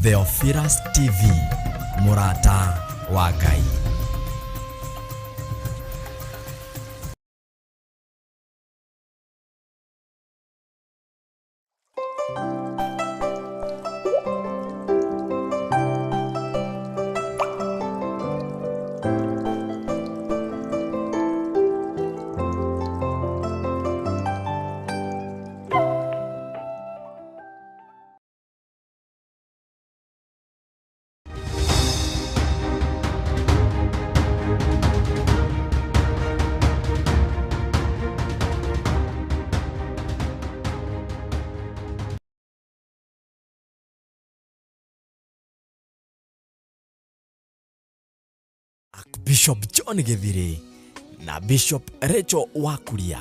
Theophilus TV, mũrata wa Ngai. Bishop John Githiri na Bishop Rachel Wakuria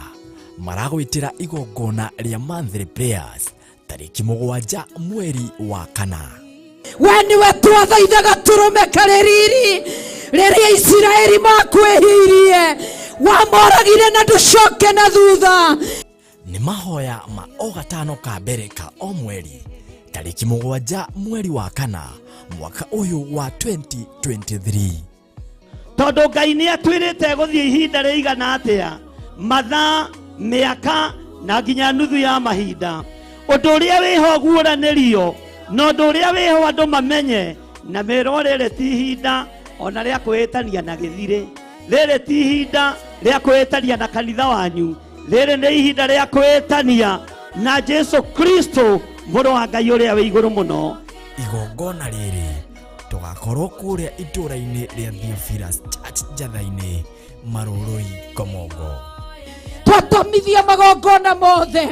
maragwĩtĩra igongona rĩa monthly prayers tarĩki 7 mweri wa 4. We nĩwe twathaithaga tũrũme karĩ riri rĩrĩa Isiraeli makwĩhirie, wamoragire na ndũcoke na thutha. Nĩ mahoya ma o gatano ka mbere ka o mweri tarĩki 7 mweri wa 4 mwaka ũyũ wa 2023. Tondũ Ngai nĩ atwĩrĩte gũthiĩ ihinda rĩigana atĩa, mathaa, mĩaka na nginya nuthu ya mahinda. Ũndũ ũrĩa wĩho guũranĩrio na ũndũ ũrĩa wĩho andũ mamenye, na mĩrwo rĩrĩ ti ihinda ona rĩa kwĩĩtania na gĩthirĩ, rĩrĩ ti ihinda rĩa kwĩĩtania na kanitha wanyu, rĩrĩ nĩ ihinda rĩa kwĩĩtania na Jesu Kristo mũrũ wa Ngai ũrĩa wĩ igũrũ mũno. Igongona rĩrĩ tũgakorwo kũrĩa itũũra-inĩ rĩa Theophilus Church Njatha-inĩ, Marũrũi, Ngomongo. Twatomithia magongona mothe,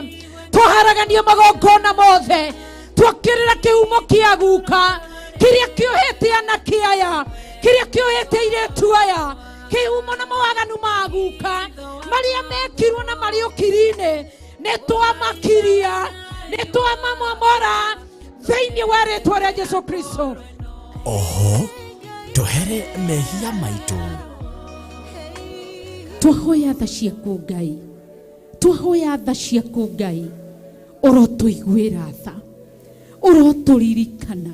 twaharagania magongona mothe, twokĩrĩra kĩhumo kĩa guka kĩrĩa kĩohete anake aya, kĩrĩa kĩohete airĩtu aya, kĩhumo na mawaganu ma guka marĩa mekirwo na marĩ ũkiri-inĩ, nĩ twamakiria, nĩ twamamomora thĩinĩ wa rĩtwa rĩa Jesu Kristo. Oho tũhere mehia maitũ. Twahoya tha ciaku Ngai, twahoya tha ciaku Ngai, ũrotũiguĩra tha, ũrotũririkana.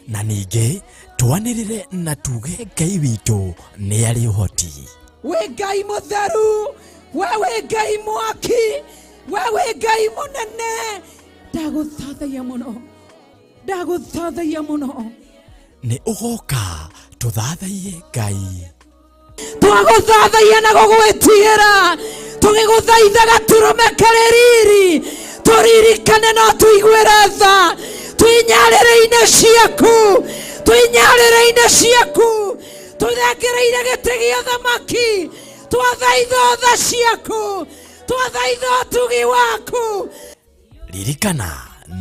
Na ningĩ twanĩrĩre na tuge Ngai witũ nĩ arĩ ũhoti. Wĩ Ngai mũtheru, we wĩ Ngai mwaki, we wĩ Ngai mũnene, ndagũthathaiya mũno, ndagũthathaiya mũno. Nĩ ũgoka tũthathaiye Ngai. Twagũthathaiya na gũgwĩtigĩra, tũgĩgũthaithaga tũrũme karĩ riri, tũririkane no tũiguĩre tha, twĩnyarĩrĩ-inĩ ciaku, twĩnyarĩrĩ-inĩ ciaku, tũthengereire gĩtĩ gĩa ũthamaki, twathaitha tha ciaku, twathaitha ũtugi waku. Ririkana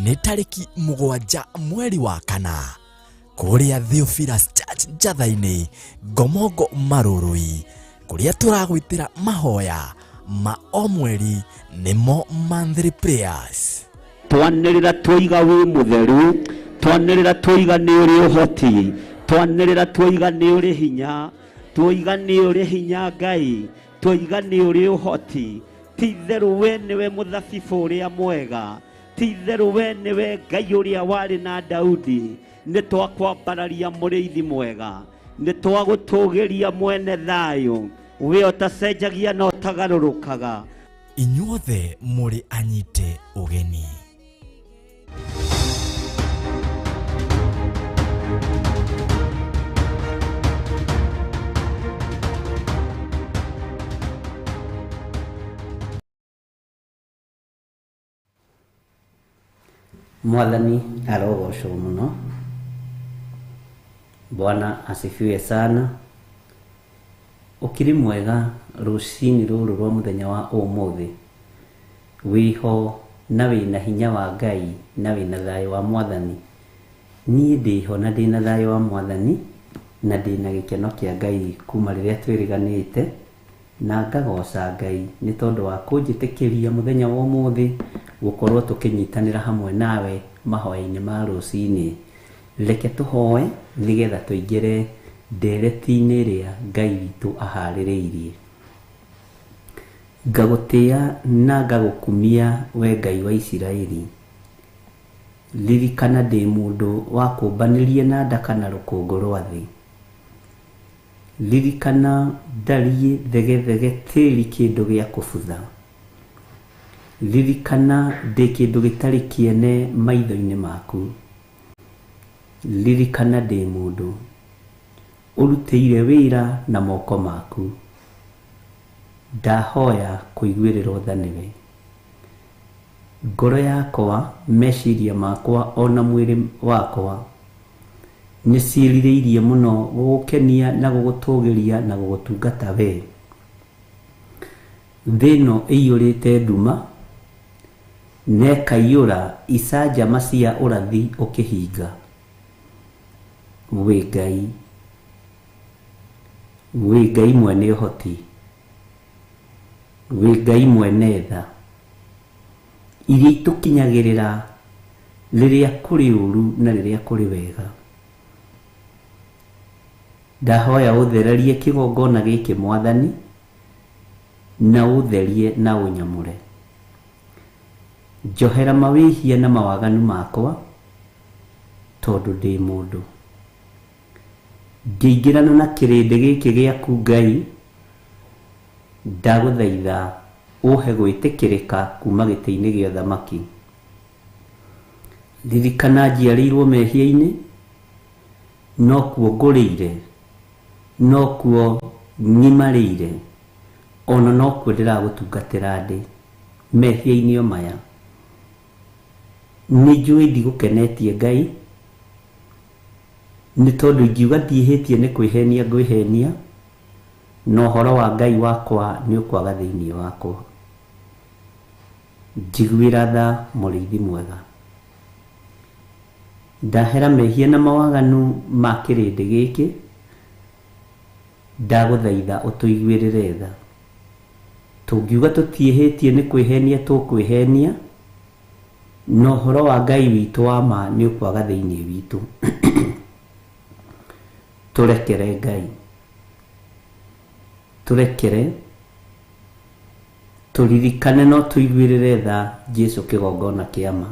nĩ tarĩki 7 mweri wa 4 kũrĩa Theophilus Church Njatha-inĩ, Ngomongo, Marũrũi, kũrĩa tũragwĩtĩra mahoya ma o mweri nĩmo monthly prayers. Twanĩrĩra twoiga wĩ mũtheru, twanĩrĩra twoiga nĩ ũrĩ ũhoti, twanĩrĩra twoiga nĩ ũrĩ hinya, twoiga nĩ ũrĩ hinya Ngai, twoiga nĩ ũrĩ ũhoti. Ti itherũ we nĩwe mũthabibũ ũrĩa mwega, ti itherũ we nĩwe Ngai ũrĩa warĩ na Daudi. Nĩ twakwambararia mũrĩithi mwega, nĩ twagũtũgĩria mwene thayũ, we ũtacenjagia na ũtagarũrũkaga. Inyuothe mũrĩ anyite ũgeni. Mwathani arogocwo mũno. Bwana asifiwe sana. Ũkiri mwega rũcinĩ rũrũ rwa mũthenya wa ũmũthĩ. Wĩho na wĩna hinya wa Ngai na wĩna thayũ wa Mwathani. Niĩ ndĩho na ndĩna thayũ wa Mwathani na ndĩna gĩkeno kĩa Ngai kuma rĩrĩa twĩrĩganĩte, na ngagoca Ngai nĩ tondũ wa kũnjĩtĩkĩria mũthenya wa ũmũthĩ gũkorwo tũkĩnyitanĩra hamwe nawe mahoya-inĩ ma rũcinĩ. Reke tũhoe nĩgetha tũingĩre ndereti-inĩ ĩrĩa Ngai witũ aharĩrĩirie. Ngagũtĩa na ngagũkumia we Ngai wa Isiraeli. Ririkana ndĩ mũndũ wakũmbanĩrie na ndaka na rũkũngũ rwa thĩ. Ririkana ndariĩ thegethege tĩri kĩndũ gĩa kũbutha. Ririkana ndĩ kĩndũ gĩtarĩ kĩene maitho-inĩ maku. Ririkana ndĩ mũndũ ũrutĩire wĩra na moko maku. Ndahoya kũiguĩrĩrwo tha nĩwe. Ngoro yakwa, meciria makwa ona mwĩrĩ wakwa nĩ ciĩrirĩirie mũno gũgũkenia na gũgũtũgĩria na gũgũtungata wee. Thĩ ĩno ĩiyũrĩte nduma na ĩkaiyũra icanjama cia ũrathi ũkĩhinga. Wĩ Ngai, wĩ Ngai mwene ũhoti, wĩ Ngai mwene tha iria itũkinyagĩrĩra rĩrĩa kũrĩ ũru na rĩrĩa kũrĩ wega. Ndahoya ũthererie kĩgongona gĩkĩ Mwathani, na ũtherie na ũnyamũre. Njohera mawĩhia na mawaganu makwa, tondũ ndĩ mũndũ. Ngĩingĩrana na kĩrĩndĩ gĩkĩ gĩaku Ngai, ndagũthaitha ũhe gwĩtĩkĩrĩka kuma gĩtĩ-inĩ gĩa ũthamaki. Ririkana njiarĩirwo mehia-inĩ, nokuo ngũrĩire, nokuo ng'imarĩire, ona nokuo ndĩragũtungatĩra ndĩ mehia-inĩ o maya. Nĩ njũĩ ndigũkenetie Ngai, nĩ tondũ ingiuga ndiĩhĩtie nĩ kwĩhenia ngwĩhenia, na ũhoro wa Ngai wakwa nĩ ũkwaga thĩinĩ wakwa. Njiguĩra tha mũrĩithi mwega. Ndahera mehia na mawaganu ma kĩrĩndĩ gĩkĩ, ndagũthaitha ũtũiguĩrĩre tha. Tũngiuga tũtiĩhĩtie nĩ kwĩhenia tũkwĩhenia, na ũhoro wa Ngai witũ wa ma nĩ ũkwaga thĩinĩ witũ. Tũrekere Ngai, tũrekere, tũririkane no tũiguĩrĩre tha Jesu kĩgongona kĩa ma.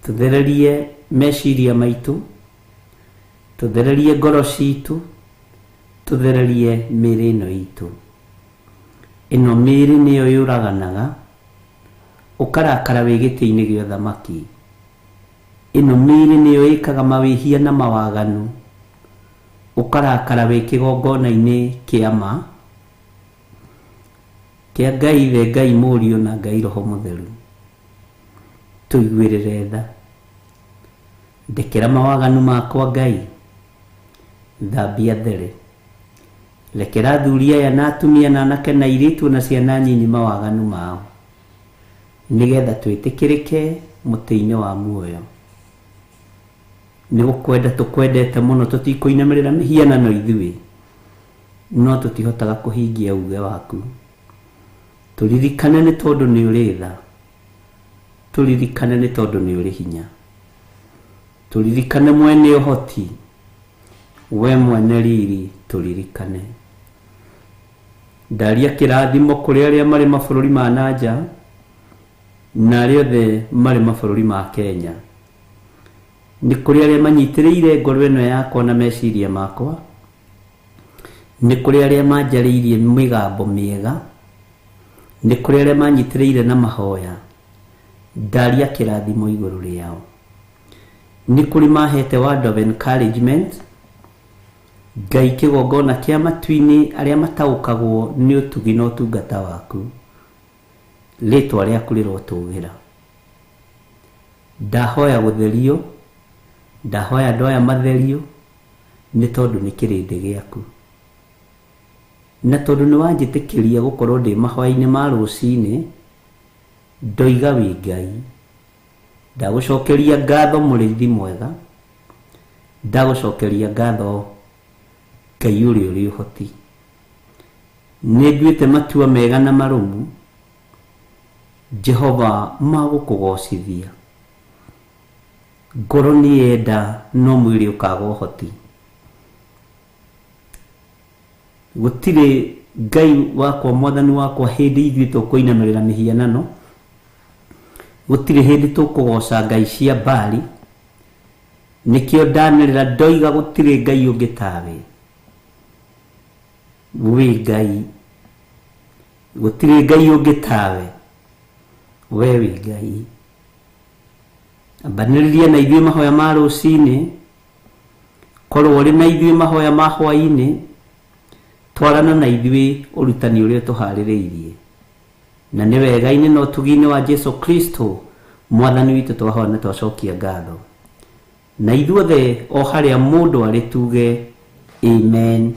Tũthererie meciria maitũ, tũthererie ngoro citũ, tũthererie mĩĩrĩ ĩno itũ. Ĩno mĩĩrĩ nĩyo yũraganaga, ũkarakara wĩ gĩtĩ-inĩ gĩa ũthamaki. Ĩno mĩĩrĩ nĩyo ĩkaga mawĩhia na mawaganu, ũkarakara wĩ kĩgongona-inĩ kĩa ma, kĩa Ngai Ithe, Ngai Mũriũ na Ngai Roho Mũtheru. Tũiguĩrĩre tha. Ndekera mawaganu makwa Ngai, thambia there. Rekera athuri aya na atumia na anake na airĩtu na ciana nyinyi mawaganu mao, nĩgetha twĩtĩkĩrĩke mũtĩ-inĩ wa muoyo. Nĩ gũkwenda tũkwendete mũno, tũtikũinamĩrĩra mĩhianano ithuĩ, no tũtihotaga kũhingia uge waku. Tũririkane nĩ tondũ nĩ ũrĩ tha, tũririkane nĩ tondũ nĩ ũrĩ hinya, tũririkane mwene ũhoti, we mwene riri, tũririkane. Ndaria kĩrathimo kũrĩ arĩa marĩ mabũrũri ma nanja na arĩa othe marĩ mabũrũri ma Kenya. Nĩ kũrĩ arĩa manyitĩrĩire ngoro ĩno yakwa na meciria makwa, nĩ kũrĩ arĩa manjarĩirie mĩgambo mĩega, nĩ kũrĩ arĩa manyitĩrĩire na mahoya. Ndaria kĩrathimo igũrũ rĩao. Nĩ kũrĩ mahete word of encouragement, Ngai kĩgongona kĩa matu-inĩ, arĩa mataũkagwo nĩ ũtugi na ũtungata waku. Rĩtwa rĩaku rĩrotũgĩra. Ndahoya gũtherio, ndahoya andũ aya matherio, nĩ tondũ nĩ kĩrĩndĩ gĩaku. Na tondũ nĩ wanjĩtĩkĩria gũkorwo ndĩ mahoya-inĩ ma rũcinĩ, ndoiga wĩ Ngai. Ndagũcokeria ngatho mũrĩithi mwega, ndagũcokeria ngatho Ngai ũrĩa ũrĩ ũhoti. Nĩ nduĩte matua mega na marũmu, Jehova, ma gũkũgocithia. Ngoro nĩ yenda no mwĩrĩ ũkaga ũhoti. Gũtirĩ Ngai wakwa, mwathani wakwa, hĩndĩ ithuĩ tũkũinamĩrĩra mĩhianano, Gũtirĩ hĩndĩ tũkũgoca ngai cia Bali. Nĩkĩo ndanĩrĩra ndoiga gũtirĩ ngai ũngĩ tawe. Wĩ Ngai, gũtirĩ ngai ũngĩ tawe, we wĩ Ngai. Ambanĩrĩria na ithuĩ mahoya ma rũcinĩ, korwo ũrĩ na ithuĩ mahoya ma hwaĩ-inĩ, twarana na ithuĩ ũrutani ũrĩa tũharĩrĩirie. Na nĩ wega-inĩ na ũtugi-inĩ wa Jesu Kristo mwathani witũ twahoya na twacokia ngatho. Na ithuothe o harĩa mũndũ arĩ tuge amen,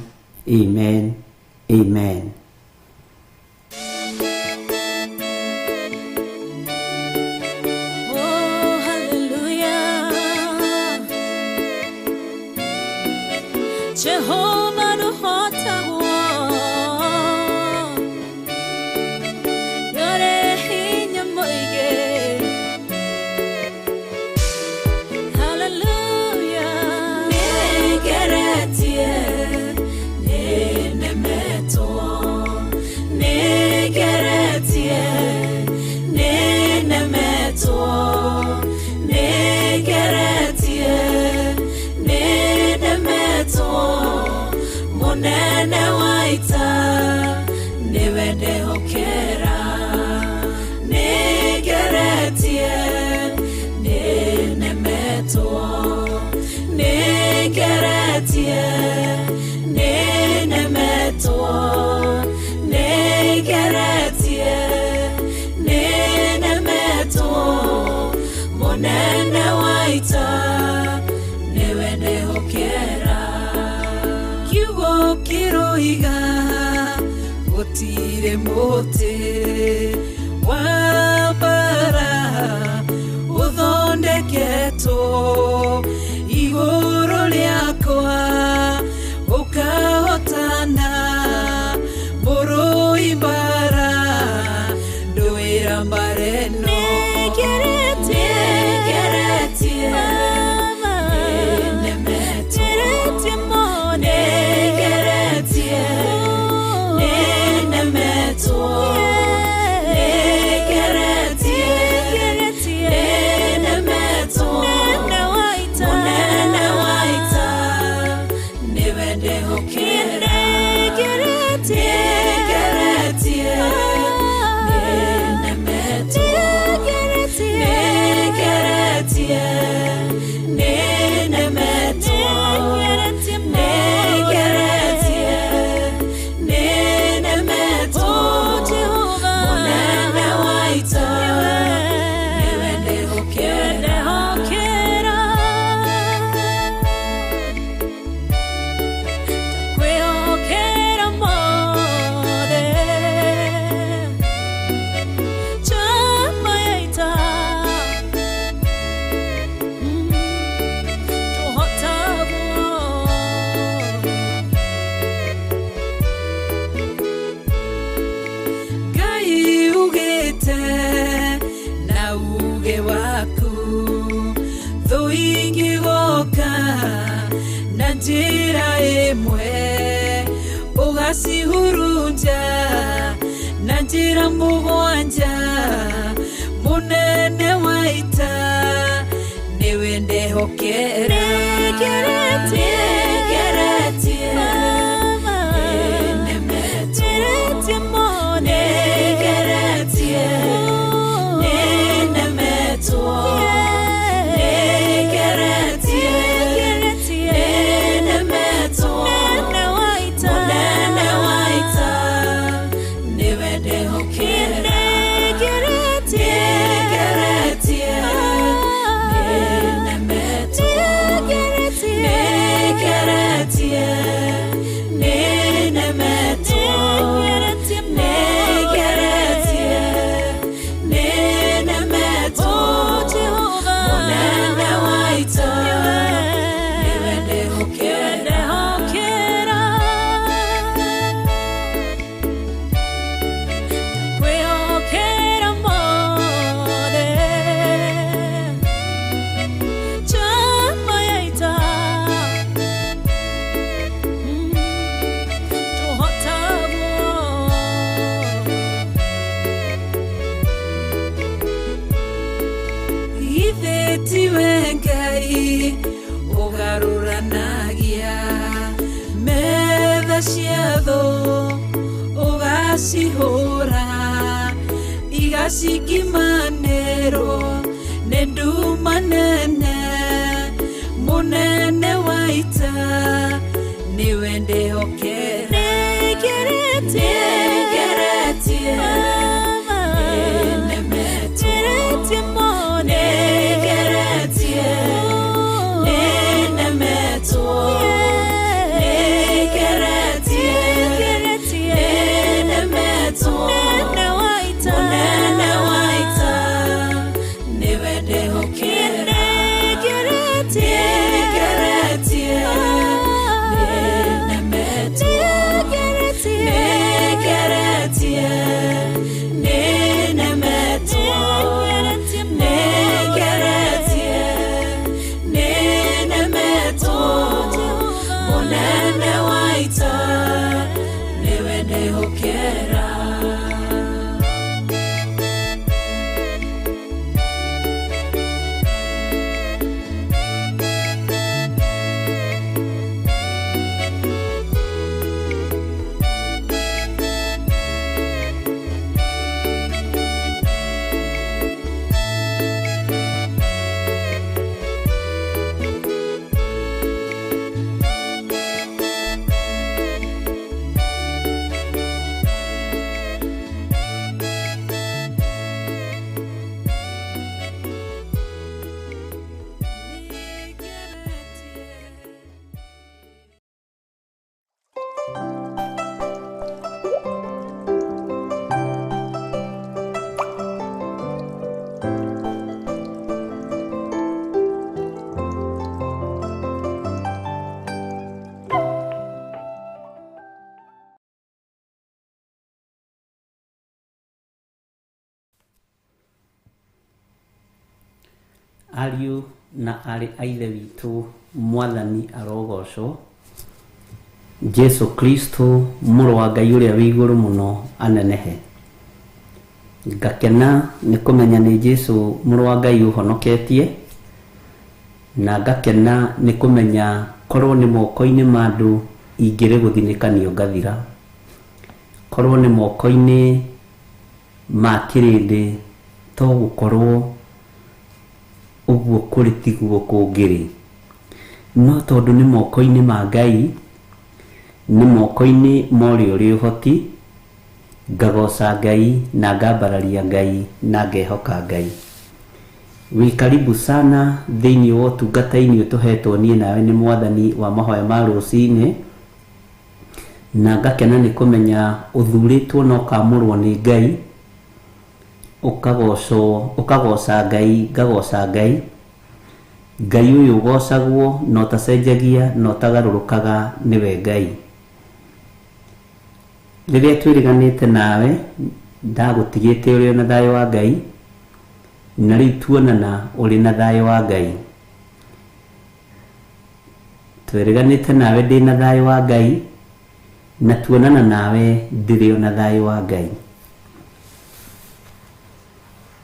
amen, amen. Oh, hallelujah. Jehovah nũhotagwo. Nĩũrĩ hinya mũingĩ. Hallelujah. Nĩngeretie, nĩnemetwo. Nĩngeretie, nĩnemetwo. Nĩngeretie, nĩnemetwo. Mũnene wa ita nĩwe ndehokera. Nĩngeretie, nĩnemetwo. Nĩngeretie, nĩnemetwo. Nĩngeretie, nĩnemetwo. Mũnene wa ita nĩwe ndehokera. Kiugo kĩroiga gũtirĩ mũtĩ wa mbara ũthondeketwo igũrũ rĩakwa ũkahotana mũrũi mbara ndũĩra mbara ĩno. Nĩngeretie, nĩnemetwo. Nĩngeretie, nĩnemetwo. Nĩngeretie, nĩnemetwo. Mũnene wa ita nĩwe ndehokera. Nĩngeretie, nĩnemetwo. Nĩngeretie, nĩnemetwo. Nĩngeretie, nĩnemetwo. Mũnene wa ita nĩwe ndehokera. Kwĩhokera mothe chama ya ita tũhotagwo. Ngai ugĩte na uge waku thũ ingĩgoka na njĩra ĩmwe ũgacihurunja na njĩra mũgwanja. Mũnene wa ita nĩwe ndehokera. Nĩngeretie, nĩnemetwo. Nĩngeretie, nĩnemetwo. Nĩngeretie, nĩnemetwo. Mũnene wa ita nĩwe ndehokera. Nĩngeretie, nĩnemetwo. Nĩngeretie, Ũharaganagia metha cia thũ ũgacihũra igacikimanĩrwo nĩ nduma nene mũnene wa ita nĩwe ndĩhokera nĩngeretie nĩnemetwo nĩngeretie nĩnemetwo nĩngeretie nĩnemetwo mũnene wa ita nĩwe ndĩhokera nĩngeretie nĩnemetwo nĩngeretie nĩnemetwo nĩngeretie nĩnemetwo mũnene wa ita nĩwe ndĩhokera. Ariũ na arĩ a Ithe witũ, Mwathani arogocwo. Jesu Kristo mũrũ wa Ngai ũrĩa wĩ igũrũ mũno anenehe. Ngakena nĩ kũmenya nĩ Jesu mũrũ wa Ngai ũhonoketie, na ngakena nĩ kũmenya korwo nĩ moko-inĩ ma andũ ingĩrĩ gũthinĩkanio ngathira, korwo nĩ moko-inĩ ma kĩrĩndĩ to gũkorwo ũguo kũrĩ tiguo kũngĩrĩ, no tondũ nĩ moko-inĩ ma Ngai, nĩ moko-inĩ ma ũrĩa ũrĩ ũhoti, ngagoca Ngai na ngambararia Ngai na ngehoka Ngai. Wĩ karibu sana thĩinĩ wa ũtungata-inĩ ũtũhetwo niĩ nawe nĩ Mwathani wa mahoya ma rũcinĩ, na ngakena nĩ kũmenya ũthurĩtwo na ũkamũrwo nĩ Ngai, ũkagocwo ũkagoca Ngai, ngagoca Ngai. Ngai ũyũ ũgocagwo na ũtacenjagia na ũtagarũrũkaga nĩwe Ngai. Rĩrĩa twĩrĩganĩte nawe ndagũtigĩte ũrĩ na thayũ wa Ngai, na rĩu tuonana ũrĩ na thayũ wa Ngai. Twĩrĩganĩte nawe ndĩ na thayũ wa Ngai, na tuonana nawe ndĩrĩ o na thayũ wa Ngai.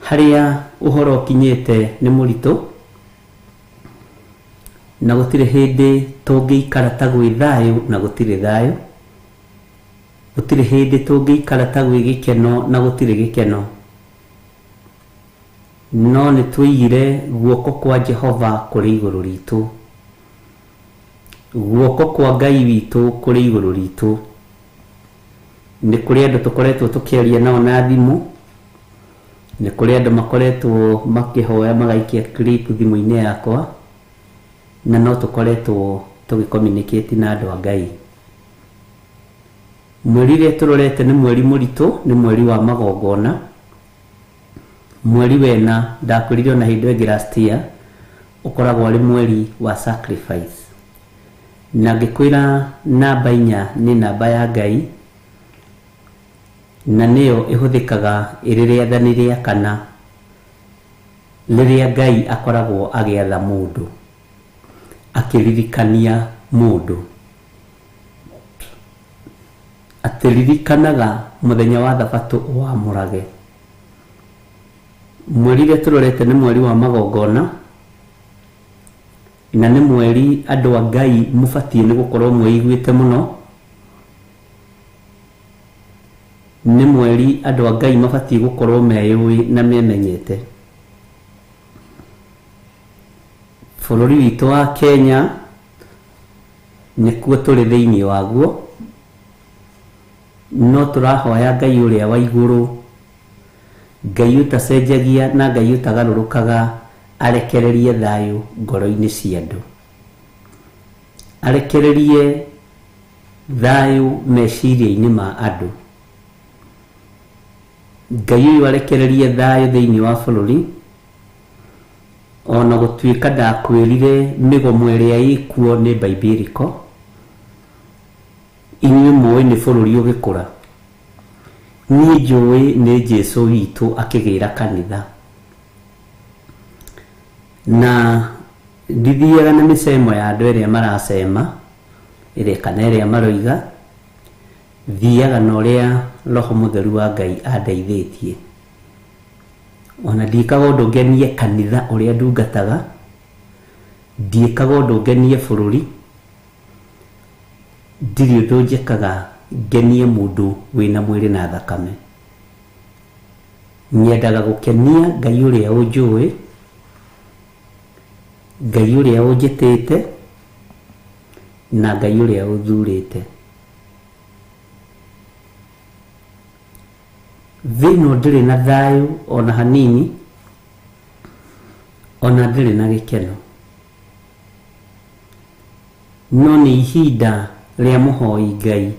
Harĩa ũhoro ũkinyĩte nĩ mũritũ, na gũtirĩ hĩndĩ tũngĩikara ta gwĩ thayũ na gũtirĩ thayũ, gũtirĩ hĩndĩ tũngĩikara ta gwĩ gĩkeno na gũtirĩ gĩkeno, no nĩ tũigire guoko kwa Jehova kũrĩ igũrũ ritũ, guoko kwa Ngai witũ kũrĩ igũrũ ritũ. Nĩ kũrĩ andũ tũkoretwo tũkĩaria nao na thimũ, nĩ kũrĩ andũ makoretwo makĩhoya magaikia clip thimũ-inĩ yakwa, na no tũkoretwo tũgĩ-communicate na andũ a Ngai. Mweri ũrĩa tũrorete nĩ mweri mũritũ, nĩ mweri wa magongona. Mweri wena ndakwĩrire ona hĩndĩ ĩngĩ last year ũkoragwo arĩ mweri wa sacrifice, na ngĩkwĩra namba 4 nĩ namba ya Ngai, na nĩyo ĩhũthĩkaga ĩrĩ rĩathani rĩa kana rĩrĩa Ngai akoragwo agĩatha mũndũ, akĩririkania mũndũ atĩ ririkanaga mũthenya wa thabatũ ũwamũrage. Mweri ũrĩa tũrorete nĩ mweri wa magongona, Na nĩ mweri andũ a Ngai mũbatiĩ nĩ gũkorwo mwĩiguĩte mũno. Nĩ mweri andũ a Ngai mabatiĩ gũkorwo meyũĩ na memenyete. Bũrũri witũ wa Kenya nĩkuo tũrĩ thĩinĩ waguo, no tũrahoya Ngai ũrĩa wa igũrũ, Ngai ũtacenjagia na Ngai ũtagarũrũkaga, arekererie thayũ ngoro-inĩ cia andũ, arekererie thayũ meciria-inĩ ma andũ. Ngai ũyũ arekererie thayũ thĩinĩ wa bũrũri, ona gũtuĩka ndakwĩrire mĩgomo ĩrĩa ĩkuo nĩ biblical. Inyuĩ mũĩ nĩ bũrũri ũgĩkũra, niĩ njũĩ nĩ Jesũ witũ akĩgĩra kanitha, na ndithiaga na mĩcemo ya andũ ĩrĩa maracema ĩrĩa kana ĩrĩa maroiga, thiaga na ũrĩa Roho Mũtheru wa Ngai andeithĩtie. Ona ndiĩkaga ũndũ ngenie kanitha ũrĩa ndungataga, ndiĩkaga ũndũ ngenie bũrũri, ndirĩ ũndũ njĩkaga ngenie mũndũ wĩna mwĩrĩ na thakame. Nyendaga gũkenia Ngai ũrĩa ũnjũĩ, Ngai ũrĩa ũnjĩtĩte, na Ngai ũrĩa ũthurĩte. Thĩ ĩno ndĩrĩ na thayũ ona hanini, ona ndĩrĩ na gĩkeno, no nĩ ihinda rĩa mũhoi Ngai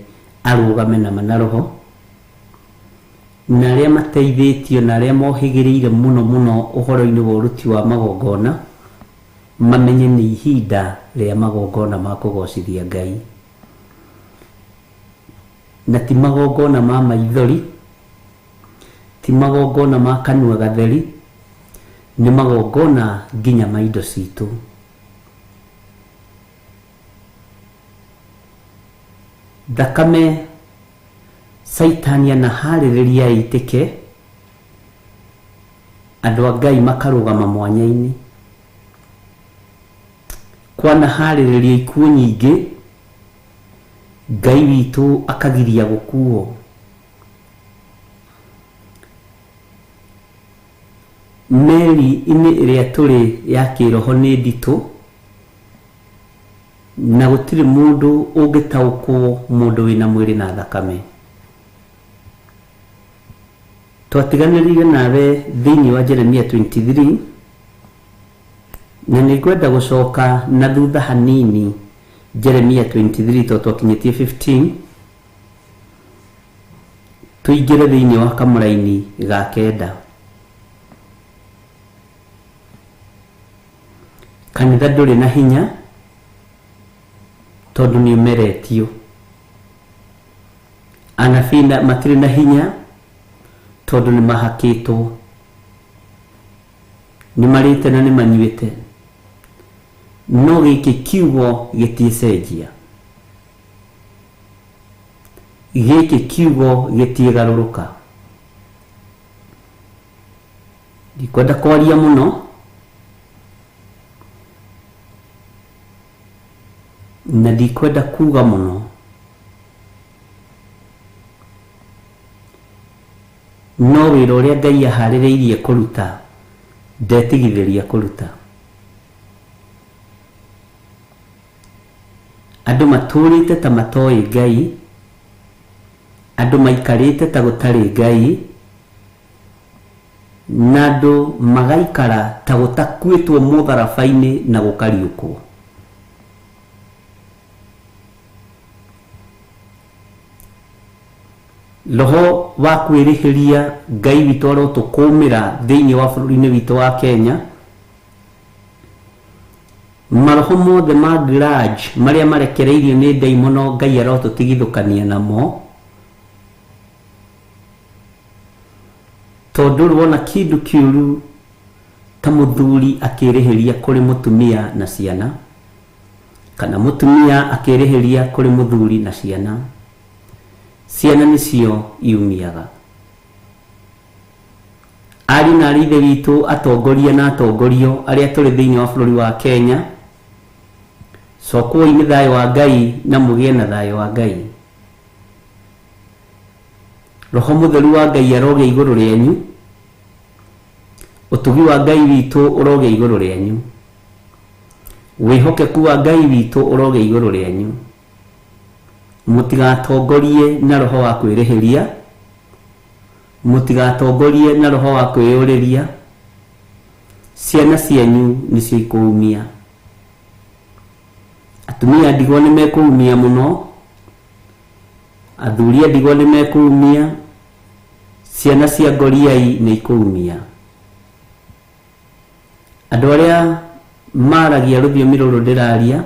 arũgame na mana roho, na arĩa mateithĩtio na arĩa mohĩgĩrĩire mũno mũno ũhoro-inĩ wa ũruti wa magongona mamenye nĩ ihinda rĩa magongona ma kũgocithia Ngai, na ti magongona ma maithori, ti magongona ma kanua gatheri, nĩ magongona nginya ma indo citũ. Thakame Caitani anaharĩrĩria ĩitĩke, andũ a Ngai makarũgama mwanya-inĩ. Kwanaharĩrĩria ikuũ nyingĩ, Ngai witũ akagiria gũkuo. Meri-inĩ ĩrĩa tũrĩ ya kĩroho nĩ nditũ, na gũtirĩ mũndũ ũngĩtaũkwo mũndũ wĩna mwĩrĩ na thakame. Twatiganĩrire nawe thĩinĩ wa Jeremia 23, na nĩngwenda gũcoka na thutha hanini Jeremia 23 tondũ twakinyĩtie 15, tũingĩre thĩinĩ wa kamũraini ga kenda. Kanitha ndũrĩ na hinya tondũ nĩ ũmeretio, anabii matirĩ na hinya tondũ nĩ mahakĩtwo, nĩ marĩte na nĩ manyuĩte, no gĩkĩ kiugo gĩtiĩcenjia, gĩkĩ kiugo gĩtiĩgarũrũka. Ndikwenda kwaria mũno, na ndikwenda kuga mũno, no wĩra ũrĩa Ngai aharĩrĩirie kũruta ndetigithĩria kũruta. Andũ matũrĩte ta matoĩ Ngai, andũ maikarĩte ta gũtarĩ Ngai, na andũ magaikara ta gũtakuĩtwo mũtharaba-inĩ na gũkariũkwo. Roho wa kwĩrĩhĩria Ngai witũ arotũkũmĩra thĩinĩ wa bũrũri-inĩ witũ wa Kenya. Maroho mothe ma grudge marĩa marekereirio nĩ ndaimono Ngai arotũtigithũkania namo, tondũ wona kĩndũ kĩũru ta mũthuri akĩrĩhĩria kũrĩ mũtumia na ciana, kana mũtumia akĩrĩhĩria kũrĩ mũthuri na ciana, ciana nĩcio iumiaga. Ariũ na arĩ ithe witũ atongoria na atongorio arĩa tũrĩ thĩinĩ wa bũrũri wa Kenya, Cokwo nĩ thayũ wa Ngai na mũgĩe na thayũ wa Ngai. Roho mũtheru wa Ngai arogĩa igũrũ rĩanyu. Ũtugi wa Ngai witũ ũrogĩa igũrũ rĩanyu. Wĩhokeku wa Ngai witũ ũrogĩa igũrũ rĩanyu. Mũtigatongorie na roho wa kwĩrĩhĩria, mũtigatongorie na roho wa kwĩyũrĩria. Ciana cianyu nĩcio ikũumia. Atumia ndigwa nĩ mekũumia mũno, athuri a ndigwa nĩ mekũumia, ciana cia ngoriai nĩ ikũumia. Andũ arĩa maragia rũthiomi rũrũ ndĩraria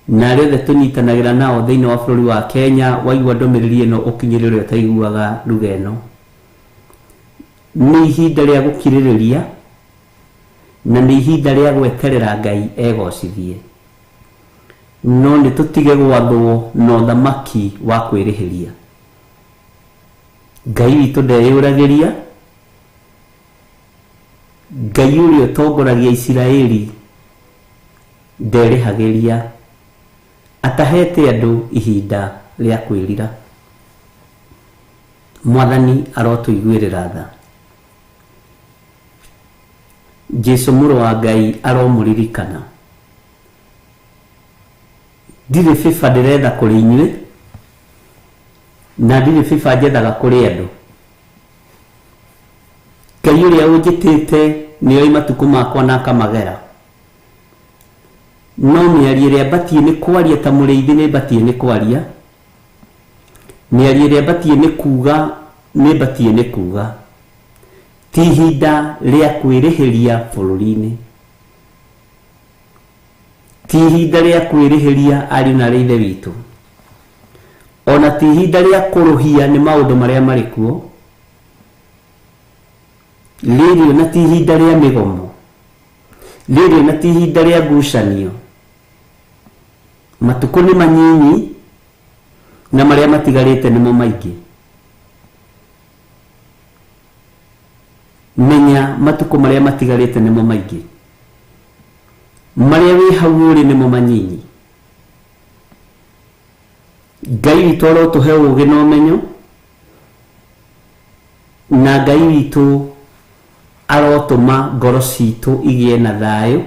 na arĩa othe tũnyitanagĩra nao thĩinĩ wa bũrũri wa Kenya, waigua ndũmĩrĩri ĩno ũkinyĩre ũrĩa ũtaiguaga lugha ĩno. Nĩ ihinda rĩa gũkirĩrĩria na nĩ ihinda rĩa gweterera Ngai egocithie. No nĩ tũtige gwathwo na ũthamaki wa kwĩrĩhĩria. Ngai witũ ndeyũragĩria. Ngai ũrĩa ũtongoragia Isiraeli nderĩhagĩria, atahete andũ ihinda rĩa kwĩrira. Mwathani arotũiguĩrĩra tha. Jesu mũrũ wa Ngai aromũririkana. Ndirĩ bĩba ndĩretha kũrĩ inyuĩ, na ndirĩ bĩba njethaga kũrĩ andũ. Ngai ũrĩa ũnjĩtĩte nĩoĩ matukũ makwa na akamagera. No mĩario ĩrĩa mbatiĩ nĩ kwaria ta mũrĩithi nĩ mbatiĩ nĩ kwaria. Mĩario ĩrĩa mbatiĩ nĩ kuga nĩ mbatiĩ nĩ kuga. Ti ihinda rĩa kwĩrĩhĩria bũrũri-inĩ. Ti ihinda rĩa kwĩrĩhĩria ariũ na aarĩ a Ithe witũ. Ona ti ihinda rĩa kũrũhia nĩ maũndũ marĩa marĩ kuo. Rĩrĩ ona ti ihinda rĩa mĩgomo. Rĩrĩ ona ti ihinda rĩa ngucanio. Matukũ nĩ manyinyi na marĩa matigarĩte nĩmo maingĩ. Menya matukũ marĩa matigarĩte nĩmo maingĩ. Marĩa wĩ hau ũrĩ nĩmo manyinyi. Ngai witũ arotũhe ũũgĩ na ũmenyo, na Ngai witũ arotũma ngoro citũ igĩe na thayũ,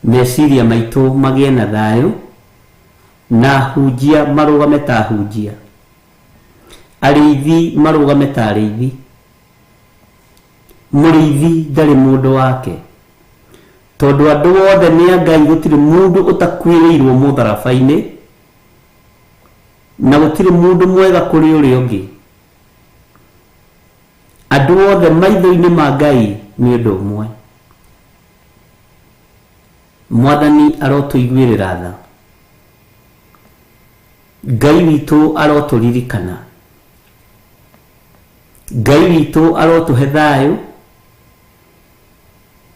meciria maitũ magĩe na thayũ, na ahunjia marũgame ta ahunjia, arĩithi marũgame ta arĩithi. Mũrĩithi ndarĩ mũndũ wake, tondũ andũ othe nĩ a Ngai, gũtirĩ mũndũ ũtakuĩrĩirwo mũtharaba-inĩ, na gũtirĩ mũndũ mwega kũrĩ ũrĩa ũngĩ. Andũ othe maitho-inĩ ma Ngai nĩ ũndũ ũmwe. Mwathani arotũiguĩrĩra tha. Ngai witũ arotũririkana. Ngai witũ arotũhe thayũ,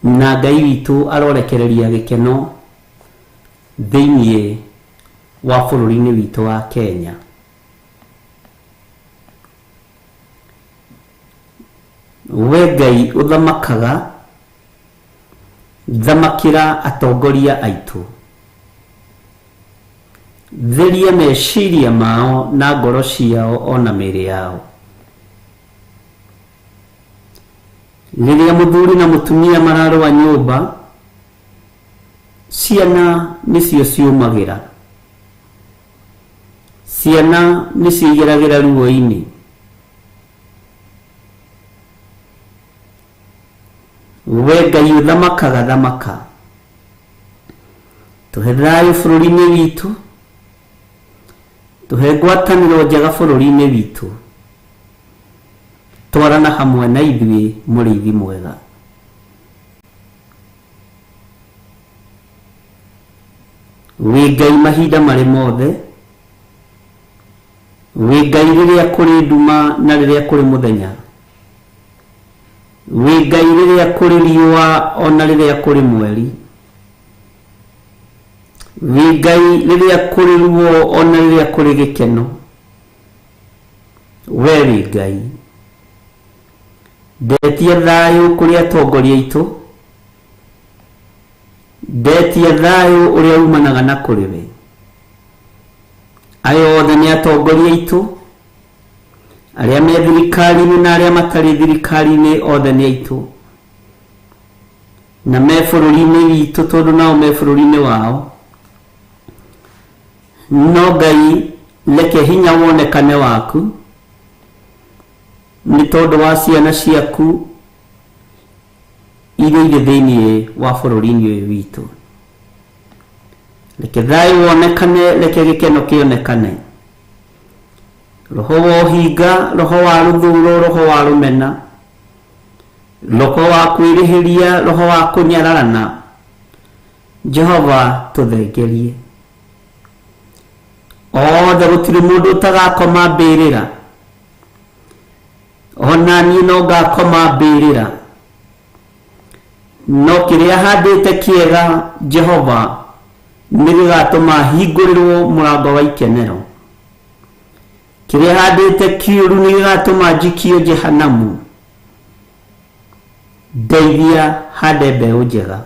na Ngai witũ arorekereria gĩkeno thĩinĩ wa bũrũri-inĩ witũ wa Kenya. We Ngai ũthamakaga, thamakĩra atongoria aitũ. Theria meciria mao na ngoro ciao ona mĩĩrĩ yao. Rĩrĩa mũthuri na mũtumia mararũa nyũmba, ciana nĩcio ciũmagĩra. Ciana nĩcio igeragĩra ruo-inĩ. We Ngai ũthamakaga, thamaka. Tũhe thayũ bũrũri-inĩ witũ, tũhe ngwatanĩro njega bũrũri-inĩ witũ. Twarana hamwe na ithuĩ mũrĩithi mwega. Wĩ Ngai mahinda marĩ mothe, wĩ Ngai rĩrĩa kũrĩ nduma na rĩrĩa kũrĩ mũthenya, wĩ Ngai rĩrĩa kũrĩ riũa ona rĩrĩa kũrĩ mweri, wĩ Ngai rĩrĩa kũrĩ ruo ona rĩrĩa kũrĩ gĩkeno. We wĩ Ngai. Ndetia thayũ kũrĩ atongoria aitũ, Ndetia thayũ ũrĩa umanaga na kũrĩ we. Aya othe nĩ atongoria aitũ, arĩa me thirikari-inĩ na arĩa matarĩ thirikari-inĩ, othe nĩ aitũ na me bũrũri-inĩ witũ, tondũ nao me bũrũri-inĩ wao. No Ngai, reke hinya wonekane waku nĩ tondũ wa ciana ciaku iria irĩ thĩinĩ wa bũrũri-inĩ ũyũ witũ. Reke thayũ wonekane, reke gĩkeno kĩonekane. Roho wa ũhinga, roho wa rũthũro, roho wa rũmena, roho wa kwĩrĩhĩria, roho wa kũnyararana, Jehova tũthengerie. Othe gũtirĩ mũndũ ũtagakoma mbĩrĩra, ona niĩ no ngakoma mbĩrĩra. No kĩrĩa handĩte kĩega, Jehova, nĩ gĩgatũma hingũrĩrwo mũrango wa ikenero. Kĩrĩa handĩte kĩũru nĩ gĩgatũma njikio Jehanamu. Ndeithia hande mbeũ njega,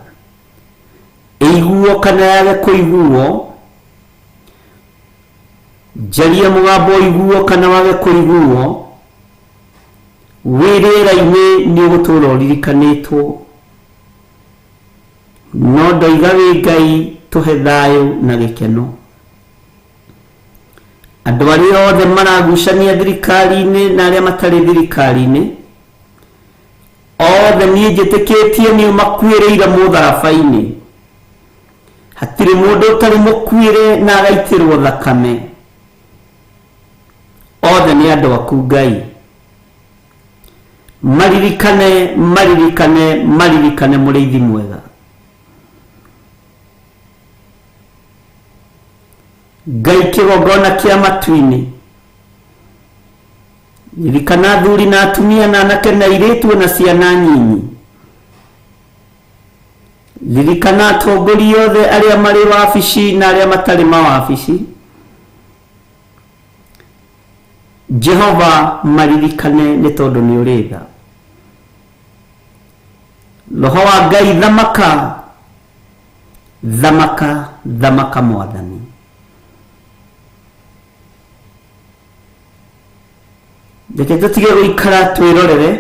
ĩiguo kana yage kũiguo, njarie mũgambo ũiguo kana wage kũiguo, wĩ rĩera-inĩ nĩ ũgũtũra ũririkanĩtwo. No ndoiga wĩ Ngai, tũhe thayũ na gĩkeno. Andũ arĩa othe maragucania thirikari-inĩ na arĩa matarĩ thirikari-inĩ, othe niĩ njĩtĩkĩtie nĩ ũmakuĩrĩire mũtharaba-inĩ. Hatirĩ mũndũ ũtarĩ mũkuĩre na agaitĩrwo thakame. Othe nĩ andũ aku Ngai. Maririkane, maririkane, maririkane mũrĩithi mwega. Ngai kĩgongona kĩa matu-inĩ, ririkana athuri na atumia na anake na airĩtu na ciana nyinyi. Ririkana atongoria othe arĩa marĩ wabici na arĩa matarĩ mawabici. Jehova maririkane nĩ tondũ nĩ ũrĩ tha. Roho wa Ngai thamaka, thamaka, thamaka Mwathani. Reke tũtige gũikara twĩrorere,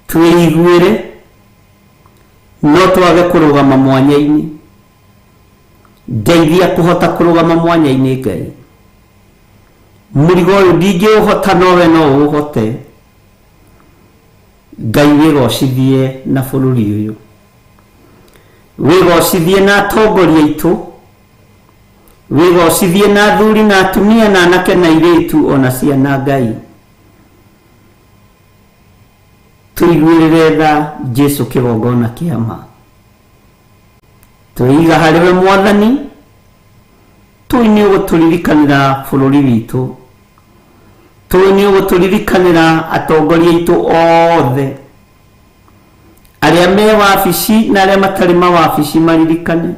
twĩiguĩre, no twage kũrũgama mwanya-inĩ. Ndeithia kũhota kũrũgama mwanya-inĩ Ngai. Mũrigo ũyũ ndingĩũhota, nowe no ũũhote. Ngai wĩgocithie na bũrũri ũyũ, wĩgocithie na atongoria aitũ, wĩgocithie na athuri na atumia na anake na airĩtu ona ciana. Ngai tũiguĩrĩre tha. Jesu kĩgongona kĩa ma, twĩiga harĩ we Mwathani, tũĩ nĩ ũgũtũririkanĩra bũrũri witũ, tũĩ nĩ ũgũtũririkanĩra atongoria aitũ othe arĩa me wabici na arĩa matarĩ mawabici, maririkane.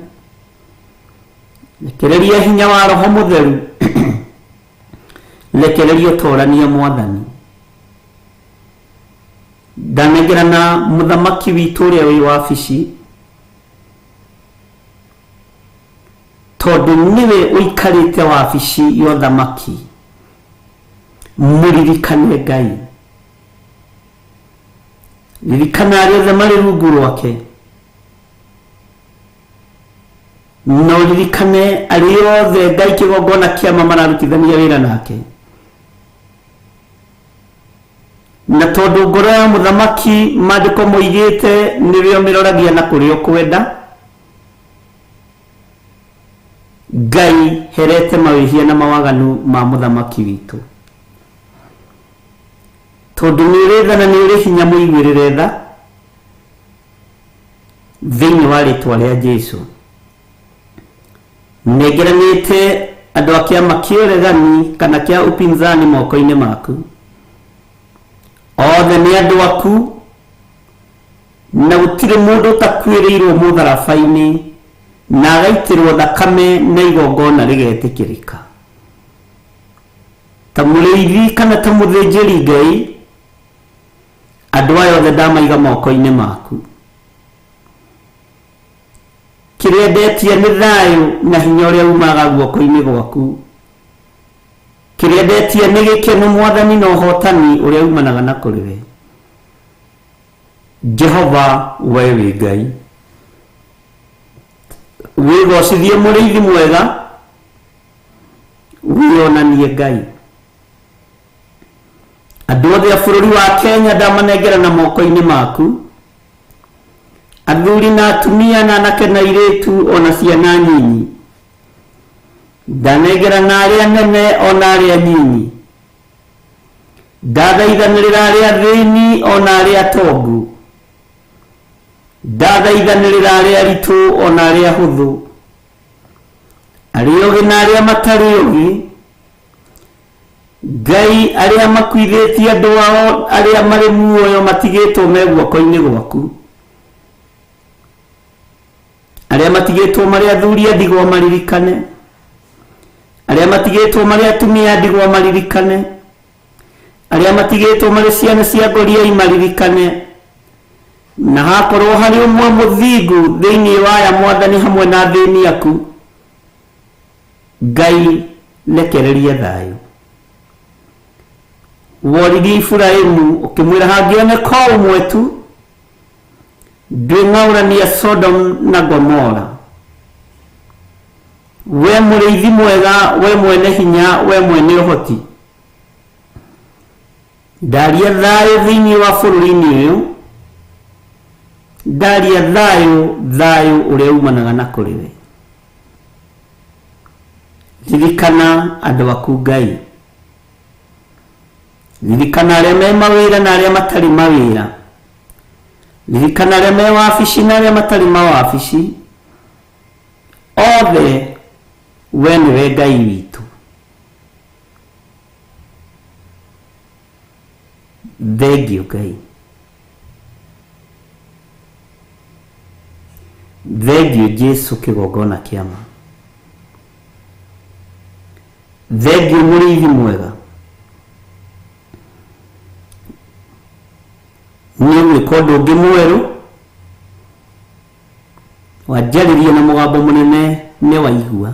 Rekereria hinya wa Roho Mũtheru, rekereria ũtorania Mwathani. Ndanengerana mũthamaki witũ ũrĩa wĩ wabici, tondũ nĩwe ũikarĩte wabici ya ũthamaki. Mũririkane Ngai, ririkana arĩa othe marĩ rungu rwake, na ũririkane arĩa othe Ngai kĩgongona kĩama mararutithania wĩra nake. Na tondũ ngoro ya mũthamaki, maandĩko moigĩte, nĩwe ũmĩroragia na kũrĩa ũkwenda, Ngai herete mawĩhia na mawaganu ma mũthamaki witũ, tondũ nĩ ũrĩ tha na nĩ ũrĩ hinya. Mũiguĩrĩre tha thĩinĩ wa rĩtwa rĩa Jesu. Nengeranĩte andũ a kĩama kĩa ũregani kana kĩa upinzani moko-inĩ maku. Othe nĩ andũ aku, na gũtirĩ mũndũ ũtakuĩrĩirwo mũtharaba-inĩ na agaitĩrwo thakame na igongona rĩgetĩkĩrĩka. Ta mũrĩithi kana ta mũthĩnjĩri Ngai, andũ aya othe ndamaiga moko-inĩ maku. Kĩrĩa ndetia nĩ thayũ na hinya ũrĩa umaga guoko-inĩ gwaku. Kĩrĩa ndetia nĩ gĩkeno Mwathani na ũhotani ũrĩa umanaga na kũrĩ we. Jehova, we wĩ Ngai. Wĩgocithie mũrĩithi mwega, wĩonanie Ngai. Andũ othe a bũrũri wa Kenya ndamanengera na moko-inĩ maku. Athuri na atumia na anake na airĩtu ona ciana nyinyi. Ndanengera na arĩa nene ona arĩa nyinyi. Ndathaithanĩrĩra arĩa athĩni ona arĩa atongu. Ndathaithanĩrĩra arĩa aritũ ona arĩa ahũthũ. Arĩa ogĩ na arĩa matarĩ ogĩ. Ngai, arĩa makuithĩtie andũ ao arĩa marĩ muoyo matigĩtwo me guoko-inĩ gwaku. Arĩa matigĩtwo marĩ athuri a ndigwa maririkane. Arĩa matigĩtwo marĩ atumia a ndigwa maririkane. Arĩa matigĩtwo marĩ ciana cia ngoriai maririkane. Na hakorwo harĩ ũmwe mũthingu thĩinĩ wa aya Mwathani hamwe na athĩni aku, Ngai rekereria thayũ. Woririe Iburahĩmu ũkĩmwĩra hangĩoneka o ũmwe tu, ndwĩng'aũrania Sodom na Gomora. We mũrĩithi mwega, we mwene hinya, we mwene ũhoti, ndaria thayũ thĩinĩ wa bũrũri-inĩ ũyũ, ndaria thayũ, thayũ ũrĩa umanaga na kũrĩ we. Ririkana andũ aku Ngai. Ririkana arĩa me mawĩra na arĩa matarĩ mawĩra. Ririkana arĩa me wabici na arĩa matarĩ mawabici. Othe we nĩwe Ngai witũ. Thengiũ Ngai. Thengiũ Jesu kĩgongona kĩa ma. Thengiũ mũrĩithi mwega. Nĩ ũgwĩka ũndũ ũngĩ mwerũ, wanjarĩria na mũgambo mũnene nĩ waigua.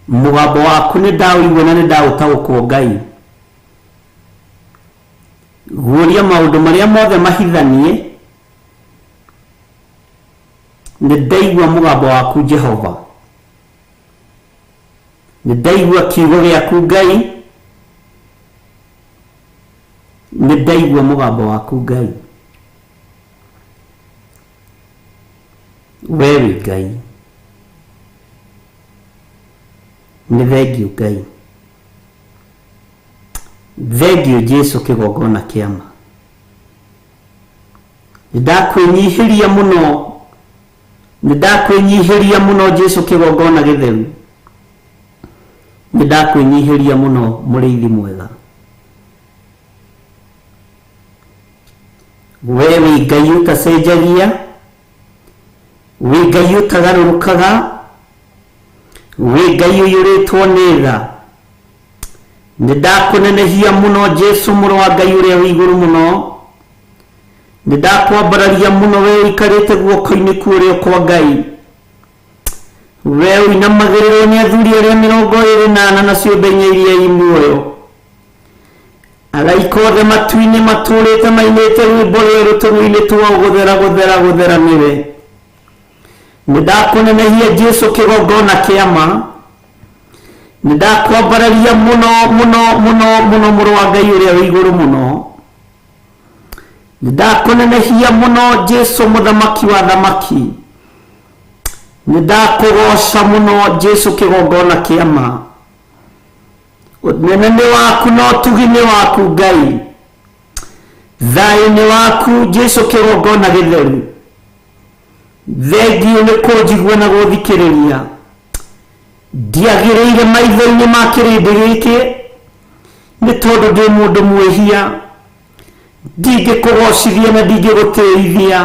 Mũgambo waku nĩ ndaũigua na nĩ ndaũtaũkwo Ngai. Guũria maũndũ marĩa mothe mahithanie, nĩ ndaigua mũgambo waku Jehova. Nĩ ndaigua kiugo gĩaku Ngai. Nĩ ndaigua mũgambo waku Ngai. We wĩ Ngai. Nĩ thengiũ Ngai. Thengiũ Jesu kĩgongona kĩa ma. Nĩ ndakwĩnyihĩria mũno, nĩ ndakwĩnyihĩria mũno Jesu kĩgongona gĩtheru. Nĩ ndakwĩnyihĩria mũno mũrĩithi mwega. We wĩ Ngai ũtacenjagia, wĩ Ngai ũtagarũrũkaga, wĩ Ngai ũiyũrĩtwo nĩ tha. Nĩ ndakũnenehia mũno Jesu mũrũ wa Ngai ũrĩa wĩ igũrũ mũno. Nĩ ndakwambararia mũno we ũikarĩte guoko-inĩ kwa ũrĩo kwa Ngai. We ũinamagĩrĩrwo nĩ athuri arĩa 24 na ciũmbe inya iria i muoyo. Araika othe matu-inĩ matũrĩte mainĩte rwĩmbo rwerũ tũnua-inĩ twao, gũthera, gũthera, gũthera nĩwe. Nĩ ndakũnenehia Jesu kĩgongona kĩa ma. Nĩ ndakwambararia mũno mũno mũno mũno mũrũ wa Ngai ũrĩa wĩ igũrũ mũno. Nĩ ndakũnenehia mũno Jesu mũthamaki wa thamaki. Nĩ ndakũgoca mũno Jesu kĩgongona kĩa ma. Ũnene nĩ waku na ũtugi nĩ waku Ngai. Thayũ nĩ waku Jesu kĩgongona gĩtheru. Thengiũ nĩ kũnjigua na gũthikĩrĩria. Ndiagĩrĩire maitho-inĩ ma kĩrĩndĩ gĩkĩ, nĩ tondũ ndĩ mũndũ mwĩhia. Ndingĩkũgocithia na ndingĩgũtĩithia.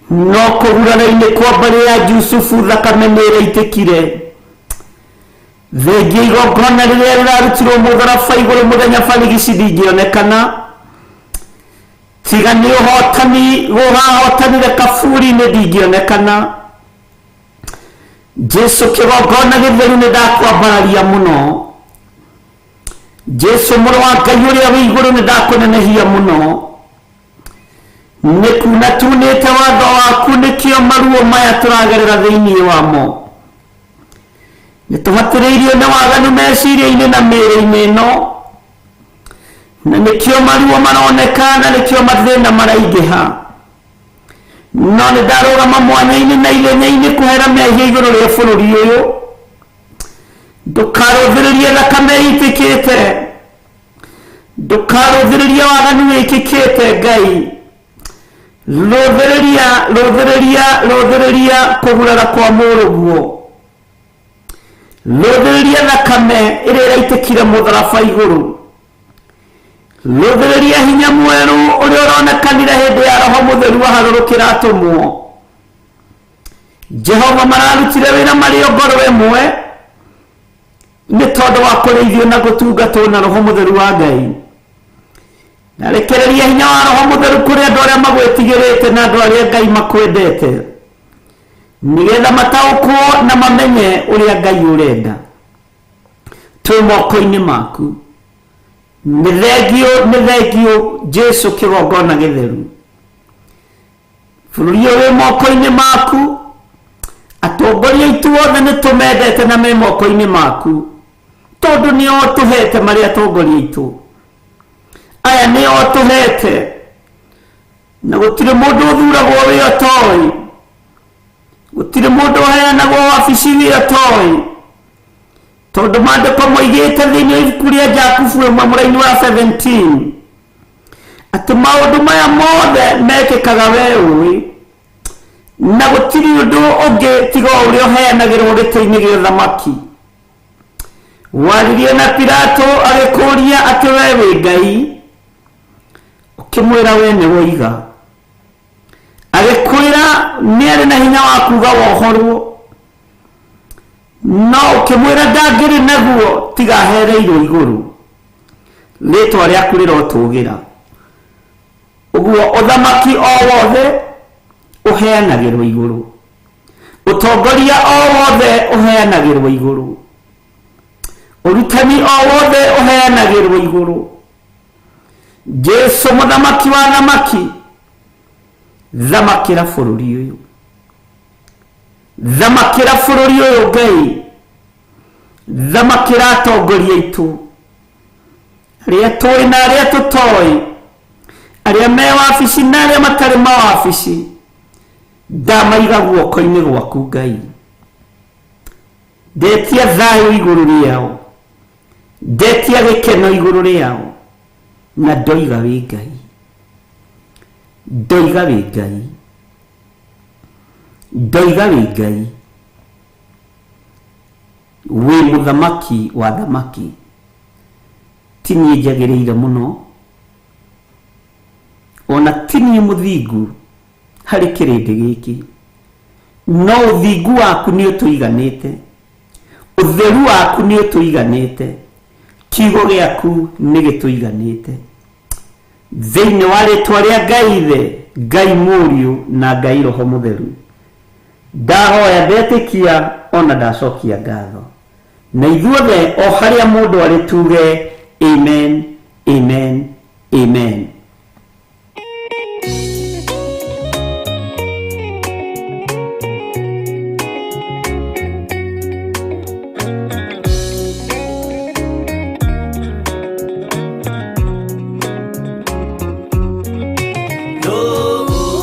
No kũgurara-inĩ kwa mbarĩ ya Jusufu thakame nĩ ĩraitĩkire. Thengia igongona rĩrĩa rĩrarutirwo mũtharaba igũrũ mũthenya barigici ndingĩonekana. Tiga nĩ ũhotani gũgahotanire kaburi-inĩ ndingĩonekana. Jesu kĩgongona gĩtheru nĩ ndakwambararia mũno. Jesu mũrũ wa Ngai ũrĩa wĩ igũrũ nĩ ndakũnenehia mũno. Nĩ kuna tunĩte watho waku nĩkĩo maruo maya tũragerera thĩinĩ wamo. Nĩ tũhatĩrĩirio nĩ waganu meciria-inĩ na mĩĩrĩ-inĩ ĩno, na nĩkĩo maruo maroneka na nĩkĩo mathĩna maraingĩha. No nĩ ndarũgama mwanya-inĩ na ithenya-inĩ kũhera mehia igũrũ rĩa bũrũri ũyũ. Ndũkarũthĩrĩrie thakame ĩitĩkĩte, ndũkarũthĩrĩrie waganu wĩkĩkĩte Ngai. Rũthĩrĩria, rũthĩrĩria, rũthĩrĩria kũgurara kwa mũrũguo. Rũthĩrĩria thakame ĩrĩa ĩraitĩkire mũtharaba igũrũ. Rũthĩrĩria hinya mwerũ ũrĩa ũronekanire hĩndĩ ya Roho Mũtheru aharũrũkĩra atũmwo. Jehova mararutire wĩra marĩ o ngoro ĩmwe nĩ tondũ wa kũrĩithio na gũtungatwo na Roho Mũtheru wa Ngai. Na rekereria hinya wa Roho Mũtheru kũrĩ andũ arĩa magwĩtigĩrĩte na andũ arĩa Ngai makwendete, nĩgetha mataũkwo na mamenye ũrĩa Ngai ũrenda. Twĩ moko-inĩ maku. Nĩ thengio, nĩ thengio Jesu kĩgongona gĩtheru. Bũrũri ũyũ wĩ moko-inĩ maku. Atongoria aitũ othe nĩ tũmendete na me moko-inĩ maku, tondũ nĩo tũhete marĩ atongoria aitũ. Aya nĩo tũhete, na gũtirĩ mũndũ ũthuragwo wĩ ũtoĩ, gũtirĩ mũndũ ũheanagwo wabici wĩ ũtoĩ, tondũ maandĩko moigĩte thĩinĩ wa ibuku rĩa Jakubu ĩmwe mũraini wa 17 atĩ maũndũ maya mothe mekĩkaga we ũĩ, na gũtirĩ ũndũ ũngĩ tiga o ũrĩa ũheanagĩrwo gĩtĩ-inĩ gĩa ũthamaki. Waririe na Pilato agĩkũũria atĩ we wĩ Ngai, ũkĩmwĩra we nĩ woiga. Agĩkwĩra nĩ arĩ na hinya wa kuuga wohorwo, no ũkĩmwĩra ndangĩrĩ naguo tiga ahereirwo igũrũ. Rĩtwa rĩaku rĩrotũgĩra. Ũguo ũthamaki o wothe ũheanagĩrwo igũrũ, ũtongoria o wothe ũheanagĩrwo igũrũ, ũrutani o wothe ũheanagĩrwo igũrũ. Jesu mũthamaki wa thamaki, thamakĩra bũrũri ũyũ, thamakĩra bũrũri ũyũ Ngai, thamakĩra atongoria aitũ, arĩa tũĩ na arĩa tũtoĩ, arĩa me wabici na arĩa matarĩ mawabici, ndamaiga guoko-inĩ gwaku Ngai. Ndetia thayũ igũrũ rĩao, ndetia gĩkeno igũrũ rĩao, na ndoiga wĩ Ngai, ndoiga wĩ Ngai, ndoiga wĩ Ngai, wĩ mũthamaki wa thamaki. Ti niĩ njagĩrĩire mũno, ona ti niĩ mũthingu harĩ kĩrĩndĩ gĩkĩ, no ũthingu waku nĩ ũtũiganĩte, ũtheru waku nĩ ũtũiganĩte, kiugo gĩaku nĩ gĩtũiganĩte. Thĩinĩ wa rĩtwa rĩa Ngai Ithe, Ngai Mũriũ na Ngai Roho Mũtheru, ndahoya ndetĩkia ona ndacokia ngatho. Na ithuothe o harĩa mũndũ arĩ tuge amen, amen, amen.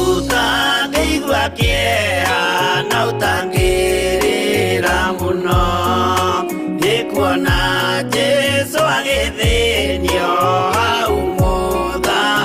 Ũtangĩigua kĩeha na ũtangĩrĩra mũno, nĩ kuona Jesũ agĩthĩnio hau mũtharaba.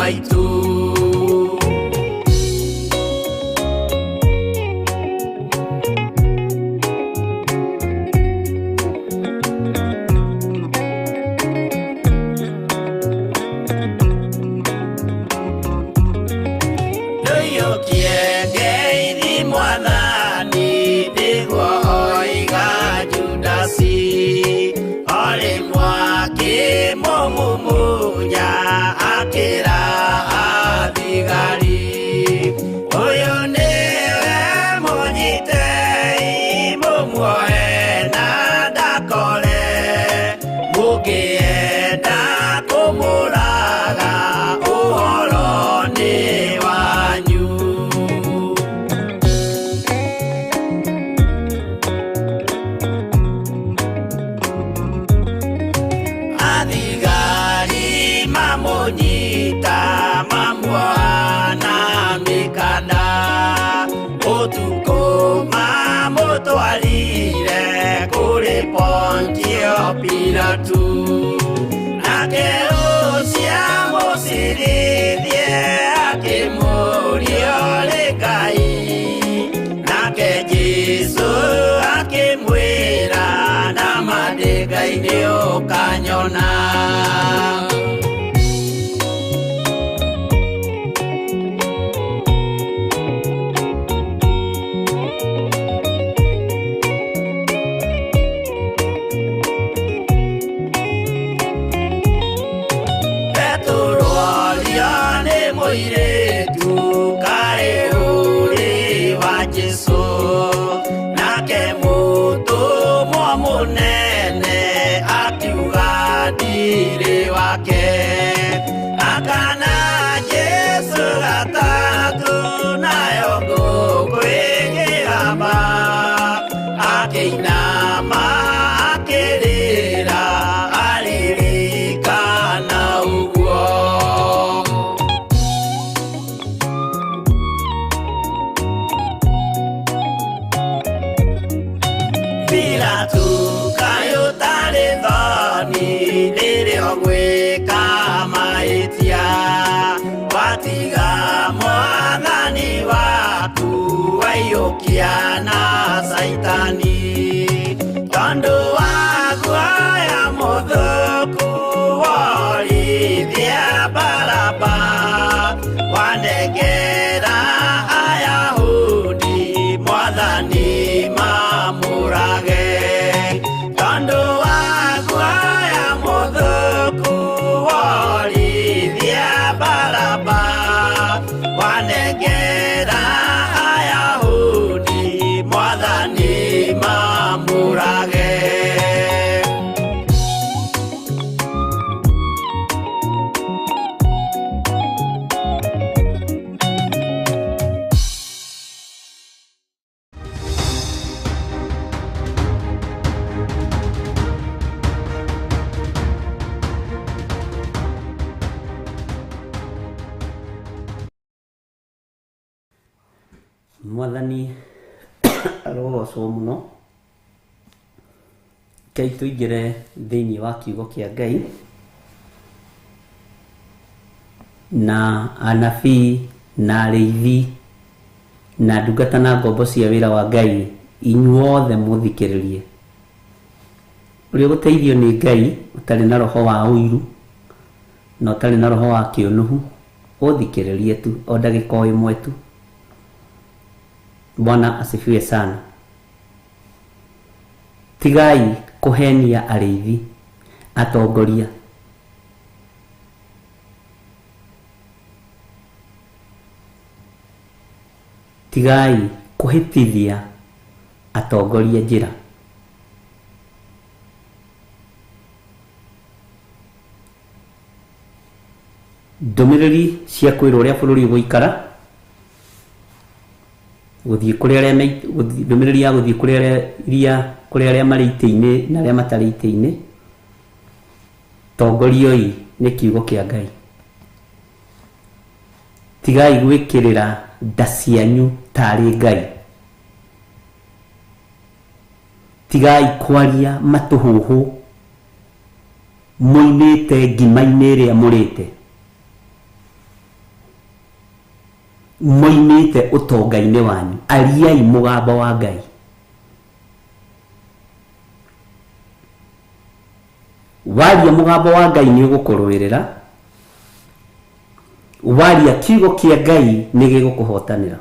maitũ. Ndũiyũkie ngeithi Mwathani, nĩguo oiga Judasi, o rĩmwe akĩmũmumunya akĩra athigari, ũyũ nĩwe mũnyitei, mũmuoe na ndakore, mũngĩenda kũmũraga ũhoro nĩ wanyu. Athigari mamũnyita mamuoha na mĩkanda, ũtukũ mamũtwarire kũrĩ Pontio Pilatu, nake ũcio amũcirithie akĩmũũria ũrĩ Ngai, nake Jesũ akĩmwĩra nama ndĩ Ngai nĩũkanyona. Petero orio nĩ mũirĩtu kaĩ ũrĩ wa Jesũ, nake mũtũmwo mũnene akiuga ndirĩ wake, akana Jesũ gatatũ nayo ngũkũ ĩkĩhamba, akĩinama akĩrĩra aririkana ũguo. Pilatu kaĩ ũtarĩ thoni rĩrĩa ũgwĩka mahĩtia, watiga Mwathani waku waiyũkia na Caitani, tondũ wa guoya mũthũku worithia Baraba, wanengera Ayahudi Mwathani mamũrage, tondũ wa guoya mũthũku worithia Baraba, wanengera Ayahudi Mwathani mamũrage. Mwathani arogocwo mũno. Rekei tũingĩre thĩinĩ wa kiugo kĩa Ngai na anabii na arĩithi na ndungata na ngombo cia wĩra wa Ngai, inyuothe mũthikĩrĩrie. Ũrĩa ũgũteithio nĩ Ngai ũtarĩ na roho wa ũiru na ũtarĩ na roho wa kĩũnũhu, ũthikĩrĩrie tu o ndagĩka o ĩmwe tu. Bwana asifiwe sana. Tigai kũhenia arĩithi atongoria. Tigai kũhĩtithia atongoria njĩra. Ndũmĩrĩri cia kwĩrwo ũrĩa bũrũri ũgũikara, gũthiĩ kũrĩ arĩa ndũmĩrĩri ya gũthiĩ kũrĩ arĩa iria kũrĩ arĩa marĩ itĩ-inĩ na arĩa matarĩ itĩ-inĩ, tongorioi nĩ kiugo kĩa Ngai. Tigai gwĩkĩrĩra nda cianyu tarĩ Ngai. Tigai kwaria matũhũhũ mũinĩte ngima-inĩ ĩrĩa mũrĩte. Moimĩte ũtonga-inĩ wanyu, ariai mũgambo wa Ngai. Waria mũgambo wa Ngai nĩ ũgũkũrũĩrĩra, waria kiugo kĩa Ngai nĩ gĩgũkũhotanĩra.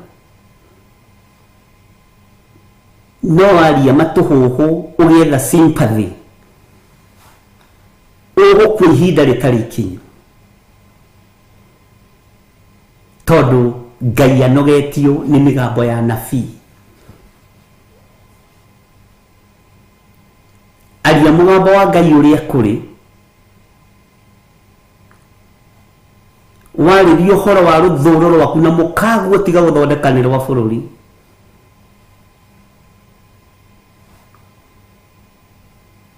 No waria matũhũhũ ũgĩetha sympathy, ũgũkua ihinda rĩtarĩ ikinyu, tondũ Ngai anogetio nĩ mĩgambo ya nabii. Aria mũgambo wa Ngai ũrĩa kũrĩ, warĩria ũhoro wa rũthũro rwaku na mũkaguo tiga gũthondekanĩrwo wa bũrũri.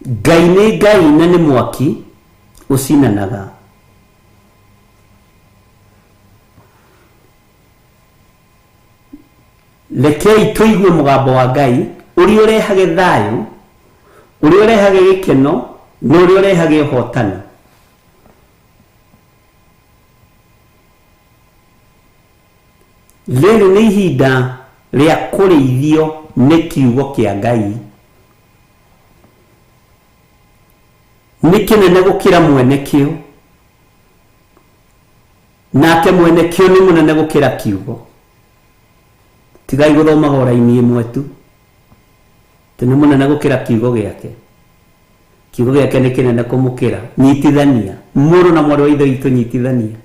Ngai nĩ Ngai na nĩ mwaki ũcinanaga. Rekei tũigue mũgambo wa Ngai ũrĩa ũrehage thayũ, ũrĩa ũrehage gĩkeno, na ũrĩa ũrehage ũhotani. Rĩrĩ nĩ ihinda rĩa kũrĩithio nĩ kiugo kĩa Ngai. Nĩ kĩnene gũkĩra mwene kĩo, nake mwene kĩo nĩ mũnene gũkĩra kiugo. Tigai gũthomaga raini ĩmwe tu, atĩ nĩ mũnene gũkĩra kiugo gĩake. Kiugo gĩake nĩ kĩnene kũmũkĩra. Nyitithania mũrũ na mwarĩ wa ithe witũ, nyitithania.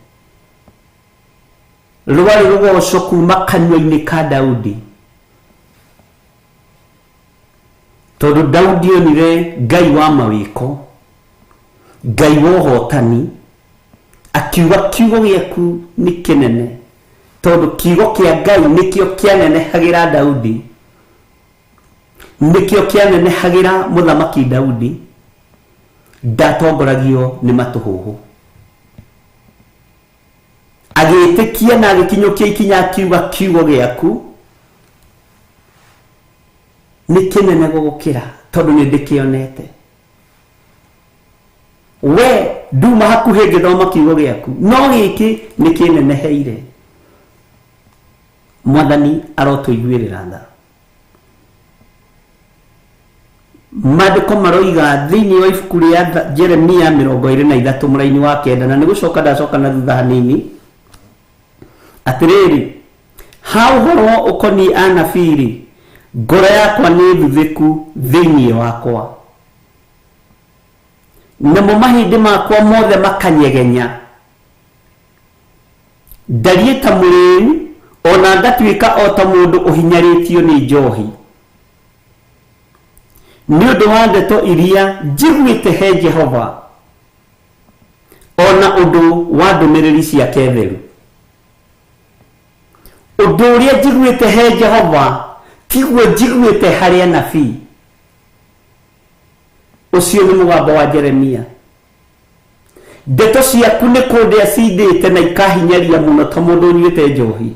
Rwarĩ rũgoco kuma kanua-inĩ ka Daudi, tondũ Daudi onire Ngai wa mawĩko, Ngai wa ũhotani, akiuga kiugo gĩaku nĩ kĩnene, tondũ kiugo kĩa Ngai nĩkĩo kĩanenehagĩra Daudi, nĩkĩo kĩanenehagĩra mũthamaki Daudi. Ndatongoragio nĩ matũhũhũ, agĩtĩkia na agĩkinyũkia ikinya, akiuga kiugo gĩaku nĩ kĩnene gũgũkĩra, tondũ nĩ ndĩkĩonete. We nduma hakuhĩ ngĩthoma kiugo gĩaku, no gĩkĩ nĩ kĩneneheire. Mwathani arotũiguĩrĩra tha. Maandĩko maroiga thĩinĩ wa ibuku rĩa Jeremia 23 mũraini wa 9, na nĩ gũcoka ndacoka na thutha hanini, atĩrĩrĩ, ha ũhoro ũkoniĩ anabii-rĩ, ngoro yakwa nĩ thuthĩku thĩinĩ wakwa, namo mahĩndĩ makwa mothe makanyegenya. Ndariĩ ta mũrĩĩu, ona ngatuĩka o ta mũndũ ũhinyarĩtio nĩ njohi, nĩ ũndũ wa ndeto iria njiguĩte he Jehova, ona ũndũ wa ndũmĩrĩri ciake theru. Ũndũ ũrĩa njiguĩte he Jehova tiguo njiguĩte harĩ anabii. Ũcio nĩ mũgambo wa Jeremia. Ndeto ciaku nĩ kũndĩa cindĩte na ikahinyaria mũno ta mũndũ ũnyuĩte njohi,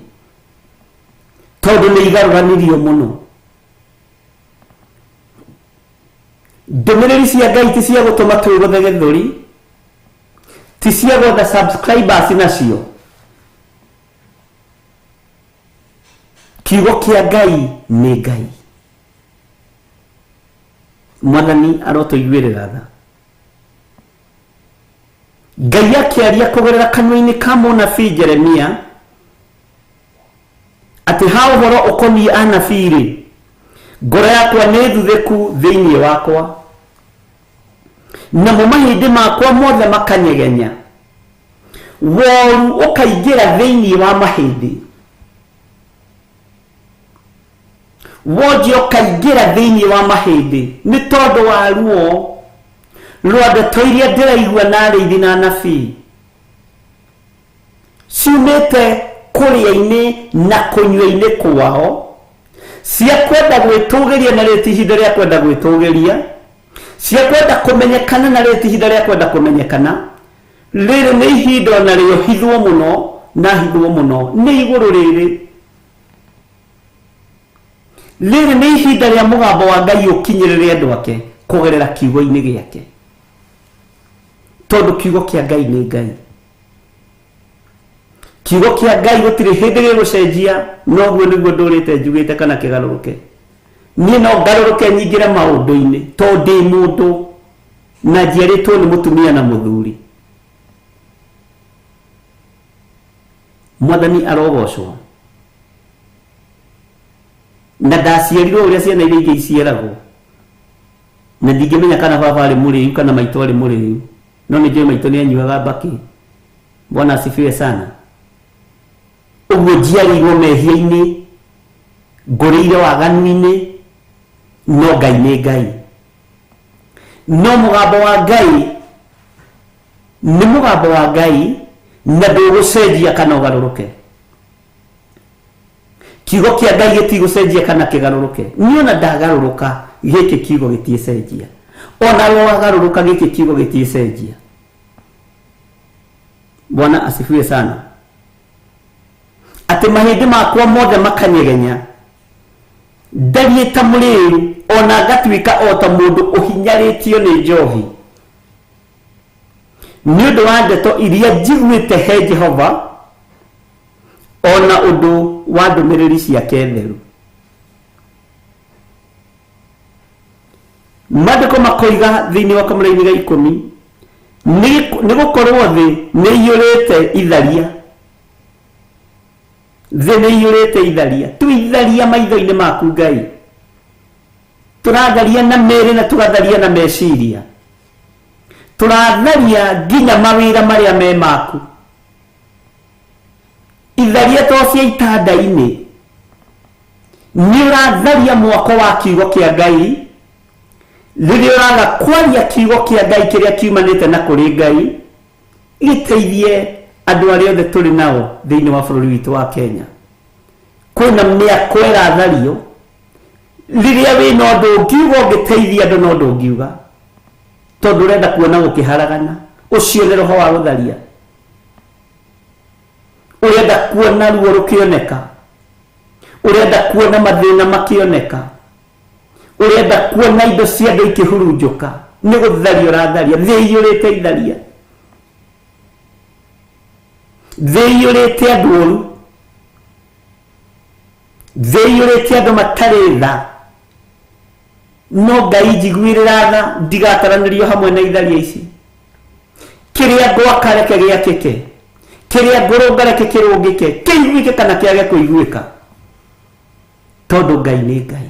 tondũ nĩ igarũranirio mũno. Ndũmĩrĩri cia Ngai ti cia gũtũma twĩgũthe gĩthũri, ti cia gwetha subscribers nacio. Kiugo kĩa Ngai nĩ Ngai. Mwathani arotũiguĩrĩra tha. Ngai akĩaria kũgerera kanua-inĩ ka mũnabii Jeremia atĩ ha ũhoro ũkoniĩ anabii-rĩ, ngoro yakwa nĩ thuthĩku thĩinĩ wakwa, namo mahĩndĩ makwa mothe makanyegenya. Woru ũkaingĩra thĩinĩ wa mahĩndĩ, wonje ũkaingĩra thĩinĩ wa mahĩndĩ, nĩ tondũ wa ruo rwa ndeto iria ndĩraigua na arĩithi na anabii ciumĩte kũrĩa-inĩ na kũnyua-inĩ kwao, cia kwenda gwĩtũgĩria na rĩrĩ ti ihinda rĩa kwenda gwĩtũgĩria, cia kwenda kũmenyekana na rĩrĩ ti ihinda rĩa kwenda kũmenyekana. Rĩrĩ nĩ ihinda ona rĩo hithwo mũno na hithwo mũno nĩ igũrũ rĩrĩ. Rĩrĩ nĩ ihinda rĩa mũgambo wa Ngai ũkinyĩrĩre andũ ake kũgerera kiugo-inĩ gĩake, tondũ kiugo kĩa Ngai nĩ Ngai. Kiugo kĩa Ngai gũtirĩ hĩndĩ gĩgũcenjia, noguo nĩguo ndũrĩte njugĩte kana kĩgarũrũke. Niĩ no ngarũrũke nyingĩre maũndũ-inĩ tondũ ndĩ mũndũ na njiarĩtwo nĩ mũtumia na mũthuri. Mwathani arogocwo. Na ndaciarirwo ũrĩa ciana iria ingĩ iciaragwo, na ndingĩmenya kana baba arĩ mũrĩu kana maitũ arĩ mũrĩu, no nĩ njũĩ maitũ nĩ anyuaga mbakĩ. Bwana asifiwe sana. Ũguo njiarĩirwo mehia-inĩ, ngũrĩire waganu-inĩ, no Ngai nĩ Ngai. No mũgambo wa Ngai nĩ mũgambo wa Ngai, na ndũgũcenjia kana ũgarũrũke. Kiugo kĩa Ngai gĩtigũcenjia kana kĩgarũrũke. Niĩ ona ndagarũrũka, gĩkĩ kiugo gĩtiĩcenjia. Ona we wagarũrũka, gĩkĩ kiugo gĩtiĩcenjia. Bwana asifiwe sana. Atĩ mahĩndĩ makwa mothe makanyegenya, ndariĩ ta mũrĩu, ona ngatuĩka o ta mũndũ ũhinyarĩtio nĩ njohi, nĩ ũndũ wa ndeto iria njiguĩte he Jehova, ona ũndũ wa ndũmĩrĩri ciake theru. Maandĩko makoiga thĩinĩ wa kamũraini ga 10, nĩ gũkorwo thĩ nĩ iyũrĩte itharia. Thĩ nĩ iyũrĩte itharia. Tu itharia maitho-inĩ maku Ngai. Tũratharia na mĩĩrĩ na tũgatharia na meciria. Tũratharia nginya mawĩra marĩa me maku. Itharia to cia itanda-inĩ. Nĩ ũratharia mwako wa kiugo kĩa Ngai rĩrĩa ũraga kwaria kiugo kĩa Ngai kĩrĩa kiumanĩte na kũrĩ Ngai, gĩteithie andũ arĩa othe tũrĩ nao thĩinĩ wa bũrũri witũ wa Kenya. Kwĩna mĩako ĩrathario rĩrĩa wĩna ũndũ ũngiuga ũngĩteithia andũ, no ndũngiuga tondũ ũrenda kuona gũkĩharagana. Ũcio nĩ roho wa gũtharia. Ũrenda kuona ruo rũkĩoneka, ũrenda kuona mathĩna makĩoneka, ũrenda kuona indo cia andũ ikĩhurunjũka. Nĩ gũtharia ũratharia. Thĩ iyũrĩte itharia, thĩ iyũrĩte andũ oru, thĩ iyũrĩte andũ matarĩ tha. No Ngai njiguĩrĩra tha, ndigataranĩrio hamwe na itharia ici. Kĩrĩa ngwaka reke gĩakĩke, kĩrĩa ngũrũnga reke kĩrũngĩke, kĩiguĩke kana kĩage kũiguĩka, tondũ Ngai nĩ Ngai.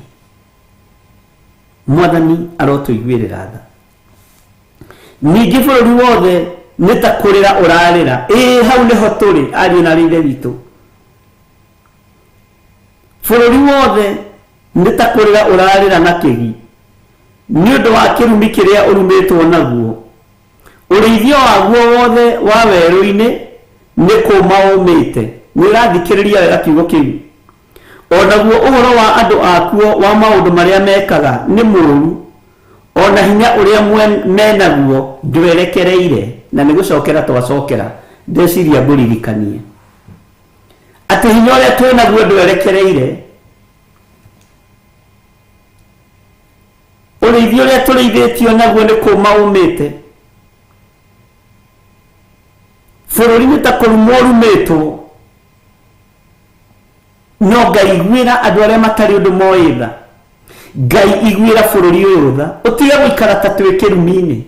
Mwathani arotũiguĩrĩra tha. Ningĩ bũrũri wothe nĩ ta kũrĩra ũrarĩra. Ĩĩ, hau nĩho tũrĩ, ariũ na arĩ ithe witũ. Bũrũri wothe nĩ ta kũrĩra ũrarĩra na kĩgi, nĩ ũndũ wa kĩrumi kĩrĩa ũrumĩtwo naguo. Ũrĩithio waguo wothe wa werũ-inĩ nĩ kũma ũmĩte. Nĩ ũrathikĩrĩria wega kiugo kĩu. O naguo ũhoro wa andũ akuo wa maũndũ marĩa mekaga nĩ mũũru, ona hinya ũrĩa menaguo ndwerekereire. Na nĩ gũcokera twacokera, ndeciria ngũririkanie atĩ hinya ũrĩa twĩnaguo ndwerekereire. Ũrĩithio ũrĩa tũrĩithĩtio naguo nĩ kũma ũmĩte. Bũrũri nĩ ta kũrumwo ũrumĩtwo. No Ngai iguĩra andũ arĩa matarĩ ũndũ moĩ tha. Ngai iguĩra bũrũri ũyũ tha, ũtige gũikara ta twĩ kĩrumi-inĩ.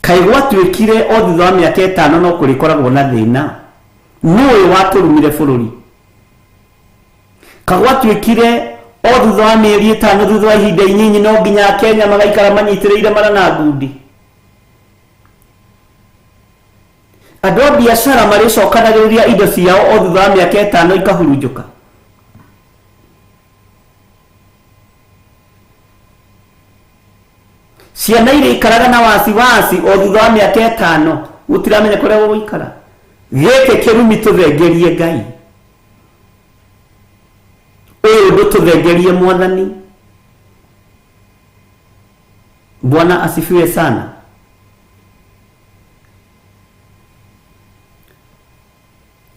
Kaĩ gwatuĩkire o thutha wa mĩaka 5 no kũrĩkoragwo na thĩna. Nũ ũyũ watũrumire bũrũri? Kagwatuĩkire o thutha wa mĩeri 5, thutha wa ihinda inyinyi, no nginya Akenya magaikara manyitĩrĩire mara na ngundi. Andũ a biacara marĩcokanagĩrĩria indo ciao o thutha wa mĩaka 5 ikahurunjũka. Ciana irĩikaraga na wasiwasi o thutha wa mĩaka 5, gũtiramenya kũrĩa gũgũikara. Gĩkĩ kĩrumi tũthengerie Ngai. Ũyũ ũndũ tũthengerie Mwathani. Bwana asifiwe sana.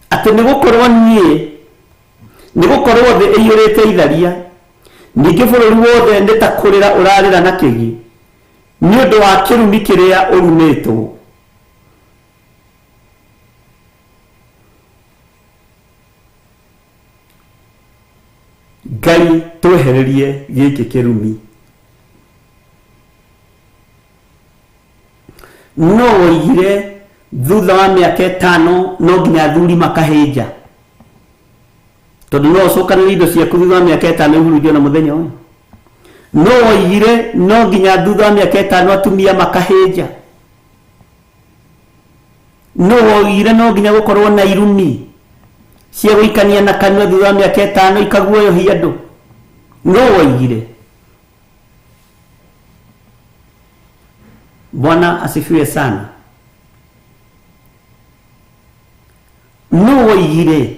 Atĩ nĩ gũkorwo niĩ, nĩ gũkorwo thĩ ĩiyũrĩte itharia, ningĩ bũrũri wothe nĩ ta kũrĩra ũrarĩra na kĩgi, nĩ ũndũ wa kĩrumi kĩrĩa ũrumĩtwo. Ngai twehererie gĩkĩ kĩrumi. No woigire thutha wa mĩaka 5 no nginya athuri makahĩnja, tondũ no ũcokanĩrie indo ciaku thutha wa mĩaka 5 ihurunjwo na mũthenya ũyũ. No woigire no nginya thutha wa mĩaka 5 atumia makahĩnja. No woigire no nginya gũkorwo na irumi cia gũikania na kanua thutha wa mĩaka 5 ikaguoyohia andũ. No woigire. Bwana asifiwe sana. No woigire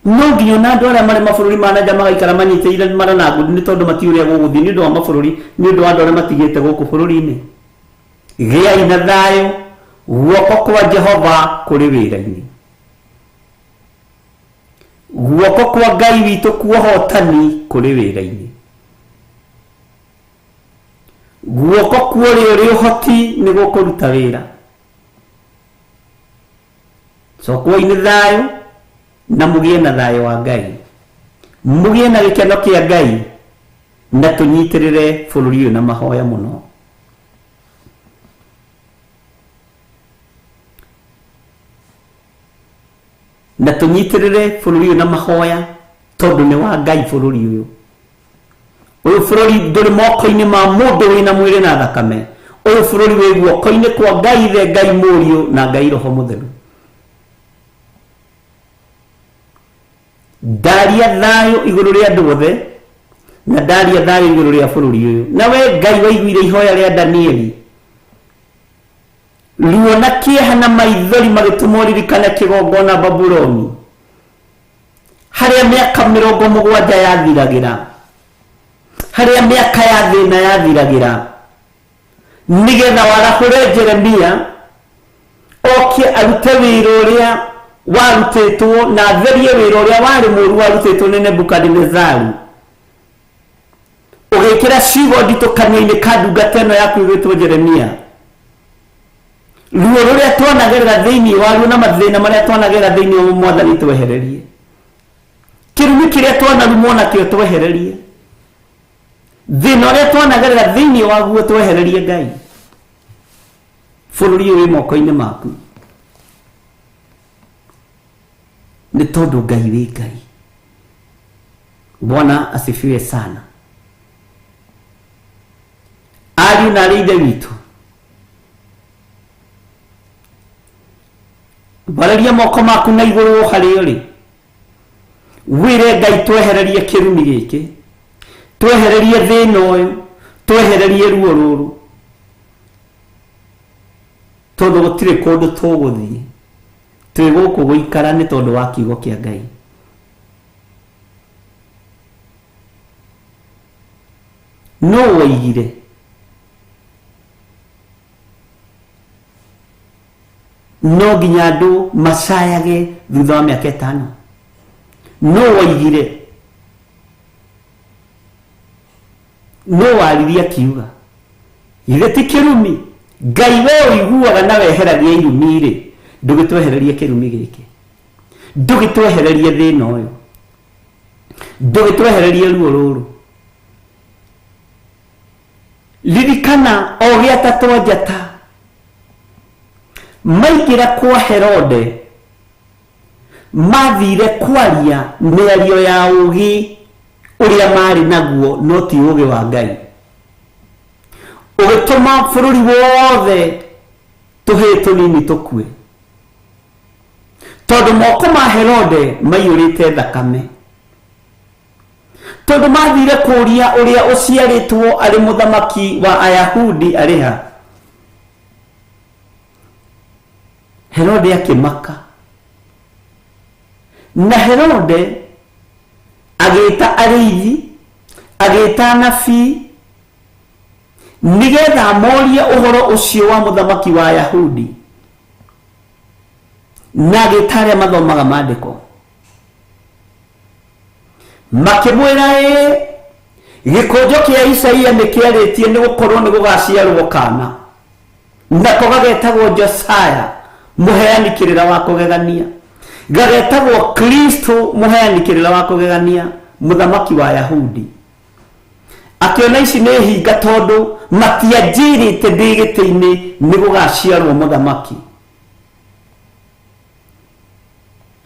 no nginya ona andũ arĩa marĩ mabũrũri ma nanja magaikara manyitĩrĩire mara na ngundi nĩ tondũ matiũĩ ũrĩa gũgũthiĩ nĩ ũndũ wa mabũrũri, nĩ ũndũ wa andũ arĩa matigĩte gũkũ bũrũri-inĩ. Gĩai na thayũ, guoko kwa Jehova kũrĩ wĩra-inĩ, guoko kwa Ngai witũ kuohotani kũrĩ wĩra-inĩ, guoko kwa ũrĩa ũrĩ ũhoti nĩ gũkũruta wĩra. Cokwai nĩ thayũ na mũgĩe na thayũ wa Ngai, mũgĩe na gĩkeno kĩa Ngai, na tũnyitĩrĩre bũrũri ũyũ na mahoya mũno. Na tũnyitĩrĩre bũrũri ũyũ na mahoya tondũ nĩ wa Ngai bũrũri ũyũ. Ũyũ bũrũri ndũrĩ moko-inĩ ma mũndũ wĩna mwĩrĩ na thakame. Ũyũ bũrũri wĩ guoko-inĩ kwa Ngai Ithe, Ngai Mũriũ na Ngai Roho Mũtheru. Ndaria thayũ igũrũ rĩa andũ othe na ndaria thayũ igũrũ rĩa bũrũri ũyũ. Na we Ngai waiguire ihoya rĩa Danieli, ruo na kĩeha na maithori magĩtũma ũririkane kĩgongona Babuloni, harĩa mĩaka 70 yathiragĩra, harĩa mĩaka ya thĩna yathiragĩra, nĩgetha warahũre Jeremia oke arute wĩra ũrĩa warutĩtwo na atherie wĩra ũrĩa warĩ mũũru warutĩtwo nĩ Nebukadinezari. Ũgĩkĩra ciugo nditũ kanua-inĩ ka ndungata ĩno yaku ĩgwĩtwo Jeremia. Ruo rũrĩa twanagerera thĩinĩ waruo na mathĩna marĩa twanagerera thĩinĩ wa Mwathani twehererie, kĩrumi kĩrĩa twanarumwo nakĩo twehererie, thĩna ũrĩa twanagerera thĩinĩ waguo twehererie. Ngai, bũrũri ũyũ wĩ moko-inĩ maku, nĩ tondũ Ngai wĩ Ngai. Bwana asifiwe sana. Ariũ na arĩ ithe witũ, mbareria moko maku na igũrũ harĩa ũrĩ, wĩre Ngai twehererie kĩrumi gĩkĩ, twehererie thĩna ũyũ, twehererie ruo rũrũ, tondũ gũtirĩ kũndũ tũgũthiĩ, twĩ gũkũ gũikara nĩ tondũ wa kiugo kĩa Ngai. No woigire no nginya andũ macayage thutha wa mĩaka 5. No woigire, no waririe akiuga ithe ti kĩrumi. Ngai we ũiguaga na weheragia irumi rĩ, ndũgĩtwehererie kĩrumi gĩkĩ, ndũgĩtwehererie thĩna ũyũ, ndũgĩtwehererie ruo rũrũ. Ririkana o gĩatatũ njata maingĩra kwa Herode, mathire kwaria mĩario ya ũũgĩ ũrĩa marĩ naguo, no ti ũũgĩ wa Ngai, ũgĩtũma bũrũri wothe tũhĩĩ tũnini tũkue, tondũ moko ma Herode maiyũrĩte thakame, tondũ mathire kũũria ũrĩa ũciarĩtwo arĩ mũthamaki wa Ayahudi arĩ ha. Herode akĩmaka, na Herode agĩta arĩithi, agĩta anabii, nĩgetha amorie ũhoro ũcio wa mũthamaki wa Ayahudi, na agĩta arĩa mathomaga maandĩko. Makĩmwĩra, ĩ gĩkũnjo kĩa Isaia nĩ kĩarĩtie nĩ gũkorwo nĩ gũgaciarwo kana, nako gagetagwo Josaya, mũheani kĩrĩra wa kũgegania. Gagetagwo Kristo mũheani kĩrĩra wa kũgegania, mũthamaki wa Yahudi. Akĩona ici nĩ hinga tondũ matianjĩrĩte ndĩ gĩtĩ-inĩ nĩ gũgaciarwo mũthamaki.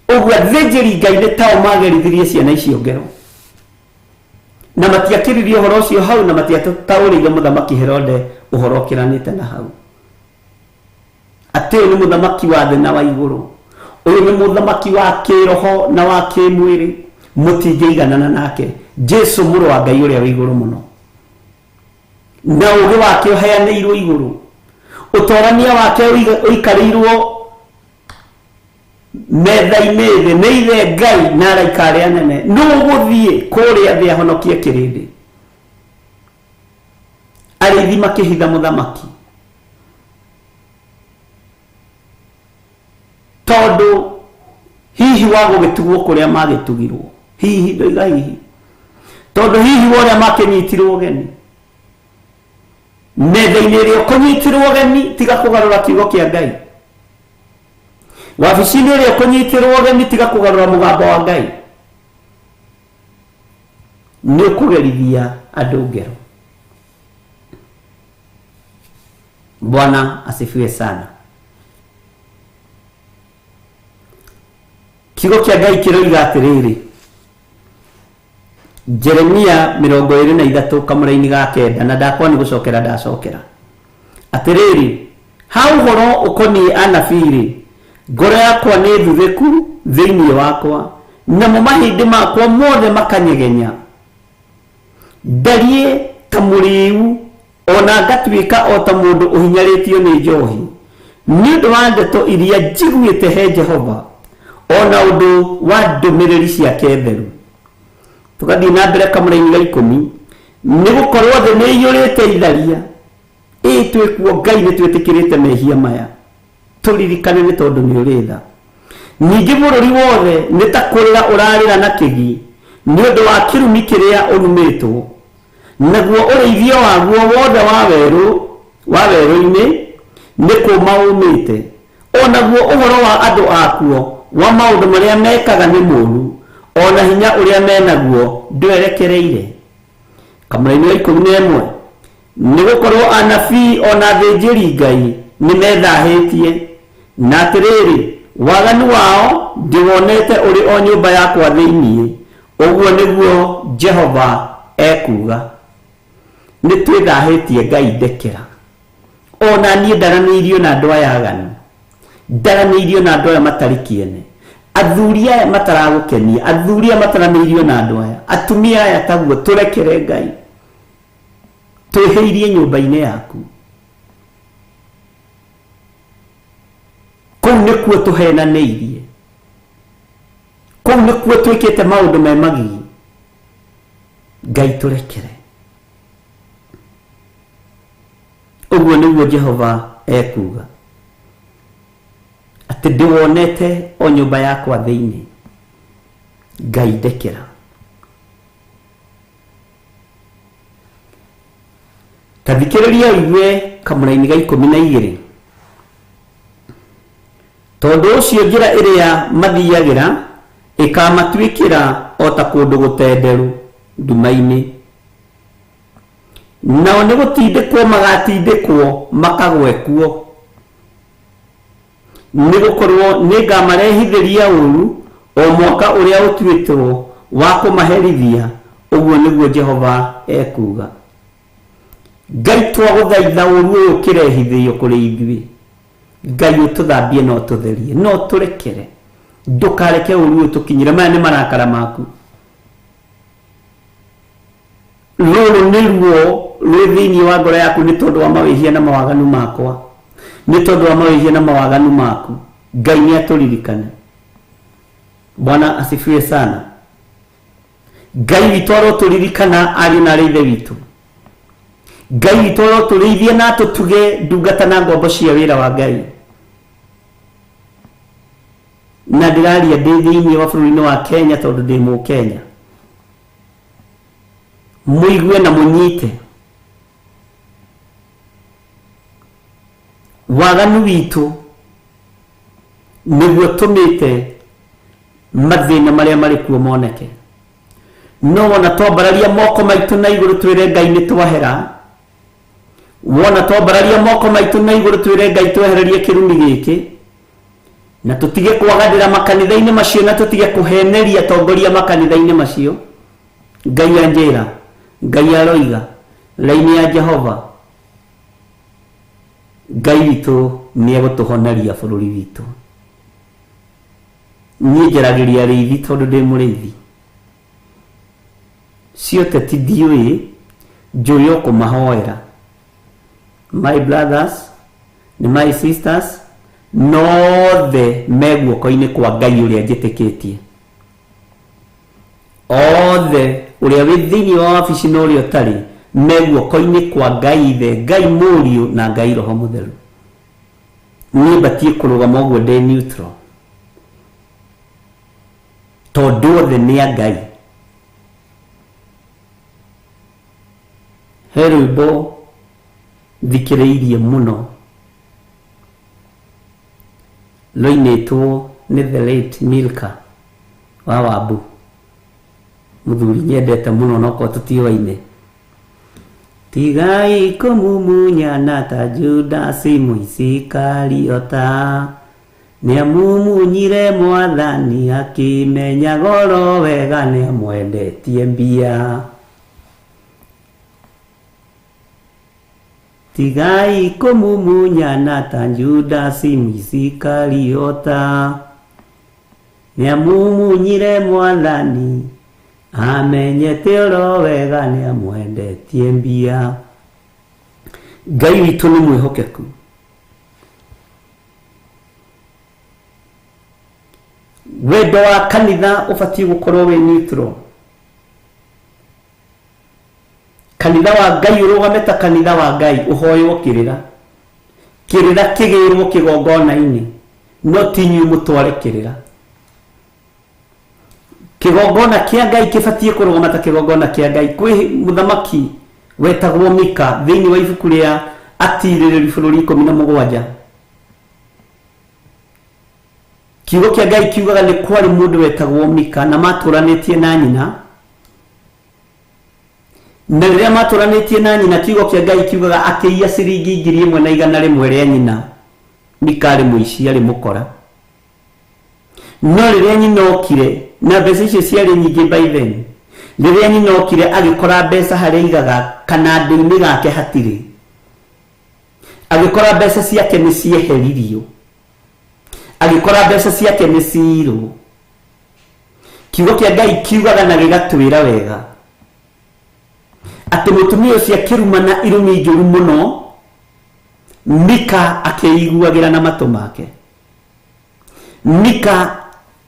Ũguo athĩnjĩri Ngai nĩ tao magerithirie ciana icio ngero. Na matiakĩririe ũhoro ũcio hau, na matiataũrĩire mũthamaki Herode ũhoro ũkĩranĩte na hau. Atĩ ũyũ nĩ mũthamaki wa thĩ na wa igũrũ. Ũyũ nĩ mũthamaki wa kĩroho na wa kĩmwĩrĩ. Mũtingĩiganana nake. Jesu mũrũ wa Ngai ũrĩa wĩ igũrũ mũno. Na ũũgĩ wake ũheanĩirwo igũrũ. Ũtorania wake ũikarĩirwo metha-inĩ thĩ nĩ ithe Ngai na araika arĩa anene. Nũ ũgũthiĩ kũrĩa thĩ ahonokie kĩrĩndĩ? Arĩithi makĩhitha mũthamaki. Tondũ hihi wa gũgĩtugwo kũrĩa magĩtugirwo. Hihi ndoiga hihi. Tondũ hihi wa ũrĩa makĩnyitirwo ũgeni. Metha-inĩ ĩrĩa ũkũnyitirwo ũgeni tiga kũgarũra kiugo kĩa Ngai. Wabici-inĩ ĩrĩa ũkũnyitirwo ũgeni tiga kũgarũra mũgambo wa Ngai. Nĩ ũkũgerithia andũ ngero. Bwana asifiwe sana. Kiugo kĩa Ngai kĩroiga atĩrĩrĩ, Jeremia 23 kamũraini ga 9, na ndakwa nĩ gũcokera ndacokera. Atĩrĩrĩ, ha ũhoro ũkoniĩ anabii-rĩ, ngoro yakwa nĩ thuthĩku thĩinĩ wakwa, namo mahĩndĩ makwa mothe makanyegenya. Ndariĩ ta mũrĩĩu, ona ngatuĩka o ta mũndũ ũhinyarĩtio nĩ njohi, nĩ ũndũ wa ndeto iria njiguĩte he Jehova, ona ũndũ wa ndũmĩrĩri ciake theru. Tũgathiĩ na mbere kamũraini ga 10, nĩ gũkorwo thĩ nĩ ĩiyũrĩte itharia. Ĩ twĩkuo Ngai nĩ twĩtĩkĩrĩte mehia maya, tũririkane nĩ tondũ nĩ ũrĩ tha. Ningĩ bũrũri wothe nĩ ta kũrĩra ũrarĩra na kĩgi nĩ ũndũ wa kĩrumi kĩrĩa ũrumĩtwo, naguo ũrĩithio waguo wothe wa werũ-inĩ nĩ kũũma ũmĩte. O naguo ũhoro wa andũ akuo wa maũndũ marĩa mekaga nĩ mũũru, ona hinya ũrĩa menaguo ndwerekereire. Kamũraini wa 11, nĩ gũkorwo anabii ona athĩnjĩri Ngai nĩ methahĩtie, na atĩrĩrĩ, waganu wao ndĩwonete ũrĩ o nyũmba yakwa thĩinĩ. Ũguo nĩguo Jehova ekuuga. Nĩ twĩthahĩtie Ngai ndekera. Ona niĩ ndaranĩirio na andũ aya aganu, ndaranĩirio na andũ aya matarĩ kĩene, athuri aya mataragũkenia, athuri aya mataranĩirio na andũ aya, atumia aya taguo, tũrekere Ngai. Twĩhĩirie nyũmba-inĩ yaku. Kũu nĩkuo tũhenanĩirie, kũu nĩkuo twĩkĩte maũndũ me magigi. Ngai tũrekere. Ũguo nĩguo Jehova ekuuga, atĩ ndĩwonete o nyũmba yakwa thĩinĩ. Ngai ndekera. Ta thikĩrĩria ũigue kamũraini ga 12. Tondũ ũcio njĩra ĩrĩa mathiagĩra ĩkamatuĩkĩra o ta kũndũ gũtenderu nduma-inĩ, nao nĩ gũtindĩkwo magatindĩkwo makagwe kuo. Nĩ gũkorwo nĩ ngamarehithĩria ũũru o mwaka ũrĩa ũtuĩtwo wa kũmaherithia. Ũguo nĩguo Jehova ekuuga. Ngai twagũthaitha ũũru ũyũ ũkĩrehithĩrio kũrĩ ithuĩ. Ngai ũtũthambie na ũtũtherie, no ũtũrekere. Ndũkareke ũũru ũyũ ũtũkinyĩre. Maya nĩ marakara maku. Rũrũ nĩ ruo rwĩ thĩinĩ wa ngoro yaku nĩ tondũ wa mawĩhia na mawaganu makwa, nĩ tondũ wa mawĩhia na mawaganu maku. Ngai nĩ atũririkane. Bwana asifiwe sana. Ngai witũ arotũririkana ariũ na arĩ ithe witũ. Ngai witũ arotũrĩithie na atũtuge ndungata na ngombo cia wĩra wa Ngai. Na ndĩraria ndĩ thĩinĩ wa bũrũri-inĩ wa Kenya tondũ ndĩ mũkenya. Mũigue na mũnyite waganu witũ nĩguo tũmĩte Mathĩna marĩa marĩ kuo moneke. No wona twambararia moko maitũ na igũrũ twĩre Ngai nĩ twahera, wona twambararia moko maitũ na igũrũ twĩre Ngai twehererie kĩrumi gĩkĩ, na tũtige kwaganĩra makanitha-inĩ macio, na tũtige kũheneria atongoria makanitha-inĩ macio. Ngai anjĩra, Ngai aroiga, raini ya Jehova Ngai witũ nĩ egũtũhoneria bũrũri witũ. Niĩ njaragĩria arĩithi tondũ ndĩ mũrĩithi. Cio teti ndiũĩ, njũĩ o kũmahoera. My brothers ni my sisters, nothe me guoko-inĩ kwa Ngai ũrĩa njĩtĩkĩtie. Othe ũrĩa wĩ thĩinĩ wa wabici na ũrĩa ũtarĩ me guoko-inĩ kwa Ngai Ithe, Ngai Mũriũ na Ngai Roho Mũtheru. Niĩ batiĩ kũrũgama ũguo ndĩ neutral, tondũ othe nĩ a Ngai. He rwĩmbo thikĩrĩirie mũno rũinĩtwo nĩ the late Milka wa Wambu, mũthuri nyendete mũno nokorwo tũtiũaine. Tigai kũmumunyana ta Judasi Mũisikariota, nĩamumunyire Mwathani akĩmenya goro wega nĩamwendetie mbia. Tigai kũmumunyana ta Judasi Mũisikariota, nĩamumunyire Mwathani amenyete oro wega nĩamwendetie mbia. Ngai witũ nĩ mwĩhokeku. Wendo wa kanitha ũbatiĩ gũkorwo wĩ neutral. Kanitha wa Ngai ũrũgame ta kanitha wa Ngai, ũhoywo kĩrĩra. Kĩrĩra kĩgĩrwo kĩgongona-inĩ, no ti inyuĩ mũtware kĩrĩra. Kĩgongona kĩa Ngai kĩbatiĩ kũrũgama ta kĩgongona kĩa Ngai. Kwĩ mũthamaki wetagwo Mika thĩinĩ wa ibuku rĩa Atirĩrĩri bũrũri 17. Kiugo kĩa Ngai kiugaga nĩ kwarĩ mũndũ wetagwo Mika na matũranĩtie na nyina. Na rĩrĩa matũranĩtie na nyina, kiugo kĩa Ngai kiugaga akĩiya ciringi 1,100 rĩa nyina. Mika arĩ mũici, arĩ mũkora. No rĩrĩa nyina okire, na mbeca icio ciarĩ nyingĩ by then, rĩrĩa nyina okire agĩkora mbeca harĩa aigaga kanandũ-inĩ gake hatirĩ. Agĩkora mbeca ciake nĩ cieheririo. Agĩkora mbeca ciake nĩ ciirwo. Kiugo kĩa Ngai kiugaga na gĩgatwĩra wega atĩ mũtumia ũcio akĩrumana irumi njũru mũno, Mika akĩiguagĩra na matũ make. Mika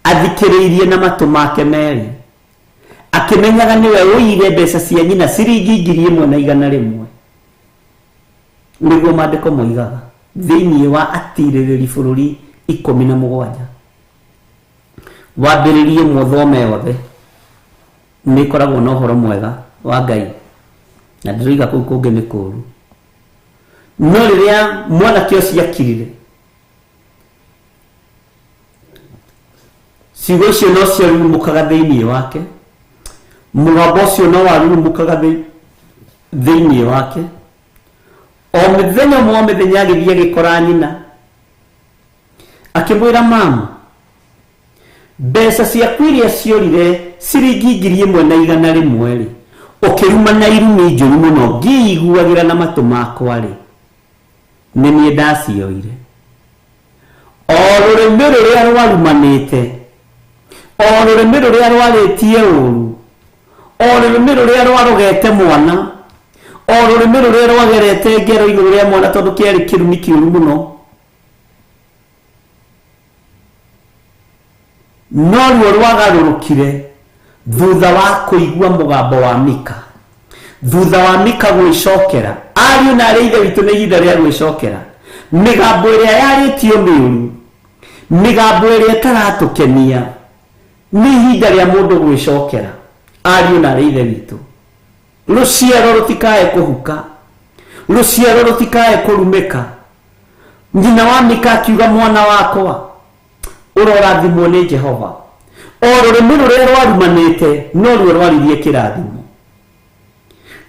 athikĩrĩirie na matũ make merĩ, akĩmenyaga nĩwe ũire mbeca cia nyina ciringi 1,100. Nĩguo maandĩko moigaga thĩinĩ wa Atirĩrĩri bũrũri 17. Wambĩrĩrie mũthome yothe, nĩ ĩkoragwo na ũhoro mwega wa Ngai, na ndĩroiga kũu kũngĩ nĩ kũũru. No rĩrĩa mwanake ũcio akirire, ciugo icio no ciarurumũkaga thĩinĩ wake, mũgambo ũcio no warurumũkaga thĩinĩ wake. O mũthenya ũmwe wa mĩthenya agĩthiĩ agĩkora nyina, akĩmwĩra, mamu, mbeca ciaku iria ciorire ciringi 1,100 rĩ, ũkĩrumana irumi njũru mũno ngĩiguagĩra na matũ makwa rĩ, nĩ niĩ ndacioire. O rũrĩmĩ rũrĩa rwarumanĩte, o rũrĩmĩ rũrĩa rwarĩtie ũru, o rũrĩmĩ rũrĩa rwarogete mwana, o rũrĩmĩ rũrĩa rwagerete ngero igũrũ rĩa mwana tondũ kĩarĩ kĩrumi kĩũru mũno, no ruo rwagarũrũkire thutha wa kũigua mũgambo wa Mika. Thutha wa Mika gwĩcokera, ariũ na arĩa ithe witũ, nĩ ihinda rĩa gwĩcokera. Mĩgambo ĩrĩa yarĩtio mĩũru, mĩgambo ĩrĩa ĩtaratũkenia, nĩ ihinda rĩa mũndũ gwĩcokera. Ariũ na arĩa ithe witũ, rũciaro rũtikae kũhuka, rũciaro rũtikae kũrumĩka. Nyina wa Mika akiuga, mwana wakwa, ũrorathimwo nĩ Jehova, O rũrĩmĩ rũrĩa rwarumanĩte noruo rwaririe kĩrathimo.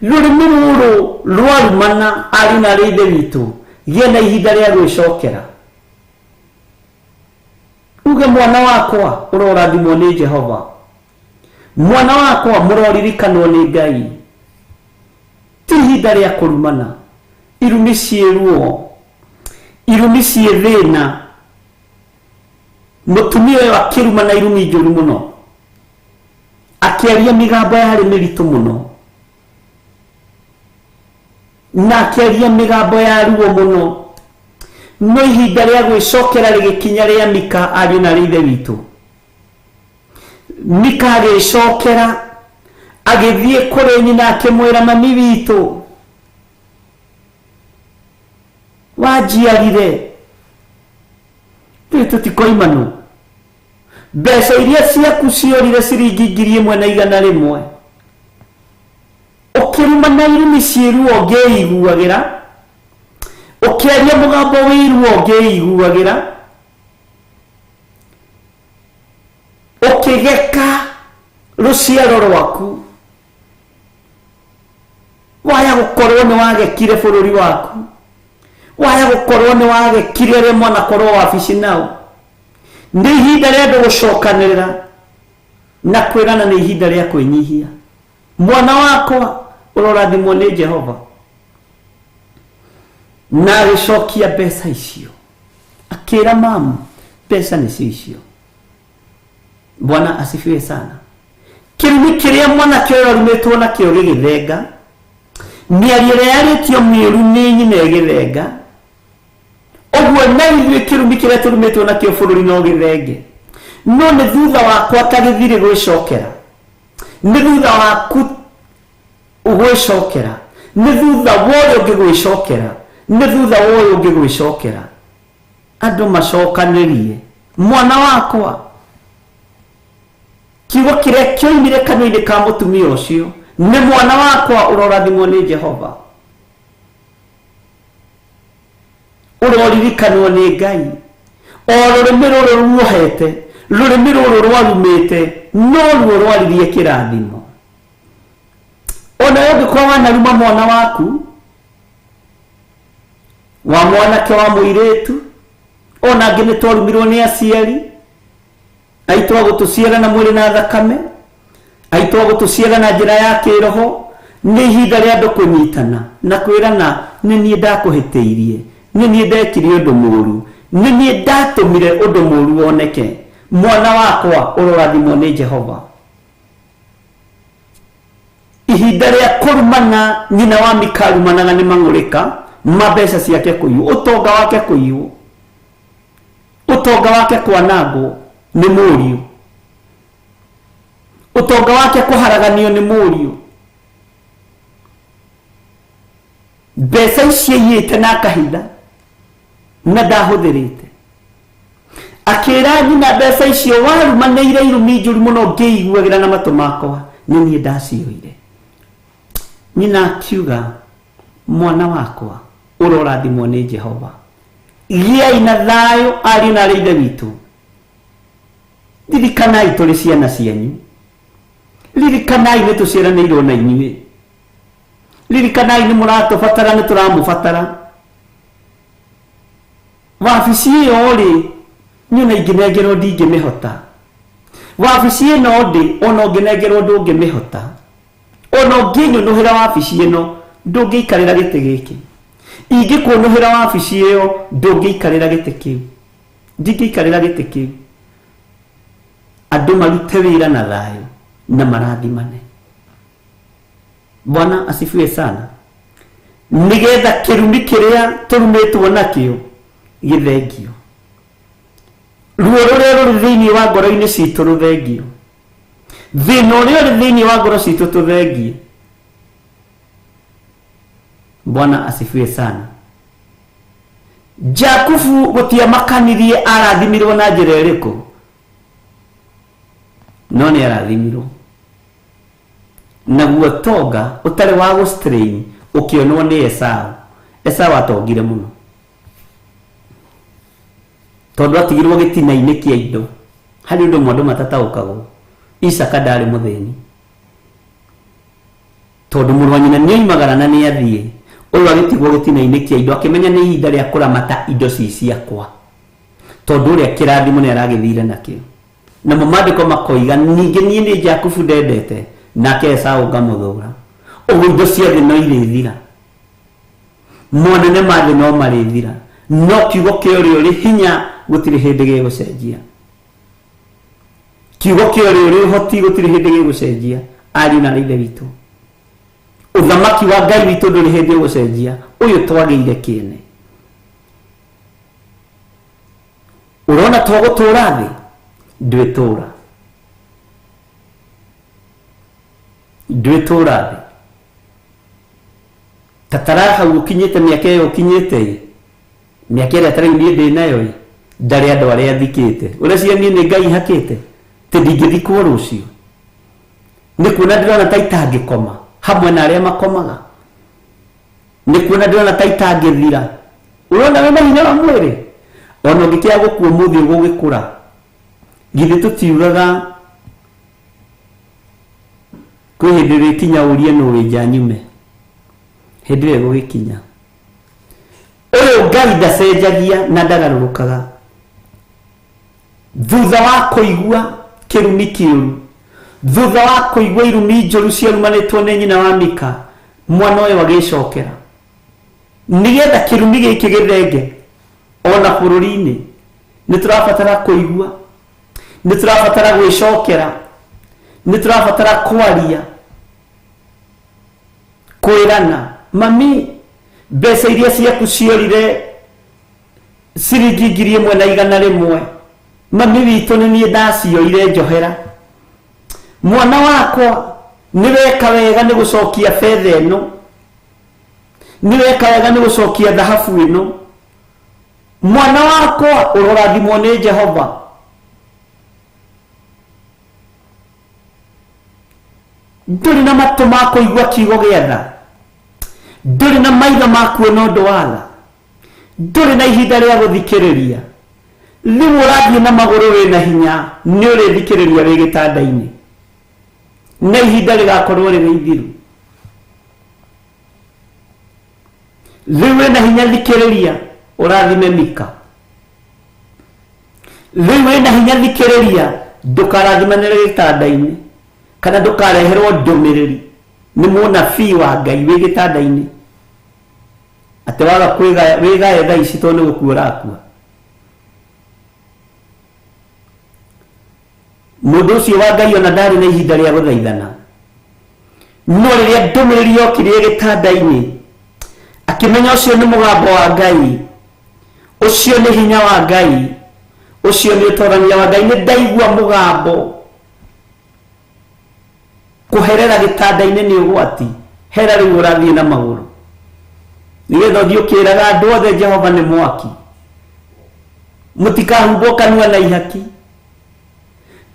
Rũrĩmĩ rũrũ rwarumana, ariũ na arĩ ithe witũ, gĩa na ihinda rĩa gwĩcokera. Uge mwana wakwa ũrorathimwo nĩ Jehova, mwana wakwa mũroririkanwo nĩ Ngai. Ti ihinda rĩa kũrumana. Irumi ciĩ ruo, irumi ciĩ thĩna. Mũtumia ũyũ akĩrumana irumi njũru mũno, akĩaria mĩgambo yarĩ mĩritũ mũno, na akĩaria mĩgambo ya ruo mũno. No ihinda rĩa gwĩcokera rĩgĩkinya rĩa Mika, ariũ na arĩ ithe witũ. Mika agĩcokera, agĩthiĩ kũrĩ nyina akĩmwĩra, mami witũ, wanjiarire rĩu tũtikoimanwo, mbeca iria ciaku ciorire ciringi 1,100, ũkĩrumana irumi ciĩ ruo ngĩiguagĩra, ũkĩaria mũgambo wĩ ruo ngĩiguagĩra, ũkĩgeka rũciaro rwaku, waya gũkorwo nĩ wagekire bũrũri waku, waya gũkorwo nĩ wagekire arĩa mwanakorwo wabici nao. Nĩ ihinda rĩa andũ gũcokanĩrĩra na kwĩrana, nĩ ihinda rĩa kwĩnyihia. Mwana wakwa ũrorathimwo nĩ Jehova. Na agĩcokia mbeca icio, akĩra mamu, mbeca nĩcio icio. Bwana asifiwe sana. Kĩrumi kĩrĩa mwanake ũyũ arumĩtwo nakĩo gĩgĩthenga, mĩario ĩrĩa yarĩtio mĩũru nĩ nyina ĩgĩthenga. Ũguo na ithuĩ kĩrumi kĩrĩa tũrumĩtwo nakĩo bũrũri no gĩthenge. No nĩ thutha wakwa ta gĩthirĩ gwĩcokera, nĩ thutha waku gwĩcokera, nĩ thutha wa ũrĩa ũngĩ gwĩcokera, nĩ thutha wa ũyũ ũngĩ gwĩcokera. Andũ macokanĩrie, mwana wakwa, kiugo kĩrĩa kĩoimire kanua-inĩ ka mũtumia ũcio nĩ mwana wakwa ũrorathimwo nĩ Jehova, ũroririkanwo nĩ Ngai. O rũrĩmĩ rũrũ ruohete, rũrĩmĩ rũrũ rwarumĩte, no ruo rwaririe kĩrathimo. Ona ũngĩkorwo wanaruma mwana waku, wa mwanake wa mũirĩtu, ona angĩ nĩ twarumirwo nĩ aciari aitũ a gũtũciara na mwĩrĩ na thakame, aitũ a gũtũciara na njĩra ya kĩroho. Nĩ ihinda rĩa andũ kũnyitana na kwĩrana, nĩ niĩ ndakũhĩtĩirie, nĩ niĩ ndekire ũndũ mũũru, nĩ niĩ ndatũmire ũndũ mũũru woneke. Mwana wakwa ũrorathimwo nĩ Jehova. Ihinda rĩa kũrumana, nyina wa Mika arumanaga nĩ mang'ũrĩka ma mbeca ciake kũiywo, ũtonga wake kũiywo, ũtonga wake kwanangwo nĩ mũriũ, ũtonga wake kũharaganio nĩ mũriũ. Mbeca icio aiyĩte na akahitha na ndahũthĩrĩte. Akĩra nyina, mbeca icio warumanĩire irumi njũru mũno ngĩiguagĩra na matũ makwa, nĩ niĩ ndacioire. Nyina akiuga, mwana wakwa ũrorathimwo nĩ Jehova. Gĩai na thayũ ariũ na arĩ ithe witũ. Ririkanai tũrĩ ciana cianyu, ririkanai nĩ tũciaranĩirwo na inyuĩ, ririkanai nĩ mũratũbatara, nĩ tũramũbatara. Wabici ĩyo rĩ, niĩ ona ingĩnengerwo ndingĩmĩhota. Wabici ĩno ndĩ, ona ũngĩnengerwo ndũngĩmĩhota. Ona ũngĩnyũnũhĩra wabici ĩno ndũngĩikarĩra gĩtĩ gĩkĩ. Ingĩkũnũhĩra wabici ĩyo ndũngĩikarĩra gĩtĩ kĩu. Ndingĩikarĩra gĩtĩ kĩu. Andũ marute wĩra na thayũ na marathimane. Bwana asifiwe sana. Nĩgetha kĩrumi kĩrĩa tũrumĩtwo nakĩo gĩthengio, ruo rũrĩa rũrĩ thĩinĩ wa ngoro-inĩ citũ rũthengio, thĩna ũrĩa ũrĩ thĩinĩ wa ngoro citũ tũthengie. Bwana asifiwe sana. Jakubu gũtiamakanirie arathimirwo na njĩra ĩrĩkũ, no nĩ arathimirwo naguo tonga ũtarĩ wa gũ-strain ũkĩonwo nĩ Esau. Esau atongire mũno tondũ atigirwo gĩtina-inĩ kĩa indo Harĩ ũndũ ũmwe andũ matataũkagwo, Isaka ndarĩ mũthĩni, tondũ mũrũ wa nyina nĩ oimagara na nĩ athiĩ, ũyũ agĩtigwo gĩtina-inĩ kĩa indo, akĩmenya nĩ ihinda rĩa kũramata indo ci ciakwa, tondũ ũrĩa kĩrathimo nĩ aragĩthire nakĩo. Namo maandĩko makoiga ningĩ niĩ nĩ Jakubu ndendete, nake Esau ngamũthũra. Ũguo indo cia thĩ no irĩthira, monene ma thĩ no marĩthira, no kiugo kĩa ũrĩa ũrĩ hinya gũtirĩ hĩndĩ gĩgũcenjia. Kiugo kĩa ũrĩa ũrĩ ũhoti gũtirĩ hĩndĩ gĩgũcenjia. Ariũ na ithe witũ, ũthamaki wa Ngai witũ ndũrĩ hĩndĩ ũgũcenjia. Ũyũ twagĩire kĩene. Ũrona twagũtũra thĩ, ndwĩtũra, ndwĩtũra thĩ. Tatara hau ũkinyĩte mĩaka ĩyo ũkinyĩte ĩ, mĩaka ĩrĩa tarĩu niĩ ndĩ nayo ĩ, ndarĩ andũ arĩa thikĩte. Ũreciria niĩ nĩ Ngai hakĩte tĩ ndingĩthikwo rũciũ? Nĩ kuona ndĩrona ta itangĩkoma hamwe na arĩa makomaga, nĩ kuona ndĩrona ta itangĩthira. Ũrona wĩna hinya wa mwĩrĩ, ona ũngĩkĩaga gũkua ũmũthĩ ũgũgĩkũra. Githĩ tũtiugaga kwĩ hĩndĩ ĩrĩkinya ũrie nũ wĩ nja nyume? Hĩndĩ ĩyo ĩgũgĩkinya. Ũyũ Ngai ndacenjagia na ndagarũrũkaga. Thutha wa kũigua kĩrumi kĩũru, thutha wa kũigua irumi njũru ciarumanĩtwo nĩ nyina wa Mika, mwana ũyũ agĩcokera nĩgetha kĩrumi gĩkĩ gĩthenge ona bũrũri-inĩ. Nĩ tũrabatara kũigua, nĩ tũrabatara gwĩcokera, nĩ tũrabatara kwaria, kwĩrana, mami, mbeca iria ciaku ciorire ciringi 1,100, mami witũ nĩ niĩ ndacioire, njohera. Mwana wakwa, nĩ weka wega nĩ gũcokia betha ĩno, nĩ weka wega nĩ gũcokia thahabu ĩno. Mwana wakwa, ũrorathimwo nĩ Jehova. Ndũrĩ na matũ ma kũigua kiugo gĩa tha, ndũrĩ na maitho ma kuona ũndũ wa tha, ndũrĩ na ihinda rĩa gũthikĩrĩria. Rĩu ũrathiĩ na magũrũ wĩna hinya, nĩ ũrĩthikĩrĩria wĩ gĩtanda-inĩ, na ihinda rĩgakorwo rĩrĩ ithiru. Rĩu wĩna hinya, thikĩrĩria ũrathime Mika. Rĩu wĩna hinya, thikĩrĩria, ndũkarathimanĩre gĩtanda-inĩ, kana ndũkareherwo ndũmĩrĩri nĩ mũnabii wa Ngai wĩ gĩtanda-inĩ atĩ waga kwĩgaya wĩgaye thaa ici tondũ nĩ gũkua ũrakua. Mũndũ ũcio wa Ngai ona ndarĩ na ihinda rĩa gũthaithana, no rĩrĩa ndũmĩrĩri yokire gĩtanda-inĩ, akĩmenya ũcio nĩ mũgambo wa Ngai, ũcio nĩ hinya wa Ngai, ũcio nĩ ũtorania wa Ngai. Nĩ ndaigua mũgambo. Kũherera gĩtanda-inĩ nĩ ũgwati. Hera rĩu ũrathiĩ na magũrũ, nĩgetha ũthiĩ ũkĩraga andũ othe Jehova nĩ mwaki. Mũtikahumbwo kanua na ihaki,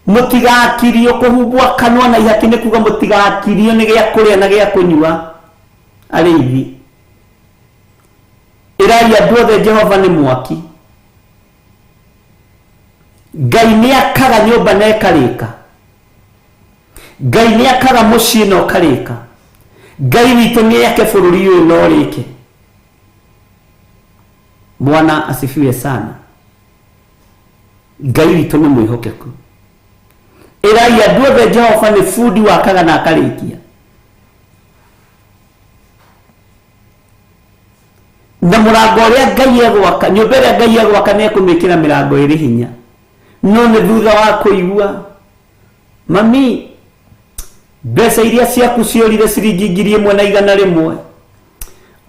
mũtigakirio. Kũhumbwo kanua na ihaki nĩ kuga mũtigakirio nĩ gĩa kũrĩa na gĩa kũnyua. Arĩithi, ĩrai andũ othe Jehova nĩ mwaki. Ngai nĩ akaga nyũmba na ĩkarĩka, Ngai nĩ akaga mũciĩ na ũkarĩka, Ngai witũ nĩ ake bũrũri ũyũ na ũrĩke. Bwana asifiwe sana. Ngai witũ nĩ mwĩhokeku. Ĩrai andũ othe Jehova nĩ bundi wakaga na akarĩkia. Na mũrango ũrĩa Ngai egwaka, nyũmba ĩrĩa Ngai egwaka, nĩ ekũmĩkĩra mĩrango ĩrĩ hinya, no nĩ thutha wa kũigua, mami, mbeca iria ciaku ciorire ciringi 1,100,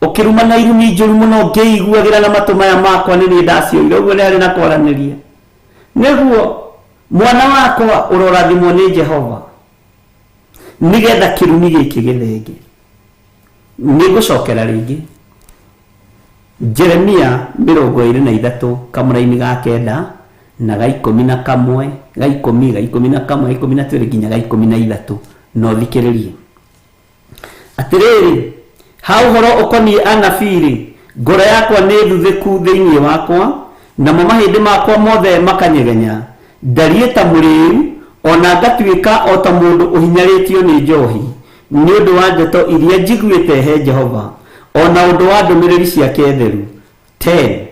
ũkĩruma na irumi njũru mũno, ngĩiguagĩra na matũ maya makwa, nĩ niĩ ndacioire. Ũguo nĩ harĩ na kwaranĩria, nĩguo mwana wakwa ũrorathimwo nĩ Jehova, nĩgetha kĩrumi gĩkĩ gĩthenge. Nĩ ngũcokera rĩngĩ Jeremia 23 kamũraini ga 9 na ga 11, ga 10, ga 11, ga 12 nginya ga 13, na ũthikĩrĩrie. Atĩrĩrĩ, ha ũhoro ũkoniĩ anabii-rĩ, ngoro yakwa nĩ thuthĩku thĩinĩ wakwa, namo mahĩndĩ makwa mothe makanyegenya. Ndariĩ ta mũrĩĩu, o na ngatuĩka o ta mũndũ ũhinyarĩtio nĩ njohi, nĩ ũndũ wa ndeto iria njiguĩte he Jehova, o na ũndũ wa ndũmĩrĩri ciake theru. 10.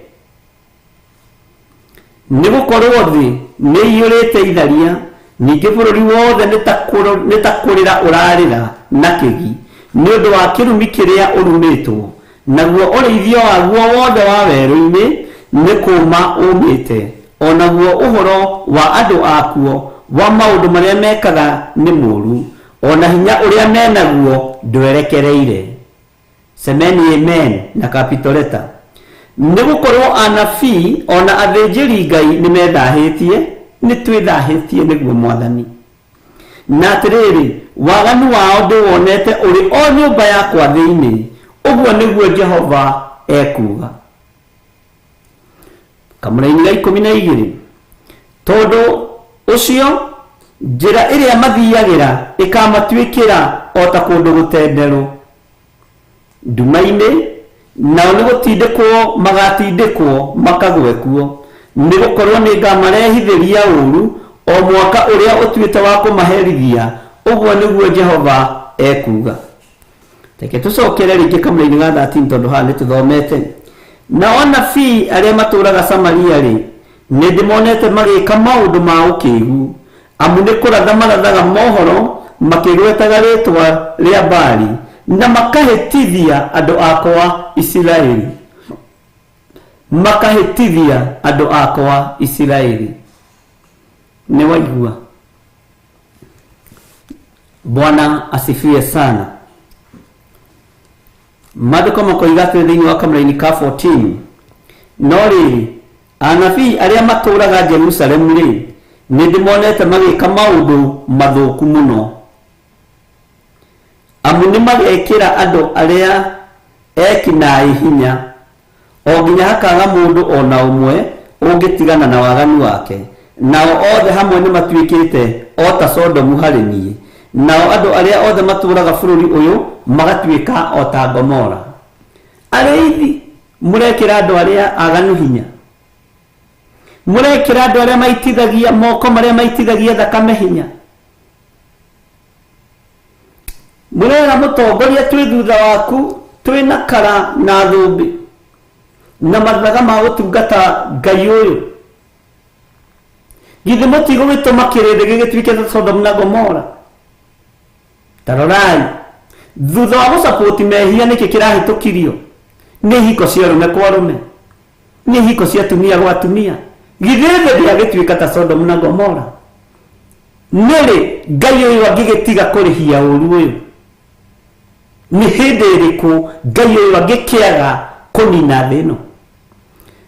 Nĩ gũkorwo thĩ nĩ iyũrĩte itharia, ningĩ bũrũri wothe nĩ ta kũrĩra ũrarĩra na kĩgi, nĩ ũndũ wa kĩrumi kĩrĩa ũrumĩtwo, naguo ũrĩithio waguo wothe wa werũ-inĩ nĩ kũũma ũmĩte, o naguo ũhoro wa andũ akuo wa maũndũ marĩa mekaga nĩ mũũru, o na hinya ũrĩa menaguo ndwerekereire. Semeni amen na capital letter. Nĩ gũkorwo anabii o na athĩnjĩri Ngai nĩ methahĩtie, nĩ twĩthahĩtie nĩguo Mwathani. Na atĩrĩrĩ, waganu wao ndĩwonete ũrĩ o nyũmba yakwa thĩinĩ, ũguo nĩguo Jehova ekuuga. Kamũraini ga 12. Tondũ ũcio njĩra ĩrĩa mathiagĩra ĩkamatuĩkĩra o ta kũndũ gũtenderũ nduma-inĩ, nao nĩ gũtindĩkwo magatindĩkwo makagwe kuo, nĩ gũkorwo nĩ ngamarehithĩria ũũru o mwaka ũrĩa ũtuĩte wa kũmaherithia, ũguo nĩguo Jehova ekuuga. Reke tũcokere rĩngĩ kamũraini ga 13 tondũ haha nĩ tũthomete. Nao anabii arĩa matũũraga Samaria rĩ, nĩ ndĩmonete magĩka maũndũ ma ũkĩĩgu, amu nĩ kũratha marathaga mohoro makĩgwetaga rĩĩtwa rĩa Baali, na makahĩtithia andũ akwa Isiraeli. Makahĩtithia andũ akwa Isiraeli. Nĩ waigua? Bwana asifiwe sana. Maandĩko makoiga atĩrĩ thĩinĩ wa kamũraini ka 14, no rĩrĩ, anabii arĩa matũũraga Jerusalemu rĩ, nĩ ndĩmonete magĩka maũndũ mathũku mũno, amu nĩ magekĩra andũ arĩa ekinaĩ hinya, o nginya hakaga mũndũ o na ũmwe ũngĩtigana na waganu wake. Nao othe hamwe nĩ matuĩkĩte o ta Sodomu harĩ niĩ, nao andũ arĩa othe matũũraga bũrũri ũyũ magatuĩka o ta Gomora. Arĩithi, mũrekĩra andũ arĩa aganu hinya, mũrekĩra andũ arĩa maitithagia moko, marĩa maitithagia thakame hinya, mũrera mũtongoria twĩ thutha waku, twĩ na kara na thũmbĩ na mathaga ma gũtungata Ngai ũyũ. Githĩ mũtigũgĩtũma kĩrĩndĩ gĩgĩtuĩke ta Sodomu na Gomora? Ta rorai, thutha wa gũcapoti mehia nĩkĩ kĩrahĩtũkirio? Nĩ hiko cia arũme kwa arũme, nĩ hiko cia atumia gwa atumia. Githĩ thĩ ndĩagĩtuĩka ta Sodomu na Gomora? Nĩrĩ Ngai ũyũ angĩgĩtiga kũrĩhia ũũru ũyũ? Nĩ hĩndĩ ĩrĩkũ Ngai ũyũ angĩkĩaga kũnina thĩ ĩno?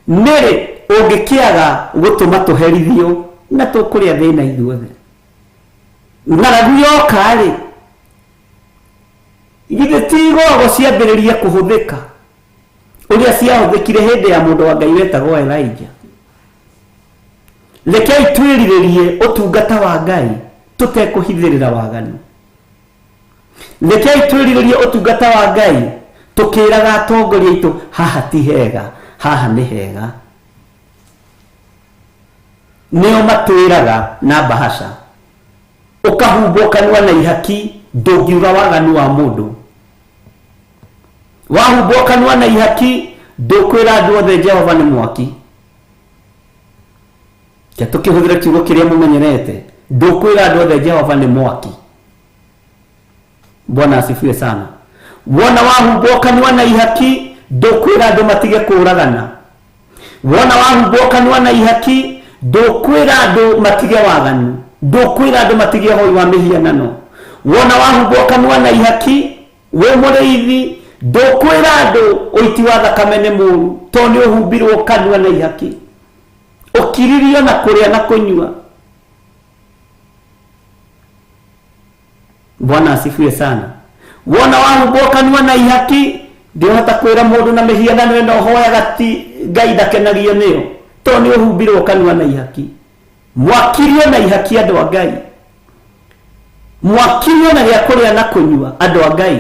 Nĩrĩ ũngĩkĩaga gũtũma tũherithio na tũkũrĩa thĩna ithuothe? Ng'aragu yoka rĩ, githĩ ti igogo ciambĩrĩrie kũhũthĩka ũrĩa ciahũthĩkire hĩndĩ ya mũndũ wa Ngai wetagwo Elijah? Rekei twĩrirĩrie ũtungata wa Ngai tũtekũhithĩrĩra waganu. Rekei twĩrirĩrie ũtungata wa Ngai tũkĩraga atongoria aitũ haha ti hega, haha nĩ hega. Nĩo matwĩraga na bahasha, ũkahumbwo kanua na ihaki, ndũngiuga waganu wa mũndũ. Wahumbwo kanua na ihaki, ndũkwĩra andũ othe Jehova nĩ mwaki. Ke tũkĩhũthĩra kiugo kĩrĩa mũmenyerete, ndũkwĩra andũ othe Jehova nĩ mwaki. Bwana asifiwe sana. Wona wahumbwo kanua na ihaki, ndũkwĩra andũ matige kũragana. Wona wahumbwo kanua na ihaki, ndũkwĩra andũ matige waganu, ndũkwĩra andũ matige ũhoi wa mĩhianano. Wona wahumbwo kanua na ihaki, wĩ mũrĩithi, ndũkwĩra andũ ũiti wa thakame nĩ mũũru, tondũ nĩ ũhumbirwo kanua na ihaki. Ũkiririo na kũrĩa na kũnyua. Bwana asifiwe sana. Wona wahumbwo kanua na ihaki, ndĩhota kwĩra mũndũ na mĩhianano ĩno ũhoyaga ti Ngai ndakenagio nĩyo, tondũ nĩ ũhumbirwo kanua na ihaki. Mwakirio na ihaki andũ a Ngai, mwakirio na gĩa kũrĩa na kũnyua andũ a Ngai,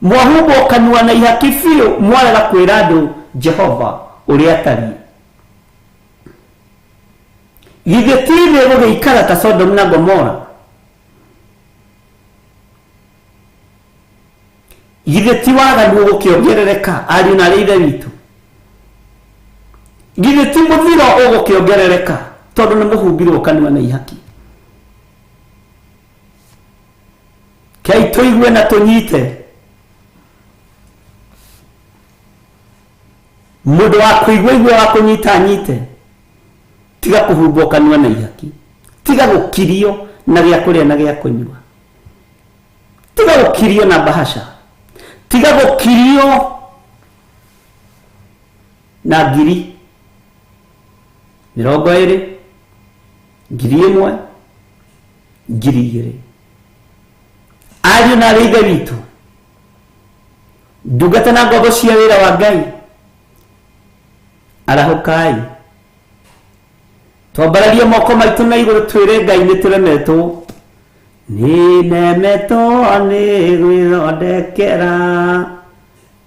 mwahumbwo kanua na ihaki biũ, mwarega kwĩra andũ Jehova ũrĩa atariĩ. Githĩ ti thĩ gũgĩikara ta Sodom na Gomora? Githĩ ti waganu ũgũkĩongerereka, ariũ na arĩ ithe witũ? Githĩ ti mũthiro ũgũkĩongerereka tondũ nĩ mũhumbirwo kanua na ihaki? Kei tũigue na tũnyite. Mũndũ wa kũigua igue, wa kũnyita anyite. Tiga kũhumbwo kanua na ihaki, tiga gũkirio na gĩa kũrĩa na gĩa kũnyua, tiga gũkirio na bahasha, tiga gũkirio na 20,000, 1,000, 2,000. Ariũ na arĩ ithe witũ, ndungata na ngombo cia wĩra wa Ngai, arahũkai, twambararie moko maitũ na igũrũ twĩre Ngai nĩ tũremetwo. Nĩ nemetwo nĩ gwĩthondekera,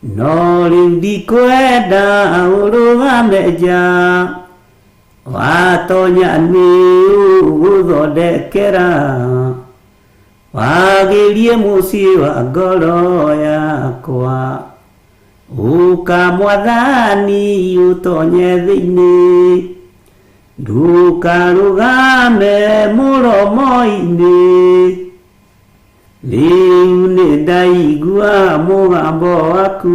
no rĩu ndikwenda ũrũgame nja, watonya nĩ ũgũthondekera, wagĩrie mũciĩ wa ngoro yakwa, ũka mwathani ũtonye thĩinĩ, ndũkarũgame mũromo-inĩ. Rĩu nĩ ndaigua mũgambo waku,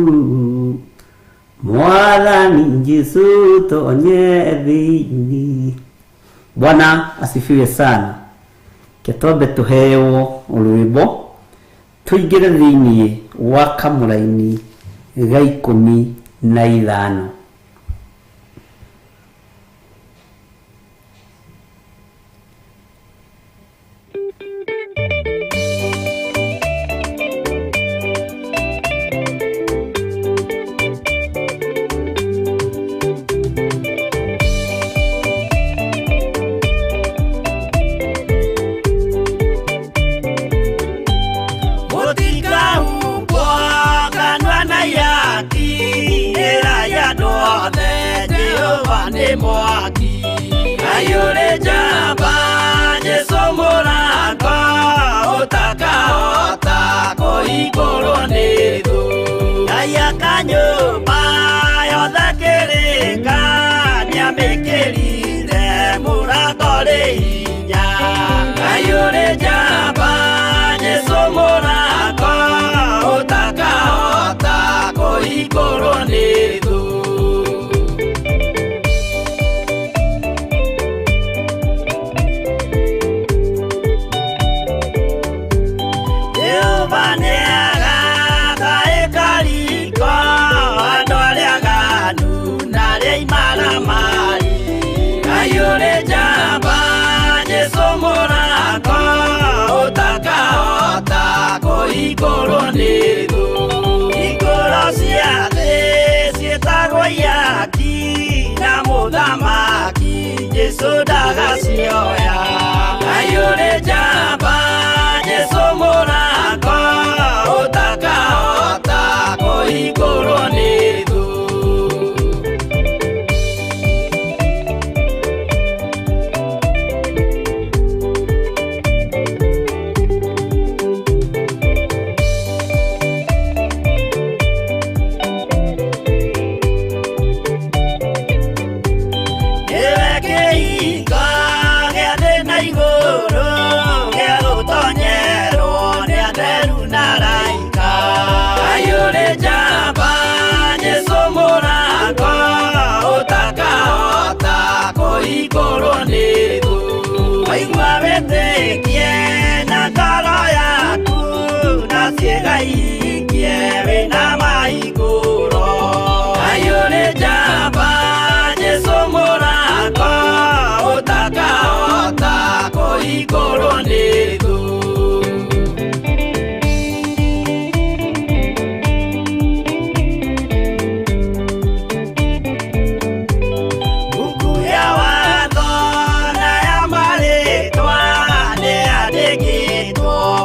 mwathani Jesũ tonye thĩinĩ. Bwana asifiwe sana. Ke twambe tũheo rwĩmbo tũingĩre thĩinĩ wa kamũraini ga 15.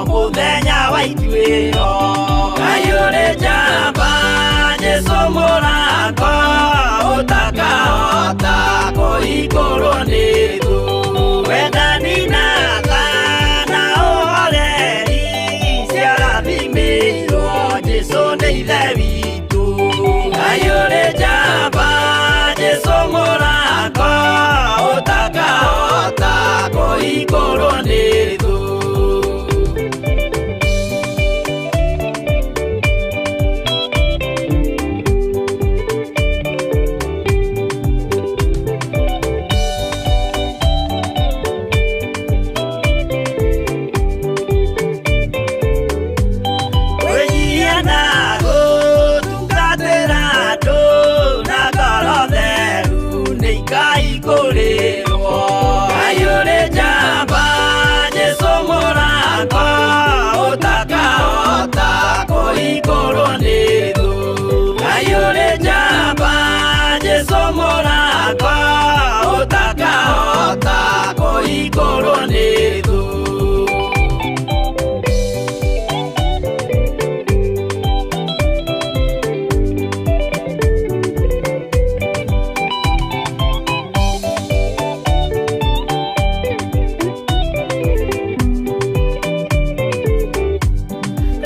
Mũthenya wa ituĩro. witũ. Ngai ũrĩ njamba, Jesũ mũrango ũtakahota kũhingũrwo nĩ thũ. Kwĩnyihia na gũtungatĩra andũ na ngoro theru nĩ ikaihingũrĩrwo. Ngai ũrĩ njamba, Jesũ mũrango ũtakahota kũhingũrwo nĩ thũ. Ngai ũrĩ njamba, Jesũ mũrango ũtakahota kũhingũrwo nĩ thũ.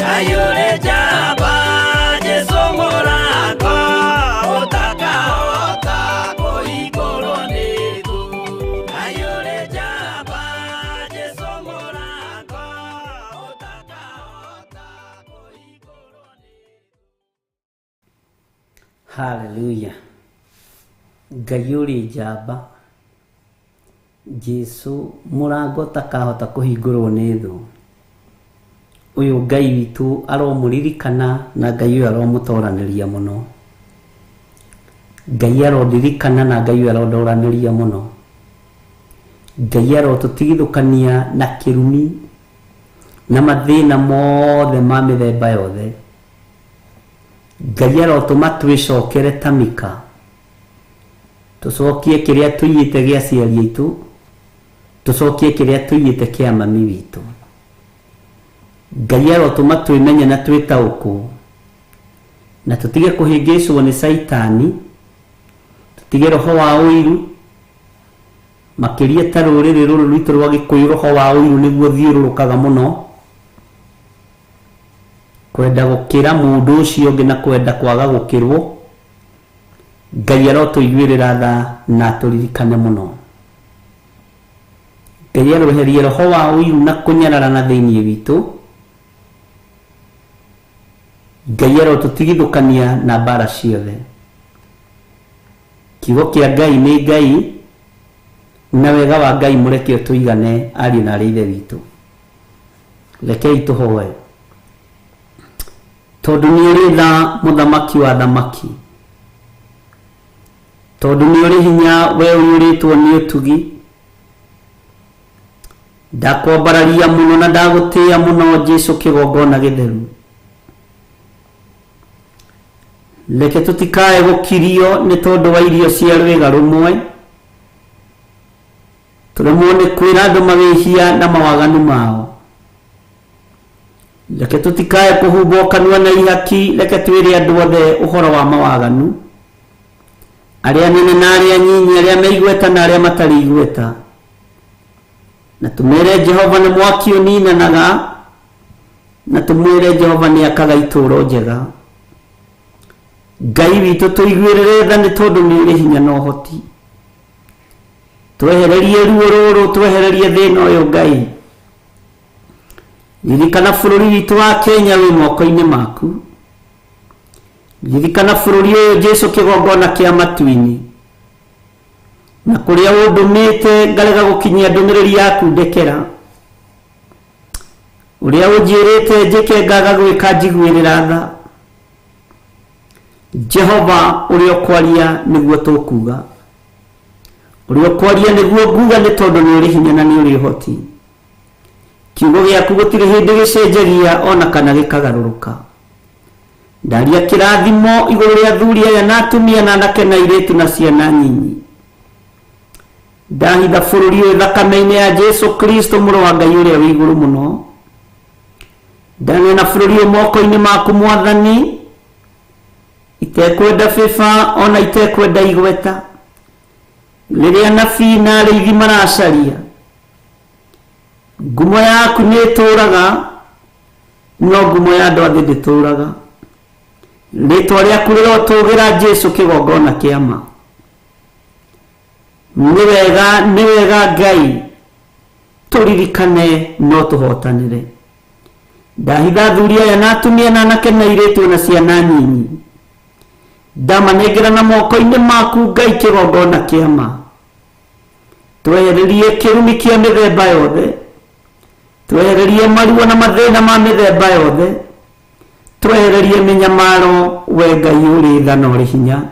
Ngai ũrĩ njamba, Jesũ mũrango ũtakahota kũhingũrwo nĩ thũ. Ngai ũrĩ njamba, Jesũ mũrango ũtakahota kũhingũrwo nĩ thũ. Haleluya. Ngai ũrĩ njamba, Jesu mũrango ũtakahota kũhingũrwo nĩ thũ. Ũyũ Ngai witũ aromũririkana na Ngai ũyũ aromũtoranĩria mũno. Ngai arondirikana na Ngai ũyũ arondoranĩria mũno. Ngai arotũtigithũkania na kĩrumi na mathĩna mothe ma mĩthemba yothe. Ngai arotũma twĩcokere ta Mika, tũcokie kĩrĩa tũiyĩte gĩa aciari aitũ, tũcokie kĩrĩa tũiyĩte kĩa mami witũ. Ngai arotũma twĩmenye na twĩtaũkwo, na tũtige kũhĩngĩcwo nĩ Caitani, tũtige roho wa ũiru, makĩria ta rũrĩrĩ rũrũ rwitũ rwa Gĩkũyũ roho wa ũiru nĩguo thiũrũrũkaga mũno, kwenda gũkĩra mũndũ ũcio ũngĩ na kwenda kwaga gũkĩrwo. Ngai arotũiguĩrĩra tha na atũririkane mũno. Ngai aroeherie roho wa ũiru na kũnyararana thĩinĩ witũ. Ngai arotũtigithũkania na mbara ciothe. Kiugo kĩa Ngai nĩ Ngai, na wega wa Ngai mũreke ũtũigane ariũ na arĩ ithe witũ. Rekei tũhoe. Tondũ nĩ ũrĩ tha mũthamaki wa thamaki, tondũ nĩ ũrĩ hinya we ũiyũrĩtwo nĩ ũtugi, ndakwambararia mũno na ndagũtĩĩa mũno Jesũ kĩgongona gĩtheru. Reke tũtikae gũkirio nĩ tondũ wa irio cia rwĩga rũmwe, tũremwo nĩ kwĩra andũ mawĩhia na mawaganu mao. Reke tũtikae kũhumbwo kanua na ihaki, reke twĩre andũ othe ũhoro wa mawaganu, arĩa nene na arĩa nyinyi, arĩa me igweta na arĩa matarĩ igweta, na tũmere Jehova nĩ mwaki ũninanaga, na tũmwĩre Jehova nĩ akaga itũũro njega. Ngai witũ tũiguĩrĩre tha nĩ tondũ nĩ ũrĩ hinya na ũhoti. Twehererie ruo rũrũ, twehererie thĩna ũyũ Ngai. Ririkana bũrũri witũ wa Kenya wĩ moko-inĩ maku. Ririkana bũrũri ũyũ Jesũ kĩgongona kĩa matu-inĩ, na kũrĩa ũndũmĩte ngarega gũkinyia ndũmĩrĩri yaku ndekera. Ũrĩa ũnjĩrĩte njĩke ngaga gwĩka njiguĩrĩra tha. Jehova ũrĩa ũkwaria nĩguo tũkuga, ũrĩa ũkwaria nĩguo nguga, nĩ tondũ nĩ ũrĩ hinya na nĩ ũrĩ ũhoti. Kiugo gĩaku gũtirĩ hĩndĩ gĩcenjagia ona kana gĩkagarũrũka. Ndaria kĩrathimo igũrũ rĩa athuri aya na atumia na anake na airĩtu na ciana nyinyi. Ndahitha bũrũri ũyũ thakame-inĩ ya Jesũ Kristo mũrũ wa Ngai ũrĩa wĩ igũrũ mũno. Ndaneana bũrũri ũyũ moko-inĩ maku Mwathani, itekwenda bĩba ona itekwenda igweta. Rĩrĩa anabii na arĩithi maracaria, ngumo yaku nĩ ĩtũũraga, no ngumo ya andũ a thĩ ndĩtũũraga. Rĩtwa rĩaku rĩrotũgĩra Jesu kĩgongona kĩa ma. Nĩ wega, nĩ wega Ngai, tũririkane no tũhotanĩre. Ndahitha athuri aya na atumia na anake na airĩtu na ciana nyinyi, ndamanengera na moko-inĩ maku Ngai kĩgongona kĩa ma. Twehererie kĩrumi kĩa mĩthemba yothe, twehererie maruo na mathĩna ma mĩthemba yothe, twehererie mĩnyamaro, we Ngai ũrĩ tha na ũrĩ hinya.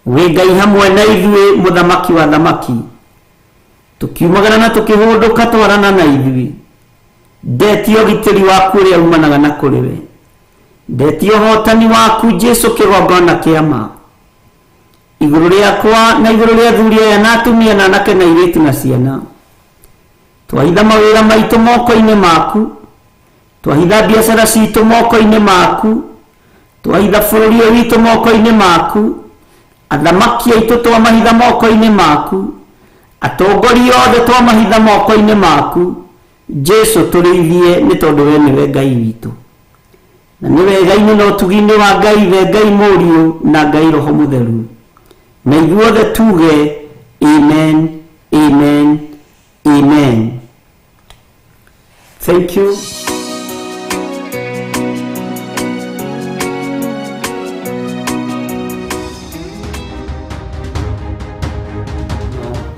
Wĩ Ngai hamwe na ithuĩ, mũthamaki wa thamaki, tũkiumagara na tũkĩhũndũka twarana na ithuĩ. Ndetie ũgitĩri waku ũrĩa umanaga na kũrĩ we, ndetie ũhotani waku Jesu kĩgongona kĩa ma, igũrũ rĩakwa na igũrũ rĩa athuri aya na atumia na anake na airĩtu na ciana. Twahitha mawĩra maitũ moko-inĩ maku, twahitha biacara citũ moko-inĩ maku, twahitha bũrũri ũyũ witũ moko-inĩ maku, athamaki aitũ twamahitha moko-inĩ maku, atongoria othe twamahitha moko-inĩ maku. Jesu tũrĩithie nĩ tondũ we nĩwe Ngai witũ, na nĩ wega-inĩ na ũtugi-inĩ wa Ngai, we Ngai Mũriũ na Ngai Roho Mũtheru, na ithuothe tuge amen, amen, amen. Thank you.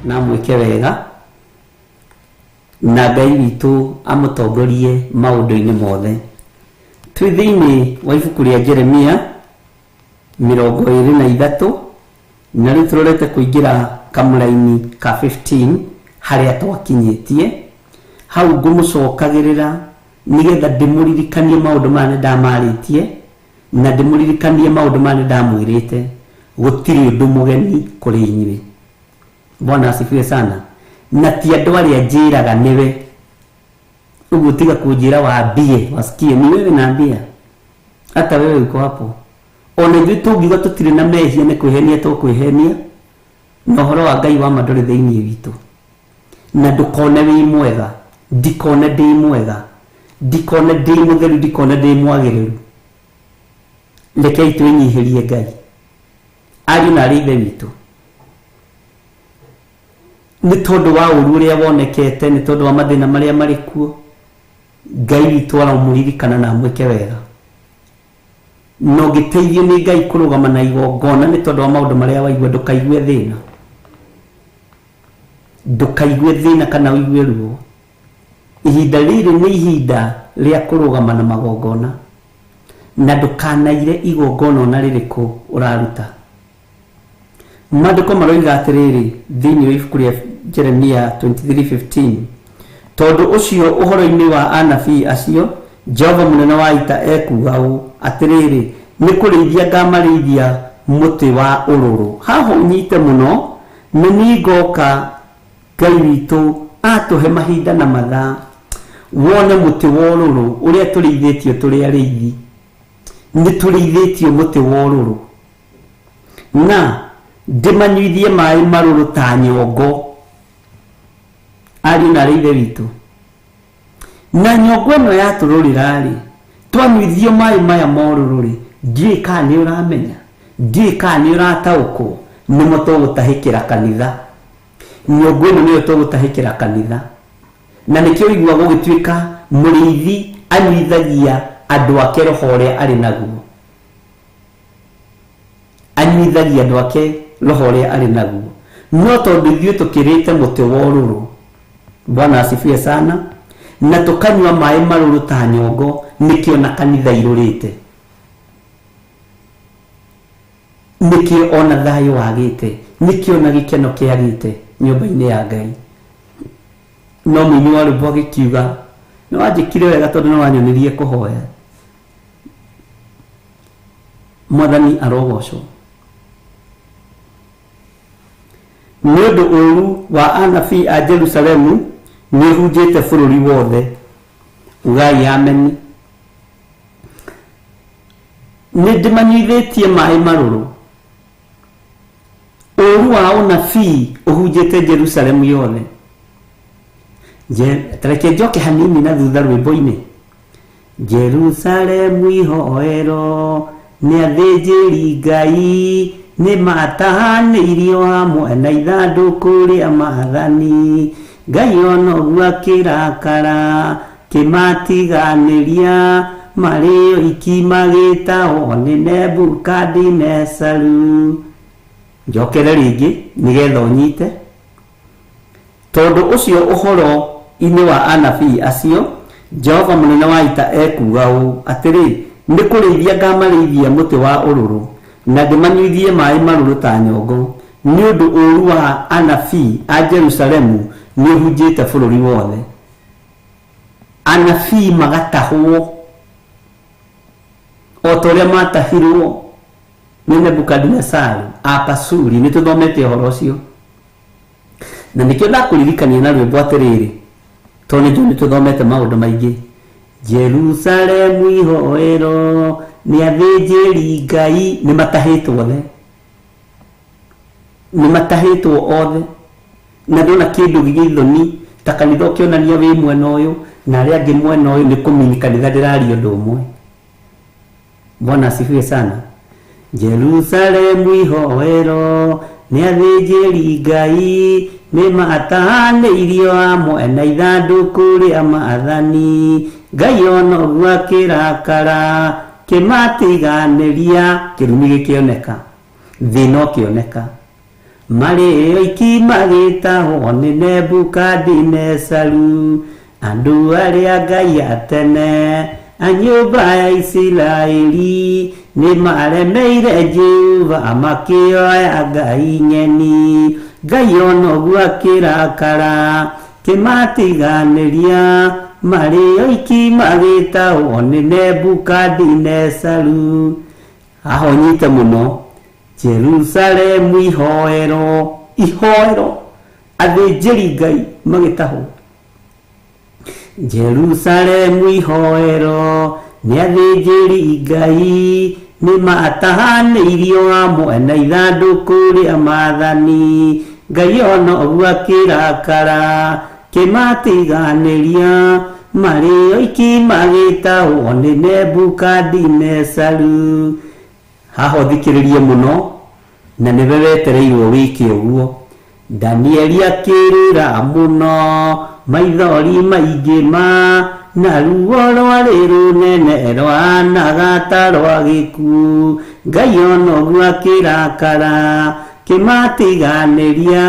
Na mwĩke wega na Ngai witũ amũtongorie maũndũ-inĩ mothe. Twĩ thĩinĩ wa ibuku rĩa Jeremia 23, na rĩu tũrorete kũingĩra kamũraini ka 15 harĩa twakinyĩtie. Hau ngũmũcokagĩrĩra nĩgetha ndĩmũririkanie maũndũ maya nĩ ndamarĩtie, na ndĩmũririkanie maũndũ maya nĩ ndamwĩrĩte. Gũtirĩ ũndũ mũgeni kũrĩ inyuĩ. Bwana asifiwe sana. Na ti andũ arĩa njĩraga nĩwe, ũguo tiga kũnjĩra wambie wasikie ni wewe naambia, hata wewe uko hapo. Ona ithuĩ tũngiuga tũtirĩ na mehia nĩ kwĩhenia tũkwĩhenia, na ũhoro wa Ngai wa ma ndũrĩ thĩinĩ witũ. Na ndũkone wĩ mwega, ndikone ndĩ mwega, ndikone ndĩ mũtheru, ndikone ndĩ mwagĩrĩru. Rekei twĩnyihĩrie Ngai. Ariũ na arĩ ithe witũ, nĩ tondũ wa ũru ũrĩa wonekete, nĩ tondũ wa mathĩna marĩa marĩ kuo, Ngai witũ aramũririkana na amwĩke wega. Na ũngĩteithio nĩ Ngai kũrũgama na igongona nĩ tondũ wa maũndũ marĩa waigua, ndũkaigue thĩna, ndũkaigue thĩna kana ũigue ruo. Ihinda rĩrĩ nĩ ihinda rĩa kũrũgama na magongona, na ndũkanaire igongona ona rĩrĩkũ ũraruta. Maandĩko maroiga atĩrĩrĩ thĩinĩ wa ibuku rĩa Jeremia 23:15, tondũ ũcio ũhoro-inĩ wa anabii acio, Jehova mũnene wa ita ekuuga ũũ, atĩrĩrĩ, nĩ kũrĩithia ngamarĩithia mũtĩ wa ũrũrũ. Haha ũnyite mũno, nĩ niĩ ngoka Ngai witũ atũhe mahinda na mathaa, wone mũtĩ wa ũrũrũ ũrĩa tũrĩithĩtio tũrĩ arĩithi. Nĩ tũrĩithĩtio mũtĩ wa ũrũrũ, na ndĩmanyuithie maĩ marũrũ ta nyongo. Ariũ na arĩ ithe witũ, na nyongo ĩno yatũrũrĩra-rĩ, twanyuithio maĩ maya morũrũ-rĩ, ndiũĩ kana nĩ ũramenya, ndiũĩ kana nĩ ũrataũkwo, nĩmo tũgũtahĩkĩra kanitha. Nyongo ĩno nĩyo tũgũtahĩkĩra kanitha. Na nĩkĩo ũiguaga gũgĩtuĩka mũrĩithi anyuithagia andũ ake roho ũrĩa arĩ naguo, anyuithagia andũ ake roho ũrĩa arĩ naguo. No tondũ ithuĩ tũkĩrĩte mũtĩ wa ũrũrũ, Bwana asifiwe sana, na tũkanyua maĩ marũrũ ta nyongo, nĩkĩo na kanitha irũrĩte, nĩkĩo ona thayũ wagĩte, nĩkĩo na gĩkeno kĩagĩte nyũmba-inĩ ya Ngai. No mũini wa rwĩmbo agĩkiuga, nĩ wanjĩkire wega tondũ nĩ wanyonirie kũhoya. Mwathani arogocwo. Nĩ ũndũ ũru wa anabii a Jerusalemu nĩ ũhunjĩte bũrũri wothe. Ugai ameni. Nĩ ndĩmanyuithĩtie maĩ marũrũ. Ũru wa ũnabii ũhunjĩte Jerusalemu yothe. Tareke njoke hanini na thutha rwĩmbo-inĩ. Jerusalemu ihoero nĩ athĩnjĩri Ngai nĩ matahanĩirio hamwe na ithandũkũ rĩa maathani. Ngai ona ũguo akĩrakara kĩmatiganĩria marĩ oiki magĩtahwo nĩ Nebukadinesaru. Njokere rĩngĩ nĩgetha ũnyite. Tondũ ũcio ũhoro-inĩ wa anabii acio Jehova mũnene wa ita ekuuga ũũ atĩrĩ, nĩ kũrĩithia ngamarĩithia mũtĩ wa ũrũrũ na ndĩmanyuithie maĩ marũrũ ta nyongo, nĩ ũndũ ũũru wa anabii a Jerusalemu nĩ ũhunjĩte bũrũri wothe. Anabii magatahwo o ta ũrĩa matahirwo nĩ Nebukadinesaru Apasuri. Nĩ tũthomete ũhoro ũcio na nĩkĩo ndakũririkania na rwĩmbo atĩrĩrĩ, tondũ nĩ njũĩ nĩ tũthomete maũndũ maingĩ. Jerusalemu ihoero nĩ athĩnjĩri Ngai nĩ matahĩtwo othe, nĩ matahĩtwo othe. Na ndona kĩndũ gĩgĩthoni ta kanitha ũkĩonania wĩ mwena ũyũ na arĩa angĩ mwena ũyũ, nĩ kũmini kanitha ndĩraria ũndũ ũmwe. Bwana asifiwe sana. Jerusalemu ihoero nĩ athĩnjĩri Ngai nĩ matahanĩirio hamwe na ithandũkũ rĩa maathani. Ngai ona ũguo akĩrakara kĩmatiganĩria, kĩrumi gĩkĩoneka, thĩna ũkĩoneka. Marĩ oiki magĩtahwo nĩ Nebukadinesaru, andũ arĩa Ngai a tene a nyũmba ya Isiraeli nĩ maremeire Jehova makĩoya ngai ng'eni. Ngai ona ũguo akĩrakara kĩmatiganĩria marĩ oiki magĩtahwo nĩ Nebukadinesaru. Haha ũnyite mũno. Jerusalemu ihoero, ihoero, athĩnjĩri Ngai magĩtahwo. Jerusalemu ihoero nĩ athĩnjĩri Ngai nĩ matahanĩirio hamwe na ithandũkũ rĩa maathani. Ngai ona ũguo akĩrakara kĩmatiganĩria marĩ oiki magĩtahwo nĩ Nebukadinesaru. Haha ũthikĩrĩrie mũno na nĩwe wetereirwo wĩke ũguo. Danieli akĩrĩra mũno maithori maingĩ ma na ruo rwarĩ rũnene rwahanaga ta rwa gĩkuũ. Ngai ona ũguo akĩrakara kĩmatiganĩria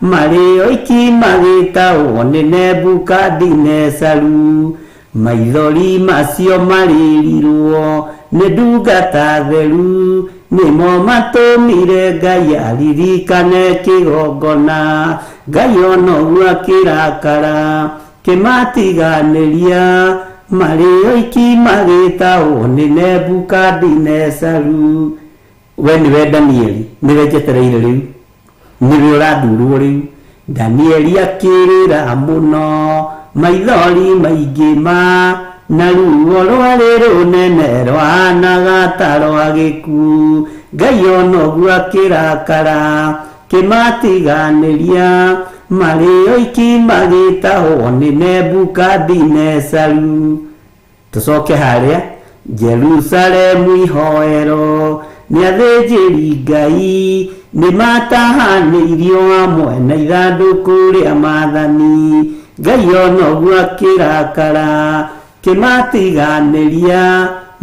marĩ oiki magĩtahwo nĩ Nebukadinesaru. Maithori macio marĩrirwo nĩ ndungata theru nĩmo matũmire Ngai aririkane kĩgongona. Ngai ona ũguo akĩrakara kĩmatiganĩria marĩ oiki magĩtahwo nĩ Nebukadinesaru. We nĩwe Danieli, nĩwe njetereire rĩu, nĩwe ũrathurwo rĩu. Danieli akĩrĩra mũno maithori maingĩ ma na ruo rwarĩ rũnene rwahanaga ta rwa gĩkuũ. Ngai ona ũguo akĩrakara kĩmatiganĩria marĩ oiki magĩtahwo nĩ Nebukadinesaru. Tũcoke harĩa Jerusalemu ihoero nĩ athĩnjĩri Ngai nĩ matahanĩirio hamwe na ithandũkũ rĩa maathani. Ngai ona ũguo akĩrakara kĩmatiganĩria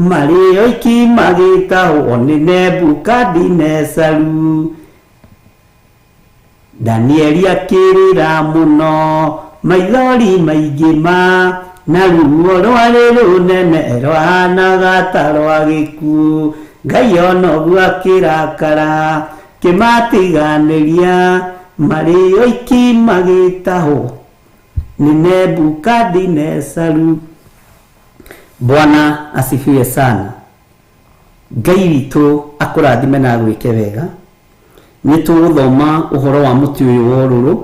marĩ oiki magĩtahwo nĩ Nebukadinesaru. Danieli akĩrĩra mũno maithori maingĩ ma na ruo rwarĩ rũnene rwahanaga ta rwa gĩkuũ. Ngai ona ũguo akĩrakara kĩmatiganĩria marĩ oiki magĩtahwo nĩ Nebukadinesaru. Bwana asifiwe sana. Ngai witũ akũrathime na agwĩke wega. Nĩ tũgũthoma ũhoro wa mũtĩ ũyũ wa ũrũrũ,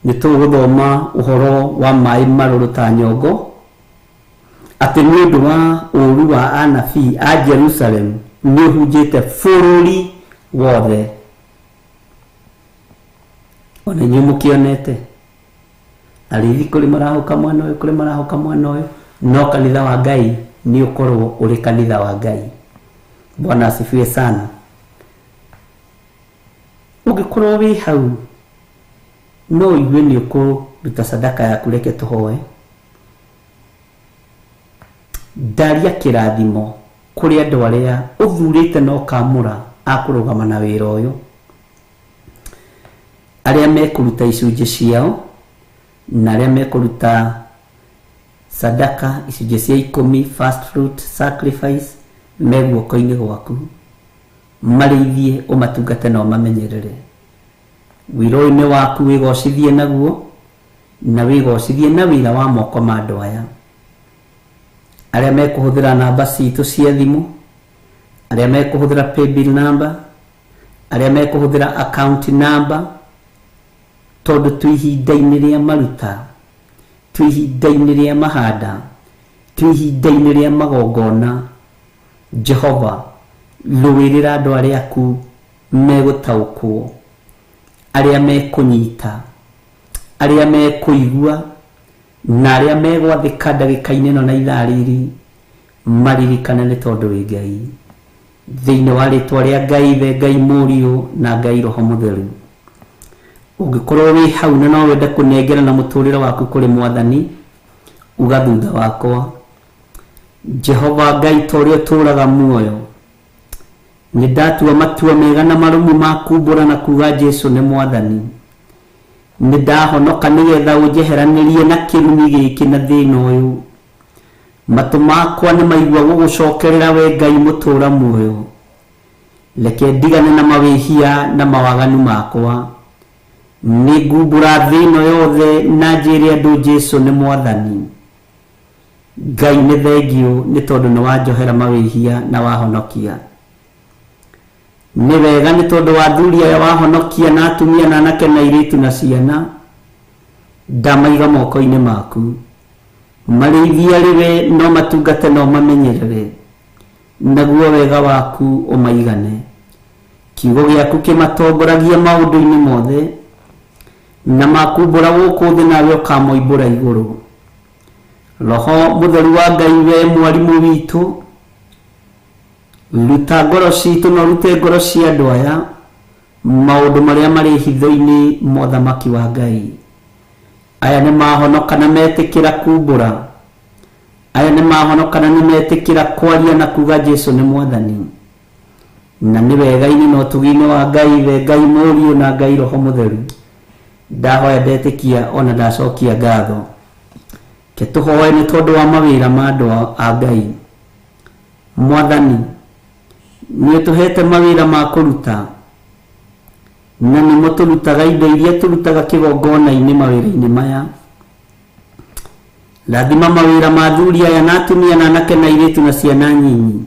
nĩ tũgũthoma ũhoro wa maĩ marũrũ ta nyongo, atĩ nĩ ũndũ wa ũũru wa anabii a Jerusalemu nĩ ũhunjĩte bũrũri wothe. Ona inyuĩ mũkĩonete arĩithi kũrĩ marahũka mwena ũyũ, kũrĩ marahũka mwena ũyũ, No kanitha wa Ngai nĩ ũkorwo ũrĩ kanitha wa Ngai. Bwana asifiwe sana. Ũngĩkorwo wĩ hau no ũigue nĩ ũkũruta sadaka yaku, reke tũhoe. Ndaria kĩrathimo kũrĩ andũ arĩa ũthurĩte na ũkamũra a kũrũgama na wĩra ũyũ, arĩa mekũruta icunjĩ ciao na arĩa mekũruta sadaka, icunjĩ cia 10, first fruit sacrifice, me guoko-inĩ gwaku. Marĩithie, ũmatungate na ũmamenyerere. Wĩra ũyũ nĩ waku, wĩgocithie naguo na wĩgocithie na wĩra wa moko ma andũ aya. Arĩa mekũhũthĩra namba citũ cia thimũ, arĩa mekũhũthĩra paybill number, arĩa mekũhũthĩra account number, tondũ twĩ ihinda-inĩ rĩa maruta, twĩ ihinda-inĩ rĩa mahanda, twĩ ihinda-inĩ rĩa magongona. Jehova, rũĩrĩra andũ arĩa aku megũtaũkwo, arĩa mekũnyita, arĩa mekũigua, na arĩa megwathĩka ndagĩka-inĩ ĩno na ithaa rĩrĩ, maririkane nĩ tondũ wĩ Ngai. Thĩinĩ wa rĩtwa rĩa Ngai Ithe, Ngai Mũriũ na Ngai Roho Mũtheru. Ũngĩkorwo wĩ hau na no wende kũnengera na mũtũrĩre waku kũrĩ Mwathani, uga thutha wakwa: Jehova Ngai, ta ũrĩa ũtũũraga muoyo, nĩ ndatua matua mega na marũmu ma kumbũra na kuga Jesu nĩ Mwathani. Nĩ ndahonoka nĩgetha ũnjeheranĩrie na kĩrumi gĩkĩ na thĩna ũyũ. Matũ makwa nĩ maigua gũgũcokerera we Ngai mũtũũra muoyo. Reke ndigane na mawĩhia na mawaganu makwa. Nĩ ngumbũra thĩ ĩno yothe na njĩre andũ Jesu nĩ Mwathani. Ngai nĩ thengiũ nĩ tondũ nĩ wanjohera mawĩhia na wahonokia. Nĩ wega nĩ tondũ wa athuri aya wahonokia na atumia na anake na airĩtu na ciana, ndamaiga moko-inĩ maku. Marĩithie arĩ we, no matungate no mamenyerere, naguo wega waku ũmaigane. Kiugo gĩaku kĩmatongoragie maũndũ-inĩ mothe, na makumbũra gũkũ thĩ nawe ũkamoimbũra igũrũ. Roho Mũtheru wa Ngai, we mwarimũ witũ, ruta ngoro citũ na ũrute ngoro cia andũ aya maũndũ marĩa marĩ hitho-inĩ ma ũthamaki wa Ngai. Aya nĩ mahonoka na metĩkĩra kumbũra, aya nĩ mahonoka na nĩ metĩkĩra kwaria na kuga Jesu nĩ Mwathani. Na nĩ wega-inĩ na ũtugi-inĩ wa Ngai Ithe, Ngai Mũriũ na Ngai Roho Mũtheru, ndahoya ndetĩkia ona ndacokia ngatho. Ke tũhoe nĩ tondũ wa mawĩra ma andũ a Ngai. Mwathani, nĩ ũtũhete mawĩra ma kũruta, na nĩmo tũrutaga indo iria tũrutaga kĩgongona-inĩ mawĩra-inĩ maya. Rathima mawĩra ma athuri aya na atumia na anake na airĩtu na ciana nyinyi.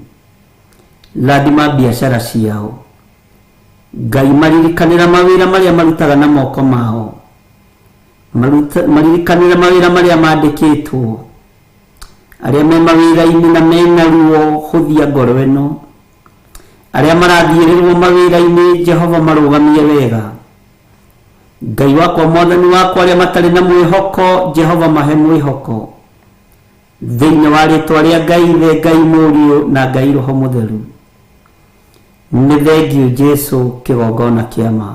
Rathima biacara ciao. Ngai, maririkanĩra mawĩra marĩa marutaga na moko mao. Maririkanĩra mawĩra marĩa mandĩkĩtwo. Arĩa me mawĩra-inĩ na mena ruo, hũthia ngoro ĩno. Arĩa marathiĩrĩrwo mawĩra-inĩ, Jehova marũgamie wega. Ngai wakwa, Mwathani wakwa, arĩa matarĩ na mwĩhoko, Jehova mahe mwĩhoko. Thĩinĩ wa rĩtwa rĩa Ngai Ithe, Ngai Mũriũ na Ngai Roho Mũtheru. Nĩ thengiũ Jesu kĩgongona kĩa ma.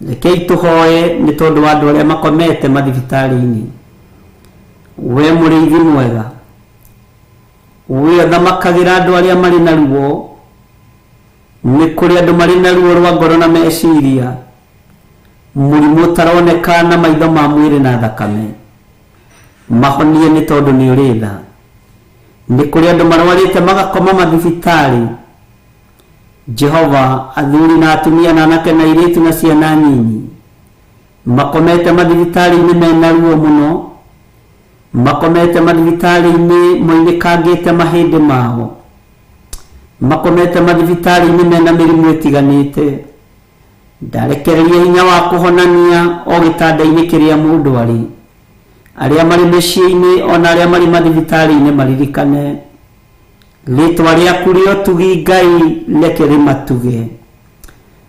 Rekei tũhoe nĩ tondũ wa andũ arĩa makomete mathibitarĩ-inĩ. We mũrĩithi mwega, we ũthamakagĩra andũ arĩa marĩ na ruo. Nĩ kũrĩ andũ marĩ na ruo rwa ngoro na meciria, mũrimũ ũtaroneka na maitho ma mwĩrĩ na thakame. Mahonie nĩ tondũ nĩ ũrĩ tha. Nĩ kũrĩ andũ marwarĩte magakoma mathibitarĩ. Jehova, athuri na atumia na anake na airĩtu na ciana nyinyi makomete mathibitarĩ-inĩ mena ruo mũno, makomete mathibitarĩ-inĩ moinĩkangĩte mahĩndĩ mao, makomete mathibitarĩ-inĩ mena mĩrimũ ĩtiganĩte. Ndarekereria hinya wa kũhonania o gĩtanda-inĩ kĩrĩa mũndũ arĩ. Arĩa marĩ mĩciĩ-inĩ ona arĩa marĩ mathibitarĩ-inĩ maririkane rĩtwa rĩaku rĩa ũtugi. Ngai, reke rĩmatuge.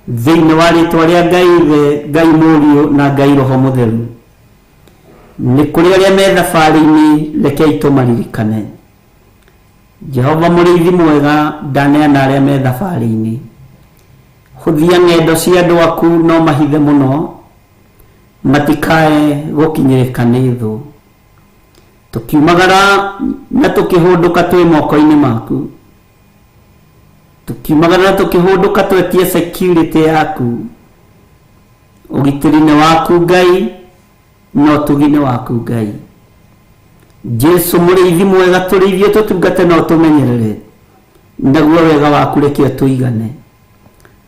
Thĩinĩ wa rĩtwa rĩa Ngai Ithe, Ngai Mũriũ na Ngai Roho Mũtheru. Nĩ kũrĩ arĩa me thabarĩ-inĩ, rekei tũmaririkane. Jehova mũrĩithi mwega, ndaneana arĩa me thabarĩ-inĩ. Hũthia ng'endo cia andũ aku no mahithe mũno, matikae gũkinyĩrĩka nĩ thũ. Tũkiumagara na tũkĩhũndũka twĩ moko-inĩ maku. Tũkiumagara na tũkĩhũndũka twetie security yaku. Ũgitĩri nĩ waku Ngai, na ũtugi nĩ waku Ngai. Jesu mũrĩithi mwega, tũrĩithie tũtungate na ũtũmenyerere, naguo wega waku reke ũtũigane.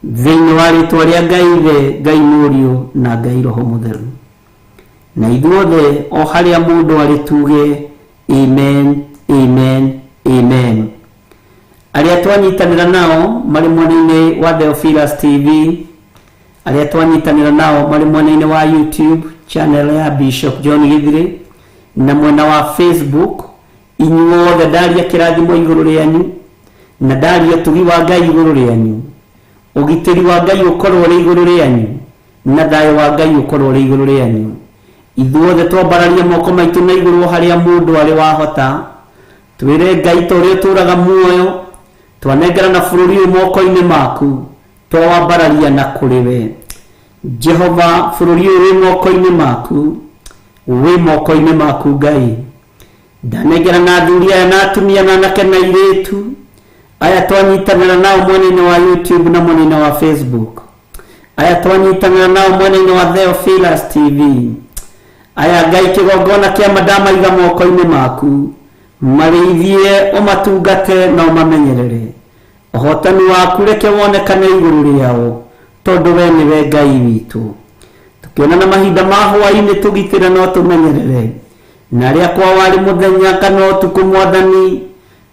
Thĩinĩ wa rĩtwa rĩa Ngai Ithe, Ngai Mũriũ na Ngai Roho Mũtheru. Na ithuothe o harĩa mũndũ arĩ tuge amen, amen, amen. Arĩa twanyitanĩra nao marĩ mwena-inĩ wa Theophilus TV, arĩa twanyitanĩra nao marĩ mwena-inĩ wa YouTube channel ya Bishop John Githiri, na mwena wa Facebook, inyuothe ndaria kĩrathimo igũrũ rĩanyu, na ndaria ũtugi wa Ngai igũrũ rĩanyu. Ũgitĩri wa Ngai ũkorwo ũrĩ igũrũ rĩanyu, na thayũ wa Ngai ũkorwo ũrĩ igũrũ rĩanyu. Ithuothe twambararie moko maitũ na igũrũ harĩa mũndũ arĩ wahota, twĩre Ngai ta ũrĩa ũtũũraga muoyo, twanengerana bũrũri ũyũ moko-inĩ maku, twawambararia na kũrĩ we. Jehova, bũrũri ũyũ wĩ moko-inĩ maku, wĩ moko-inĩ maku Ngai. Ndanengerana athuri aya na atumia na anake na airĩtu aya twanyitanĩra nao mwena-inĩ wa YouTube na mwena-inĩ wa Facebook, aya twanyitanĩra nao mwena-inĩ wa Theophilus TV, aya Ngai kĩgongona kĩa madamaiga moko-inĩ maku, marĩithie ũmatungate na ũmamenyerere. Ũhotani waku reke wonekane igũrũ rĩao, tondũ we nĩwe Ngai witũ. Tũkĩonana mahinda ma hwaĩ-inĩ tũgitĩre na ũtũmenyerere, na arĩa kwa warĩ mũthenya kana ũtukũ Mwathani,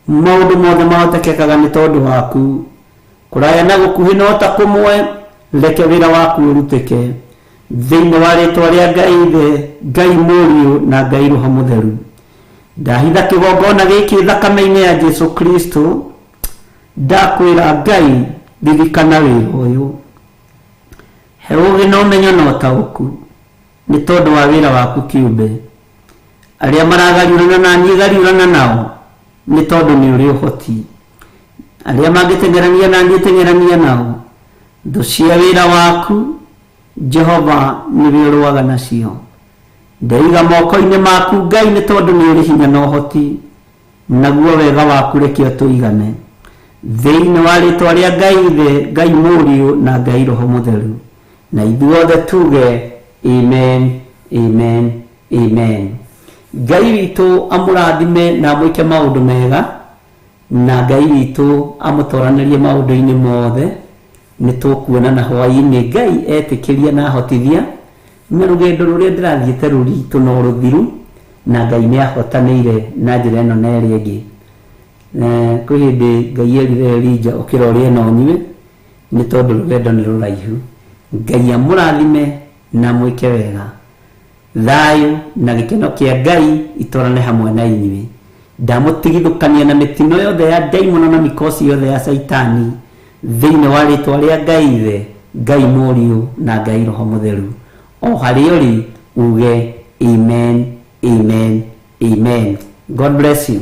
maũndũ mothe mahotekekaga nĩ tondũ waku. Kũraya na gũkuhĩ no ta kũmwe, reke wĩra waku ũrutĩke. Thĩinĩ wa rĩtwa rĩa Ngai Ithe, Ngai Mũriũ na Ngai Roho Mũtheru. Ndahitha kĩgongona gĩkĩ thakame-inĩ ya Jesu Kristo, ndakwĩra Ngai ririkana wĩra ũyũ. He ũũgĩ na ũmenyo na ũtaũku, nĩ tondũ wa wĩra waku kĩũmbe. Arĩa maragariũrana na niĩ gariũrana nao, nĩ tondũ nĩ ũrĩ ũhoti. Arĩa mangĩteng'erania na niĩ teng'erania nao. Thũ cia wĩra waku, Jehova nĩwe ũrũaga nacio. Ndeiga moko-inĩ maku Ngai nĩ tondũ nĩ ũrĩ hinya na ũhoti, naguo wega waku reke ũtũigane. Thĩinĩ wa rĩtwa rĩa Ngai Ithe, Ngai Mũriũ na Ngai Roho Mũtheru. Na ithuothe tuge amen, amen, amen. Ngai witũ amũrathime na amwĩke maũndũ mega, na Ngai witũ amũtoranĩrie maũndũ-inĩ mothe. Nĩ tũkuonana hwaĩ-inĩ Ngai etĩkĩria na ahotithia, na rũgendo rũrĩa ndĩrathiĩte rũritũ no rũthiru, na Ngai nĩ ahotanĩire na njĩra ĩno na ĩrĩa ĩngĩ. Kwĩ hĩndĩ Ngai erire Elija ũkĩra ũrĩe na ũnyue, nĩ tondũ rũgendo nĩ rũraihu. Ngai amũrathime na amwĩke wega. Thayũ na gĩkeno kĩa Ngai itwarane hamwe na inyuĩ. Ndamũtigithũkania na mĩtino yothe ya ndaimono na mikosi yothe ya Caitani, thĩinĩ wa rĩtwa rĩa Ngai Ithe, Ngai Mũriũ na Ngai Roho Mũtheru. O harĩa ũrĩ uge amen, amen, amen. God bless you.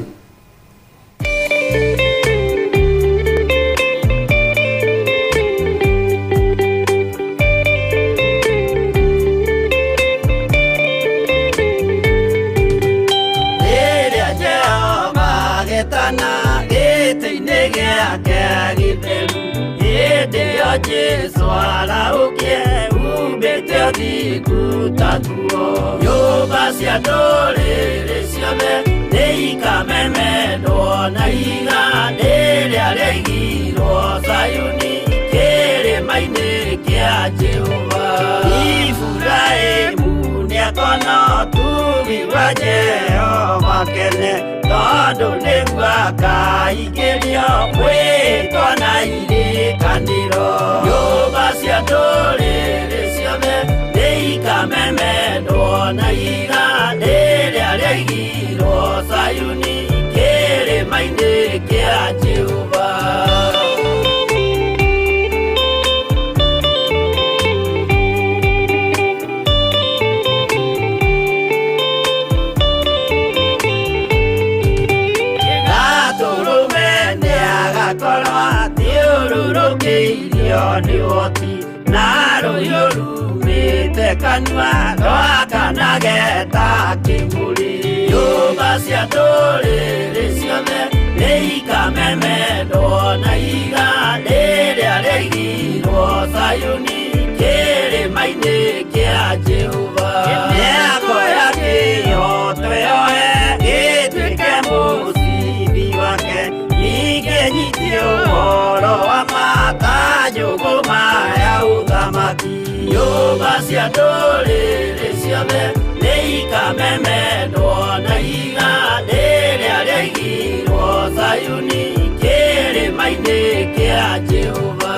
Rĩrĩa Jehova agetana gĩtĩ-inĩ gĩake gĩtheru, hĩndĩ ĩyo Jesũ arahũkie umbĩte ũthingu ta nguo. Nyũmba cia ndũrĩrĩ ciothe nĩikamemendwo na ihiga rĩrĩa rĩaigirwo Zayuni kĩrĩma-inĩ kĩa Jehova. Iburahĩmu nĩakona ũtugi wa Jehova kene, tondũ nĩguo akaingĩrio mwĩtwa na irĩkanĩro. Nyũmba cia ndũrĩrĩ ciothe nĩikamemendwo na ihiga rĩrĩa rĩaigirwo Zayuni kĩrĩma-inĩ kĩa Jehova. Rũthiũrũrũkĩirio nĩ ũhoti na rũhiũ rumĩte kanua rwakanage ta kĩmũrĩ. Nyũmba cia ndũrĩrĩ ciothe nĩ ikamemendwo na ihiga rĩrĩa rĩaigirwo Zayuni kĩrĩma-inĩ kĩa Jehova. Mĩako ya kĩhooto yoe ĩtuĩke mũcibi wake, ningĩ nyitie ũhoro wa ma ta njũgũma ya ũthamaki. Nyũmba cia ndũrĩrĩ ciothe nĩ ikamemendwo na ihiga rĩrĩa rĩaigirwo Zayuni kĩrĩma-inĩ kĩa Jehova.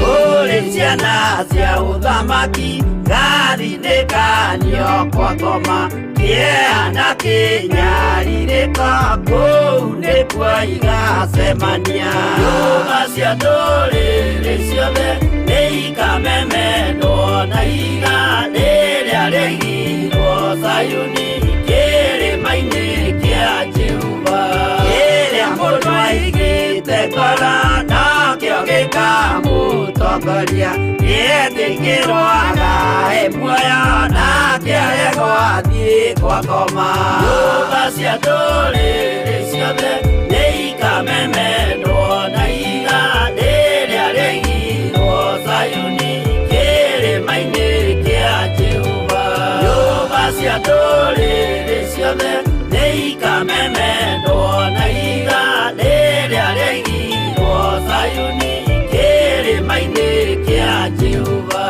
Kũrĩ ciana cia ũthamaki ngathinĩkanio kwa ngoma, kĩeha na kĩnyarirĩko kũu nĩkuo igacemania. Nyũmba cia ndũrĩrĩ ciothe nĩ ikamemendwo na ihiga rĩrĩa rĩaigirwo Zayuni kĩrĩma-inĩ kĩa Jehova. Kĩrĩa mũndũ aigĩte ngoro nokĩo gĩkamũtongoria, gĩetĩkĩrwo agae muoyo na kĩaregwo athiĩ kwa ngoma. Nyũmba cia ndũrĩrĩ ciothe nĩ ikamemendwo na ihiga rĩrĩa rĩaigirwo Zayuni kĩrĩma-inĩ kĩa Jehova. Nyũmba cia ndũrĩrĩ ciothe nĩ ikamemendwo na ihiga rĩrĩa rĩaigirwo Zayuni kĩrĩma-inĩ kĩa Jehova.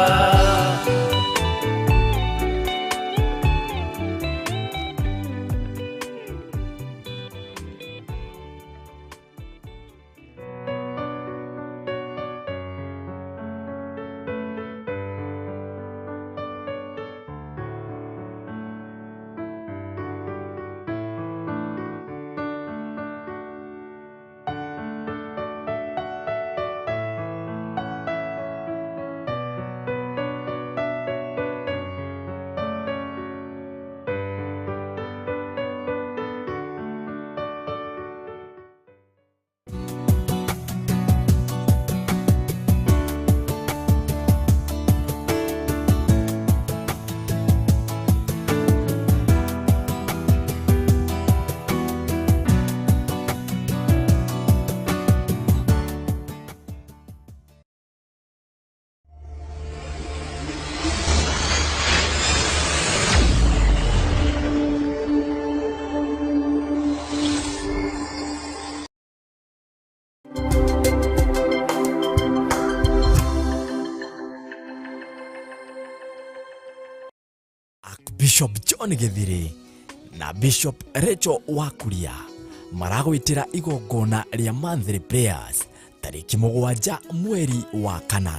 Bishop John Githiri na Bishop Rachel Wakuria maragwĩtĩra igongona rĩa monthly prayers tarĩki 7 mweri wa 4.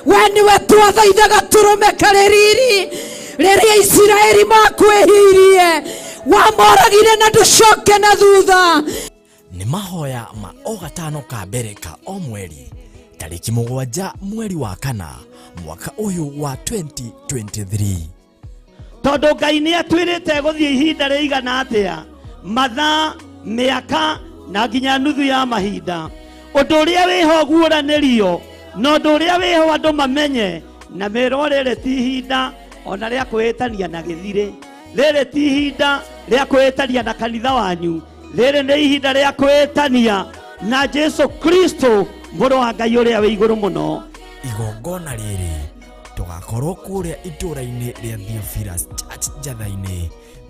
We nĩwe twathaithaga tũrũme karĩ riri rĩrĩa Isiraeli makwĩhirie, wamoragire na ndũcoke na thutha. Nĩ mahoya ma o gatano ka mbere ka o mweri tarĩki 7 mweri wa 4 mwaka ũyũ wa 2023. Tondũ Ngai nĩ atwĩrĩte gũthiĩ ihinda rĩigana atĩa, mathaa, mĩaka na nginya nuthu ya mahinda. Ũndũ ũrĩa wĩho guũranĩrio na ũndũ ũrĩa wĩho andũ mamenye na merwo rĩrĩ ti ihinda ona rĩa kwĩĩtania na gĩthirĩ, rĩrĩ ti ihinda rĩa kwĩĩtania na kanitha wanyu, rĩrĩ nĩ ihinda rĩa kwĩĩtania na Jesu Kristo mũrũ wa Ngai ũrĩa wĩ igũrũ mũno. Igongona rĩrĩ tũgakorwo kũrĩa itũũra-inĩ rĩa Theophilus Church Njatha-inĩ,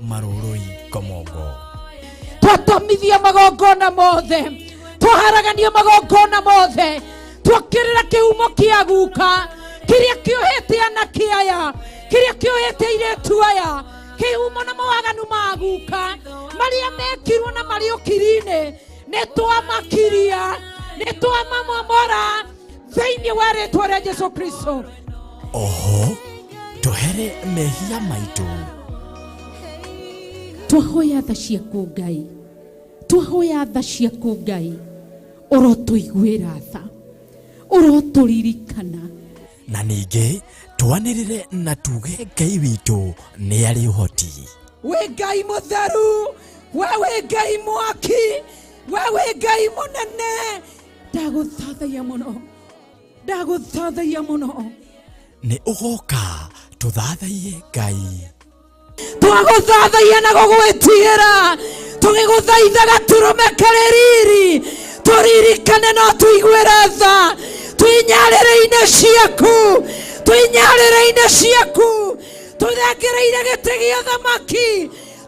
Marũrũi, Komongo. Twatomithia magongona mothe, twaharagania magongona mothe, twokĩrĩra kĩhumo kĩa guka kĩrĩa kĩohete anake aya, kĩrĩa kĩohete airĩtu aya, kĩhumo na mawaganu ma guka marĩa mekirwo na marĩ ũkiri-inĩ, nĩ twamakiria, nĩ twamamomora thĩinĩ wa rĩtwa rĩa Jesu Kristo. Oho tũhere mehia maitũ. Twahoya tha ciaku Ngai, twahoya tha ciaku Ngai, ũrotũiguĩra tha, ũrotũririkana. Na ningĩ twanĩrĩre na tuge Ngai witũ nĩ arĩ ũhoti. Wĩ Ngai mũtheru, we wĩ Ngai mwaki, we wĩ Ngai mũnene. Ndagũthathaiya mũno, ndagũthathaiya mũno. Nĩ ũgoka tũthathaiye Ngai. Twagũthathaiya na gũgwĩtigĩra, tũgĩgũthaithaga tũrũme karĩ riri, tũririkane no tũiguĩre tha, twĩnyarĩrĩ-inĩ ciaku, twĩnyarĩrĩ-inĩ ciaku, tũthengereire gĩtĩ gĩa ũthamaki,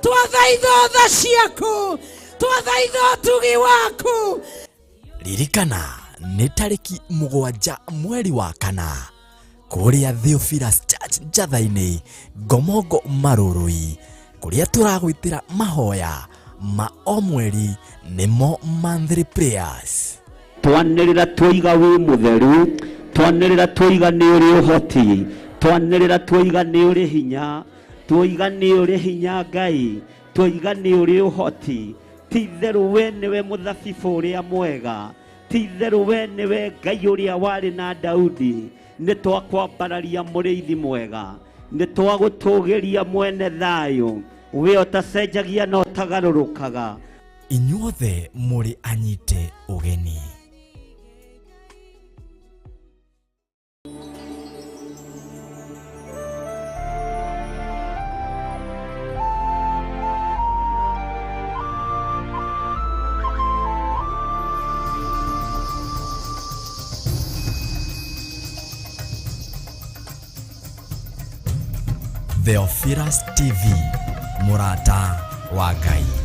twathaitha tha ciaku, twathaitha ũtugi waku. Ririkana nĩ tarĩki 7 mweri wa 4 kũrĩa Theophilus Church Njatha-inĩ, Ngomongo Marũrũi, kũrĩa tũragwĩtĩra mahoya ma o mweri nĩmo monthly prayers. Twanĩrĩra twoiga wĩ mũtheru, twanĩrĩra twoiga nĩ ũrĩ ũhoti, twanĩrĩra twoiga nĩ ũrĩ hinya, twoiga nĩ ũrĩ hinya Ngai, twoiga nĩ ũrĩ ũhoti. Ti itherũ we nĩwe mũthabibũ ũrĩa mwega, ti itherũ we nĩwe Ngai ũrĩa warĩ na Daudi. Nĩ twakwambararia mũrĩithi mwega, nĩ twagũtũgĩria mwene thayũ, we ũtacenjagia na ũtagarũrũkaga. Inyuothe mũrĩ anyite ũgeni. Theophilus TV, mũrata wa Ngai.